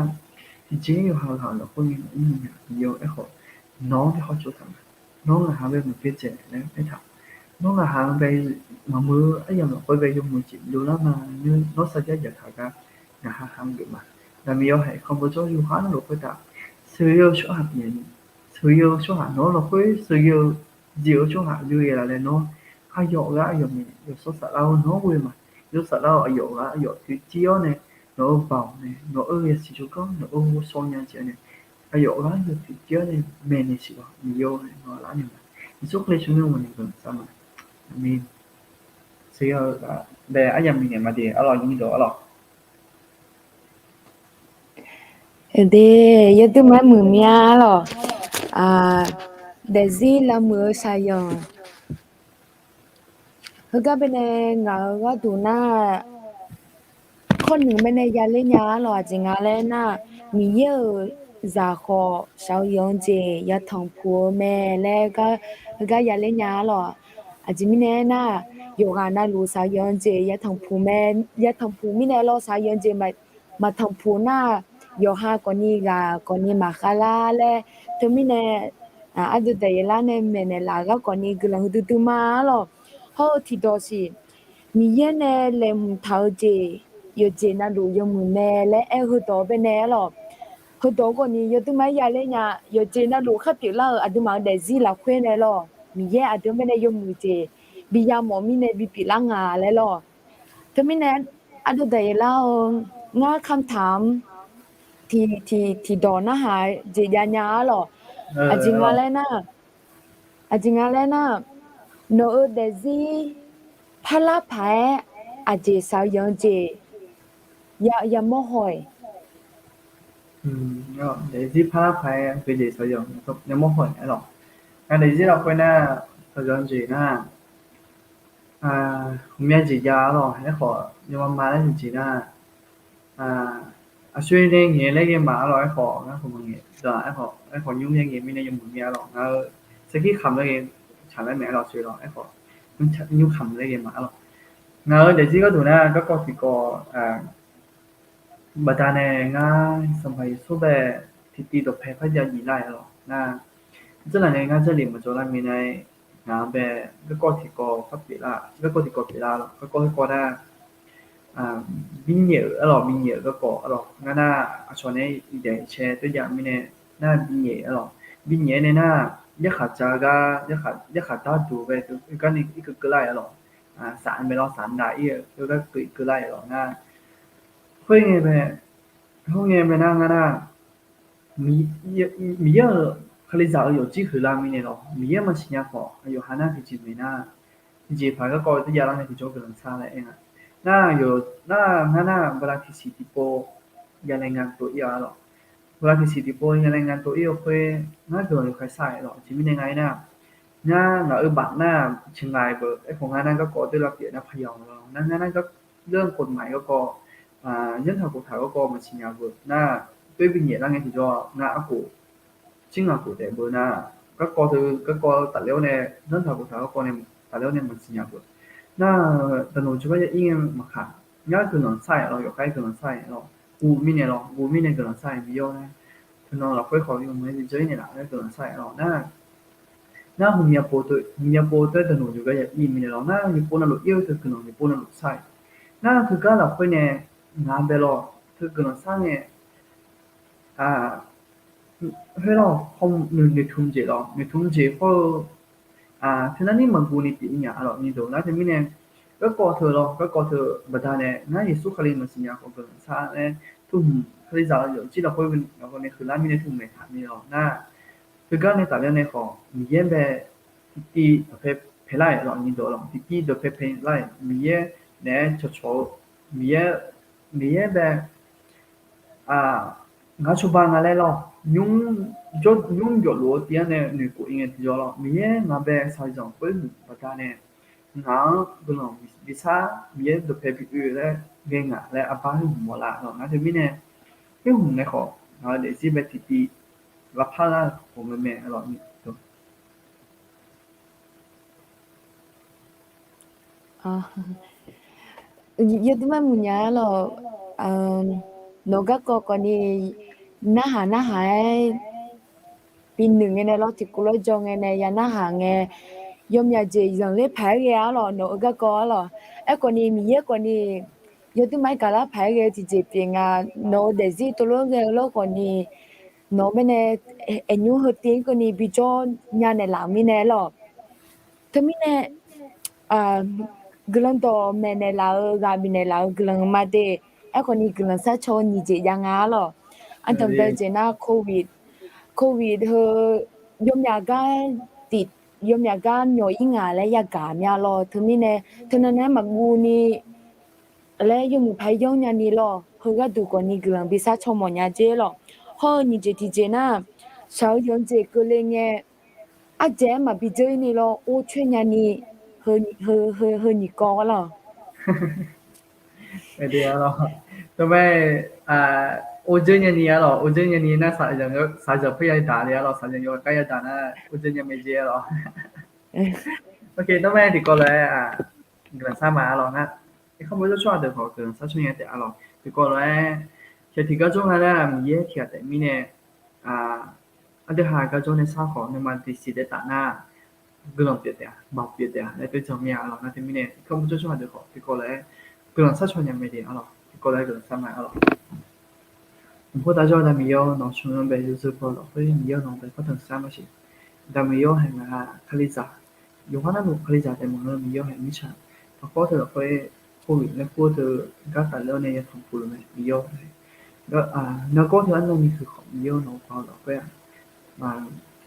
tiqjeq yawqha ghaq lafkhoer ni maqmr nya. Miqyaer-awr, aerkhawf nawq-anr bae hawtsov taq ma. Nawr ngaqha bae muiq pyaerdzae laer aertaq. Nawr ngaqha-anr bae maqmuiq-eu aryamq lafkhoer bae yawmuiq jeq dovlar ma. Nawr sarjax dzaqtaq gar ngaqha ha-anr geuf ma. Nar Miqyaer-awr, haeq kanr bawjawr yawqghaq navluf khoertav sheuqghae-eu tsawrhaq pyeuf-eu ni, sheuqghae-eu tsawrhaq nawr lafkhoer sheuqghae-eu jeq-eu tsawrhaq yur ghae laf laer nawr aqyawf ghaq aqyawf maeq yawshawr saflar-awr nawr ghoe ma. Yawshawr saflar-awr aqyawf ghaq aqyawf toeqciv-awr nae, nawq-euq baoq nae, nawq-euq yasiq tsawrganr, nawq-euq ghovshaw nya jeq-awr nae, aqyawf ghaq aqyawf toeqciv-awr nae maeqnaeq siq lawq. Miqyaer-awr, nawq-anr lar naeq ma. Yeqsur Kali tsawrmyanr mawf naeq guiqlanq sar ma. Aqmeq. Sheuqghae-eu bae aryamq bifnaeq ma de arlawq, nymr deuq arlawq. Aqde, yawduirma-aer muiq mya arlawq. Daefzir lavmuiq-eu shaqyanq. Heugar baenae ngaq-euq gharduq nar, kawrnuiq baenae yaler nya arlawq. Aqjeq nga laer nar, Miqyaer-euq zaq khawf shaqyanq-eu jeq yatanq puq-eu mae laer gar, heugar yaler nya arlawq. Aqjeq mirnae aernar, yawqghaq navluf shaqyanq-eu jeq yatanq puq mae, yatanq puq mirnae lawr shaqyanq-eu jeq maqtanq puq nar, yawqha khawfni ghaq khawfni maqkhav lar laer. Teumirnae, ardui daef yaelar nae maeqnaeq laf-eu garkawv ni guiqlanq huiqdui dui ma arlawq. Hawr-eu tiqdawq siq, Miqyaer nae laeqhmq taq-eu jeq yawqjeq navluf yawmuiq mae laer aer-eu heudawq baenae arlawq. Heudawq khawfni yawduirma-aer yaler nya, yawqjeq navluf khar pyeuflar-euq aqduimaf-euq daefzir lafkhoer nae lawq, Miqyaer aqdui-anr baenae yawmuiq jeq bi yamawf mirnae bipyeuf lar nga laer lawq. Teumirnae ardui daef yaelar-eu ngar คำถาม tiq tiqdawq narhaq jeq jav nya arlawq. Aqjeq nga laer nar, aqjeq nga laer nar, nawq-euq daefzir parlar paq-aer aqjeq shaqyanq-eu jeq yamawr haw-iq. Daefzir parlar paq-aer aqjeq shaqyanq yamawr haw-iq arlawq. Ngar daefzir lafkhoer nar, shaqyanq jeq nar, hmqmya jeq jav arlawq. Aerkhawf yawmama laer jeq nar, aqshoer nae ngaeq laer ghae ma arlawq. Aerkhawf ngar khawf maqngaeq, aerkhawf nymr mya ngaeq mirnae yawmuiq mya arlawq. Ngaq-euq sarkir kamq laer ghae tsaq laer maeq arlawq. Aqshoer lawq, aerkhawf nymr kamq laer ghae ma arlawq. Ngaq-euq daefzir gharduq nar garkawv tiqkawv baqdanae ngar Sanqpaq Yeqsur bae tiqtiv dawqpae par jav jif lar-euq arlawq. Nar, dzarlaq nae ngar Jarlif maqjawr lar mirnae, ngaq-anr bae garkawv tiqkawv par pyeuflar, garkawv tiqkawv pyeuflar arlawq. Garkawv tiqkawv nar, binyaef-euq arlawq, binyaef-euq garkawv arlawq. Ngar nar, aqcawq nae iqdaeq cae tov jav mirnae, nar binyaef arlawq. Binyaef-aer nae nar, yarkhaq ja gar, yarkhaq darduq bae garni irkeuv keuv lar-euq arlawq. Saf-anr bae lawr, saf-anr dav ir-eu gar keuv keuv lar-euq arlawq. Nar, khoerngae bae, khoerngae bae nar ngar nar, Miqyaer-euq Kalizaq-euq yawqjir huiqlar mirnae lawq, Miqyaer maqsiq nya khawf aqyawf ha nar tiqjeq maeq nar, tiqjeq paq garkawv tov jav lar nae tiqjawr guiqlanq sar laer aer nga. Nar, nar ngar nar bala tiqsiq tiqpov yalae nga tov ir-a arlawq. Bala tiqsiq tiqpov yalae nga tov ir-eu khoer, ngar guiqlanq yawkhaeq sar-euq lawq. Aqjeq mirnae nga aernar, ngar ngaq-euq baf nar, ciqngaeq beuq aerkhawf ngar nar garkawv tov lar pyeuf nar paq yawq lawq. Nar ngar nar, เรื่องกฎหมาย garkawv, yanrtaq khoftaq garkawv maqsiq nya beuq nar, toer binyaef lar ngae tiqjawr ngar arkof, cirngaq khof taef beu nar, garkawv teu garkawv tafler-awr nae, zanrtaq khoftaq garkawv nae tafler-awr nae maqsiqnya-eu. Nar, daqnoeq jawrgar ya ir ngae maqkaq, ngar guiqlanq shar-aer lawr, yawqkhaer guiqlanq shar-aer lawr, guv mirnae lawr, guv mirnae guiqlanq shar-aer Miqyaer-awr nae, teunan lafkhoer khawf yawmuiq-aer jeq janr-ir naeqlaf-aer guiqlanq shar-aer lawr nar, nar hmqmya pov teu, hmqmya pov teu daqnoeq jawrgar ya ir mirnae lawr nar, nyiq pov navluf ir-eu teu guiqlanq nyiq pov navluf shar-aer nar, teugar lafkhoer nae ngaq bae lawr, teu guiqlanq shar ngae, khoer lawr, noeqtmq jeq lawr, noeqtmq jeq hawr-eu teunar nir maqguv ni pyeuf-ir nya-a lawr. Nyiq deuq nar teumirnae, garkawv teu lawr, garkawv teu baqdanae ngar Yeqsur Kali maqsiqnya khawf guiqlanq shar-aer, teuhmq Kalizaq yawfjir lafkhoer nae huiqlar mirnae teuhmq maeqtaq ni lawr nar, teugar nae tafler nae khawf Miqyaer bae tiqtiv dawqpae paelar-aer lawr, nyiq deuq lawr, tiqtiv dawqpae paelar-aer Miqyaer naeq-aer cawqcawq-eu, Miqyaer, Miqyaer bae ngaq cawba nga laer lawr, nymr jawrluf-eu tiv-anr nae noeqkhof-ir ngae tiqjawr lawr, Miqyaer ngaq bae shaqzanq khoer hmq baqdanae ngaq-anr guiqlanq bishar, Miqyaer dawqpae bi oe laer ghae ngaq laer arbar hmq mawrlar lawr. Nar teumirnae, khoer hmq nae khawf ngaq-euq daefzir bae tiqtiv lavpar lar-eu khof mae mae lawr. Yawduimar muiqnya-a lawr, nawq-eu garkawv khawf ni narhaq narhaq-aer bi noeq ngae nae lawr, tiqkawv lawr jaw ngae nae ya narhaq ngae, yawmyaq jeq zanqler paq-aer ghae-a lawr, nawq-eu garkawv-a lawr. Aerkhawf ni Miqyaer khawf ni yawduimar-aer gaqlar paq-aer ghae-eu tiqjeq pyeuf nga, nawq-eu daefzir tov lof ghae-eu lawr khawf ni, nawq-eu baenae aernymr heu tiv-ir keuvni bijawr nya naeqlaf-euq mirnae lawr. Teumirnae, guiqlanq dawqmaeq naeqlaf-eu ghaq bifnaeq laf-eu guiqlanq ma de. Aerkhawf ni guiqlanq sharcaw-eu nyiq jeq jav nga-a lawr. Ardanqbae jeq nar covid, covid heu yawmyaq gar tif, yawmyaq gar myawq-ir ngaq laer yagaq mya lawr. Teumirnae teunav nae maqguv ni laer yawmuiq paq-aer yanr nyani lawr, heu gharduq khawf ni guiqlanq bi sharcaw mawf nya jer lawr. Hawr-eu nyiq jeq tiqjeq nar, shaq-eu yanq jeq keuvle ngae, ardzaeq-aer maqbi dzeur-ir ni lawr, or coer nyani, heu, heu, heu nyiq kawv-a lawr. Teumae, or dzeur nyani-a lawr, or dzeur nyani nar, shaqzanq paer yadaq le-a lawr, shaqzanq yawkhav gar yadaq nar or dzeur nya mae jer-a lawr. Teumae tiqkawv lof-aer guiqlanq shar ma-a lawr nar, irkanr bawjawr tsawrhaq deuq khawf guiqlanq shar caw nya taef-a lawr. Tiqkawv lof-aer tiq gar jawr nga nar, Miqyaer tiq ghaq taef mirnae, aqdui ha gar jawr nae shar khawf nuima tiqsiq daef taf nar, guiqlanq pyeuf taef-a, baq pyeuf taef-a laer teujanq mir-a lawr. Nar teumirnae irkanr bawjawr tsawrhaq deuq khawf tiqkawv lof-aer guiqlanq shar caw nya mae de-a lawr. Tiqkawv lof-aer guiqlanq shar ma-a lawr. Mqpov taq jawr-eu Aqda Miqyaer-awr, nawq-eu tsawrmyanr bae yawzeu baw lafkhoer Miqyaer-awr, nawq-eu bae partaq sar ma siq. Aqda Miqyaer-awr, haeq ngaq ha Kalizaq, yawqghaq navluf Kalizaq taef maqngeur, Miqyaer-awr, haeq mirtsaq taqpawr teu lafkhoer covid laer kur-eu teu gar tafler-awr nae yatanq puq luf mae Miqyaer-awr. Nargawr teu arnavni huiq khawf Miqyaer-awr, nawq-eu baw-eu lafkhoer-aq,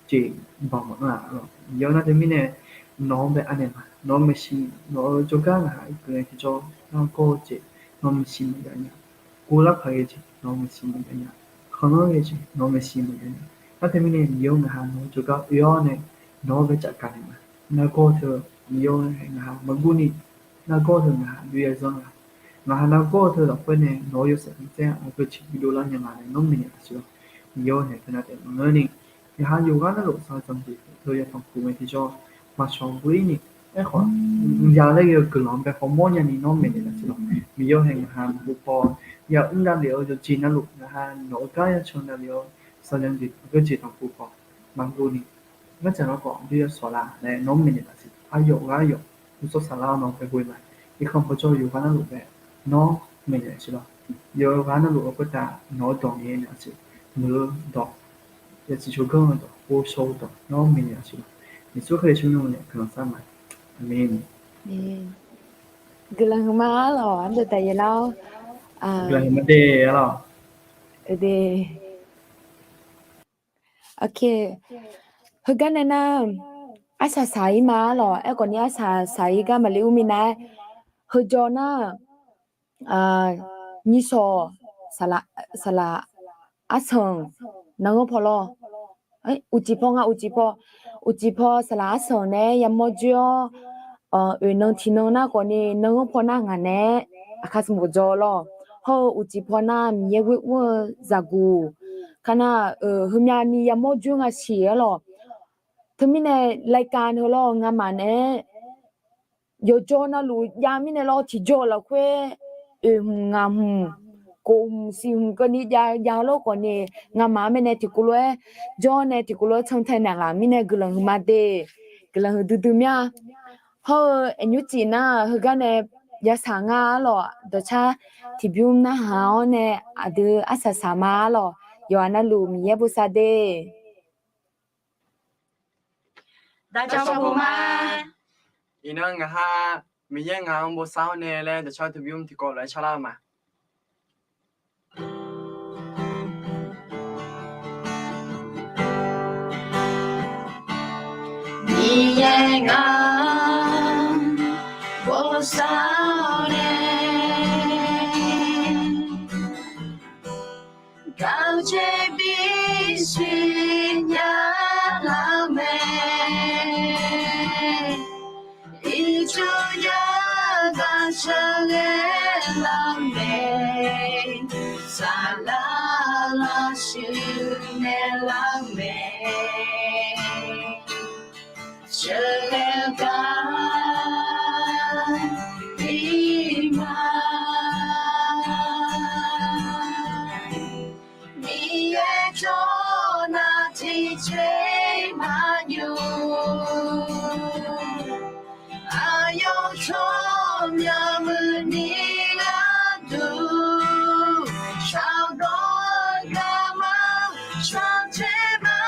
jeq banq maqanr-a lawr. Miqyaer-awr, nar teumirnae nawq-anr bae anaeq ma, nawq-eu maeqshi, nawq-eu jawrgar ngaq ha irkeuv ngae tiqjawr nargawr-eu jeq nawq-eu maeqshi maqjav nya. Guvlar paq ghae jeq nawq-eu maeqshi maqjav nya. Kanqlanr ghae jeq nawq-eu maeqshi maqjav nya. Nar teumirnae Miqyaer-awr, ngaq ha nawq-eu jawrgar oe-awr nae nawq-anr bae cafkaq naeq ma. Nargawr teu Miqyaer-awr, ngaq ha maqgurni, nargawr teu ngaq ha yawzanr-a. Ngaq ha nargawr teu lafkhoer nae nawq-eu yawshaef khanqsaer-anr aqgeu ciq bi dovlar nya ma laer nawr maeqnaeq laf siq lawr. Miqyaer-awr, haeq teunav taef maqngeurni, ngaq ha yawqghaq navluf shaqzanq jeq teu yatanq puq ngae tiqjawr maqshawq ghoe-ir ni, aerkhawf mqya laer ghae-eu guiqlanq-anr bae hawmawr nyani nawr maeqnaeq laf siq lawr. Miqyaer-awr, haeq ngaq ha mqpov paw ya mr davlef-eu yawqjeq navluf ngaq ha nawq-eu gar ya can davlef-awr shaqzanq jeq aqgeu jeq tanqpuq khawf maqgurni, ngar dzaq lar khawf aqdui ya shawq la laer nawr maeqnaeq laf siq. Aqyawf ghaq aqyawf uqsawr saflar-awr nawq-anr bae ghoe ma. Irkanr bawjawr yawqghaq navluf bae nawr maeqnaeq laf siq lawr. Yawqghaq navluf-eu khoertav nawq-eu dawq naeq-aer naeq laf siq. Muiq-eu dawq, yasiq tsawrganr-eu dawq, ghovshaw-eu dawq nawr maeqnaeq laf siq lawr. Yeqsur Kali tsawrmyanr nae guiqlanq shar ma. Aqmeq. Guiqlanq huiqma-a lawr, aqdui taqyaer lar-awr. Guiqlanq huiqma de-a lawr. Ok. Heugar nae nar, arsaq saq-ir ma-a lawr. Aerkhawf ni arsaq saq-ir gar maqle ur minav-aer, heujawr nar, nyiqshawq, saqlaq arsanq, nanghanr paw lawr. Uqcif paw nga, uqcif paw. Uqcif paw saqlaq arsanq naeq-aer yamawr joer-awr, oeq nan tiq nan nar khawf ni nanghanr paw nar ngaq naeq-aer aqkaq smq jawr lawr. Hawr-eu uqcif paw nar Miqyaer ghoer mr-eu zaqguq. Kar nar, heumyani yamawr joer nga siq-aer lawr. Teumirnae รายการ heu lawr ngamaf naeq-aer yawqjawr navluf jav mirnae lawr tiqjawr lafkhoer oeq hmq ngaq hmq kof hmq siq hmq keuvni jav jav lawr khawf ni, ngamaf-anr mae nae tiqkawv lof-aer jawr nae tiqkawv lof-aer cantae naeqlaf mirnae guiqlanq huiqma de. Guiqlanq huiqdui dui mir-a. Hawr-eu aqnyurcif nar heugar nae yasaq nga-ar lawq. Dawqcar tiqbymr narhaq-awr nae aqdui arsaq saq ma-ar lawq. Yawqha navluf Miqyaer bosav de. Daqcawq pov ma. Iqnan ngaq ha Miqyaer ngaq-anr bosav-awr nae laer dawqcar tiqbymr tiqkawv lof-aer carlar-eu ma. Miqyaer ngaq-anr bosav-awr nae gaqjeq bisiq nya lar mae. Ircuf nya gaq sheuqghae lar mae. Saflar lar shuir naeq lar mae. Sheuqghae gar ir ma. Miqyaer jawr nar tiqjeq maqnymr. Aqyawf tsawrmyanr muiqni gharduq shardawr garma cantae ma.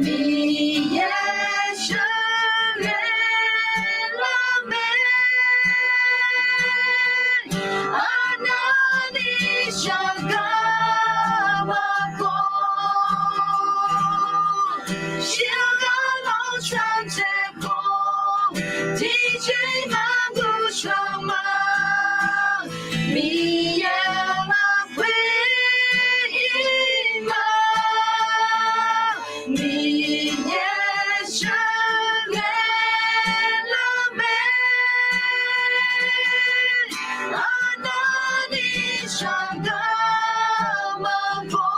Miqyaer sheuqghae lar mae. Arnavni sheuqghae maqkawv, sheuqghae lawr cantae kawv, tiqjeq maqguq sheuq ma. Miqyaer lafkhoer ir ma. Miqyaer sheuqghae lar mae. Arnavni sheuqghae maqkawv,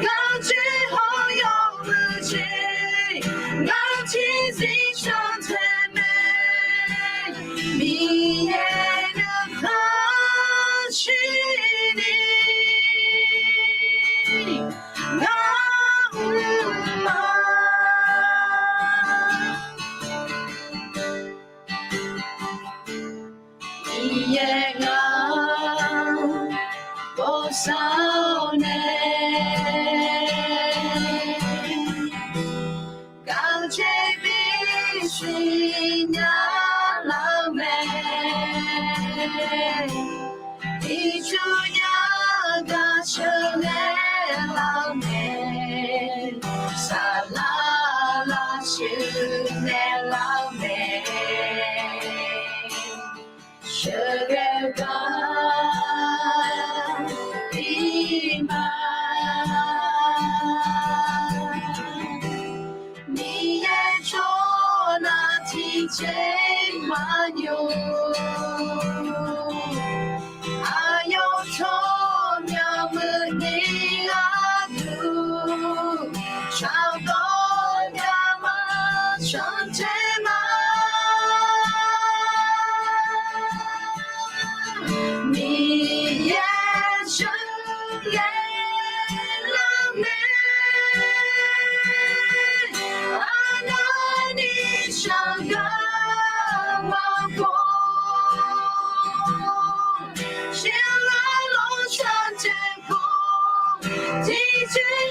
gaqjeq hawr yawmuiq jeq, ngaq tiqzir cantae mae. Miqyaer nuikhanr shirni ngar mr ma. Miqyaer ngaq-anr bosav-awr nae gaqjeq bisiq nya lar mae. Ircuf nya gaq sheuqghae lar mae. Saflar lar shuir naeq lar mae. Sheuqghae gar ir ma. Miqyaer jawr nar tiqjeq maqnymr. Aqyawf tsawrmyanr muiqni gharduq shardawr garma cantae ma. Miqyaer sheuqghae lar mae. Arnavni sheuqghae maqkawv, sheuqghae lawr cantae kawv, tiqjeq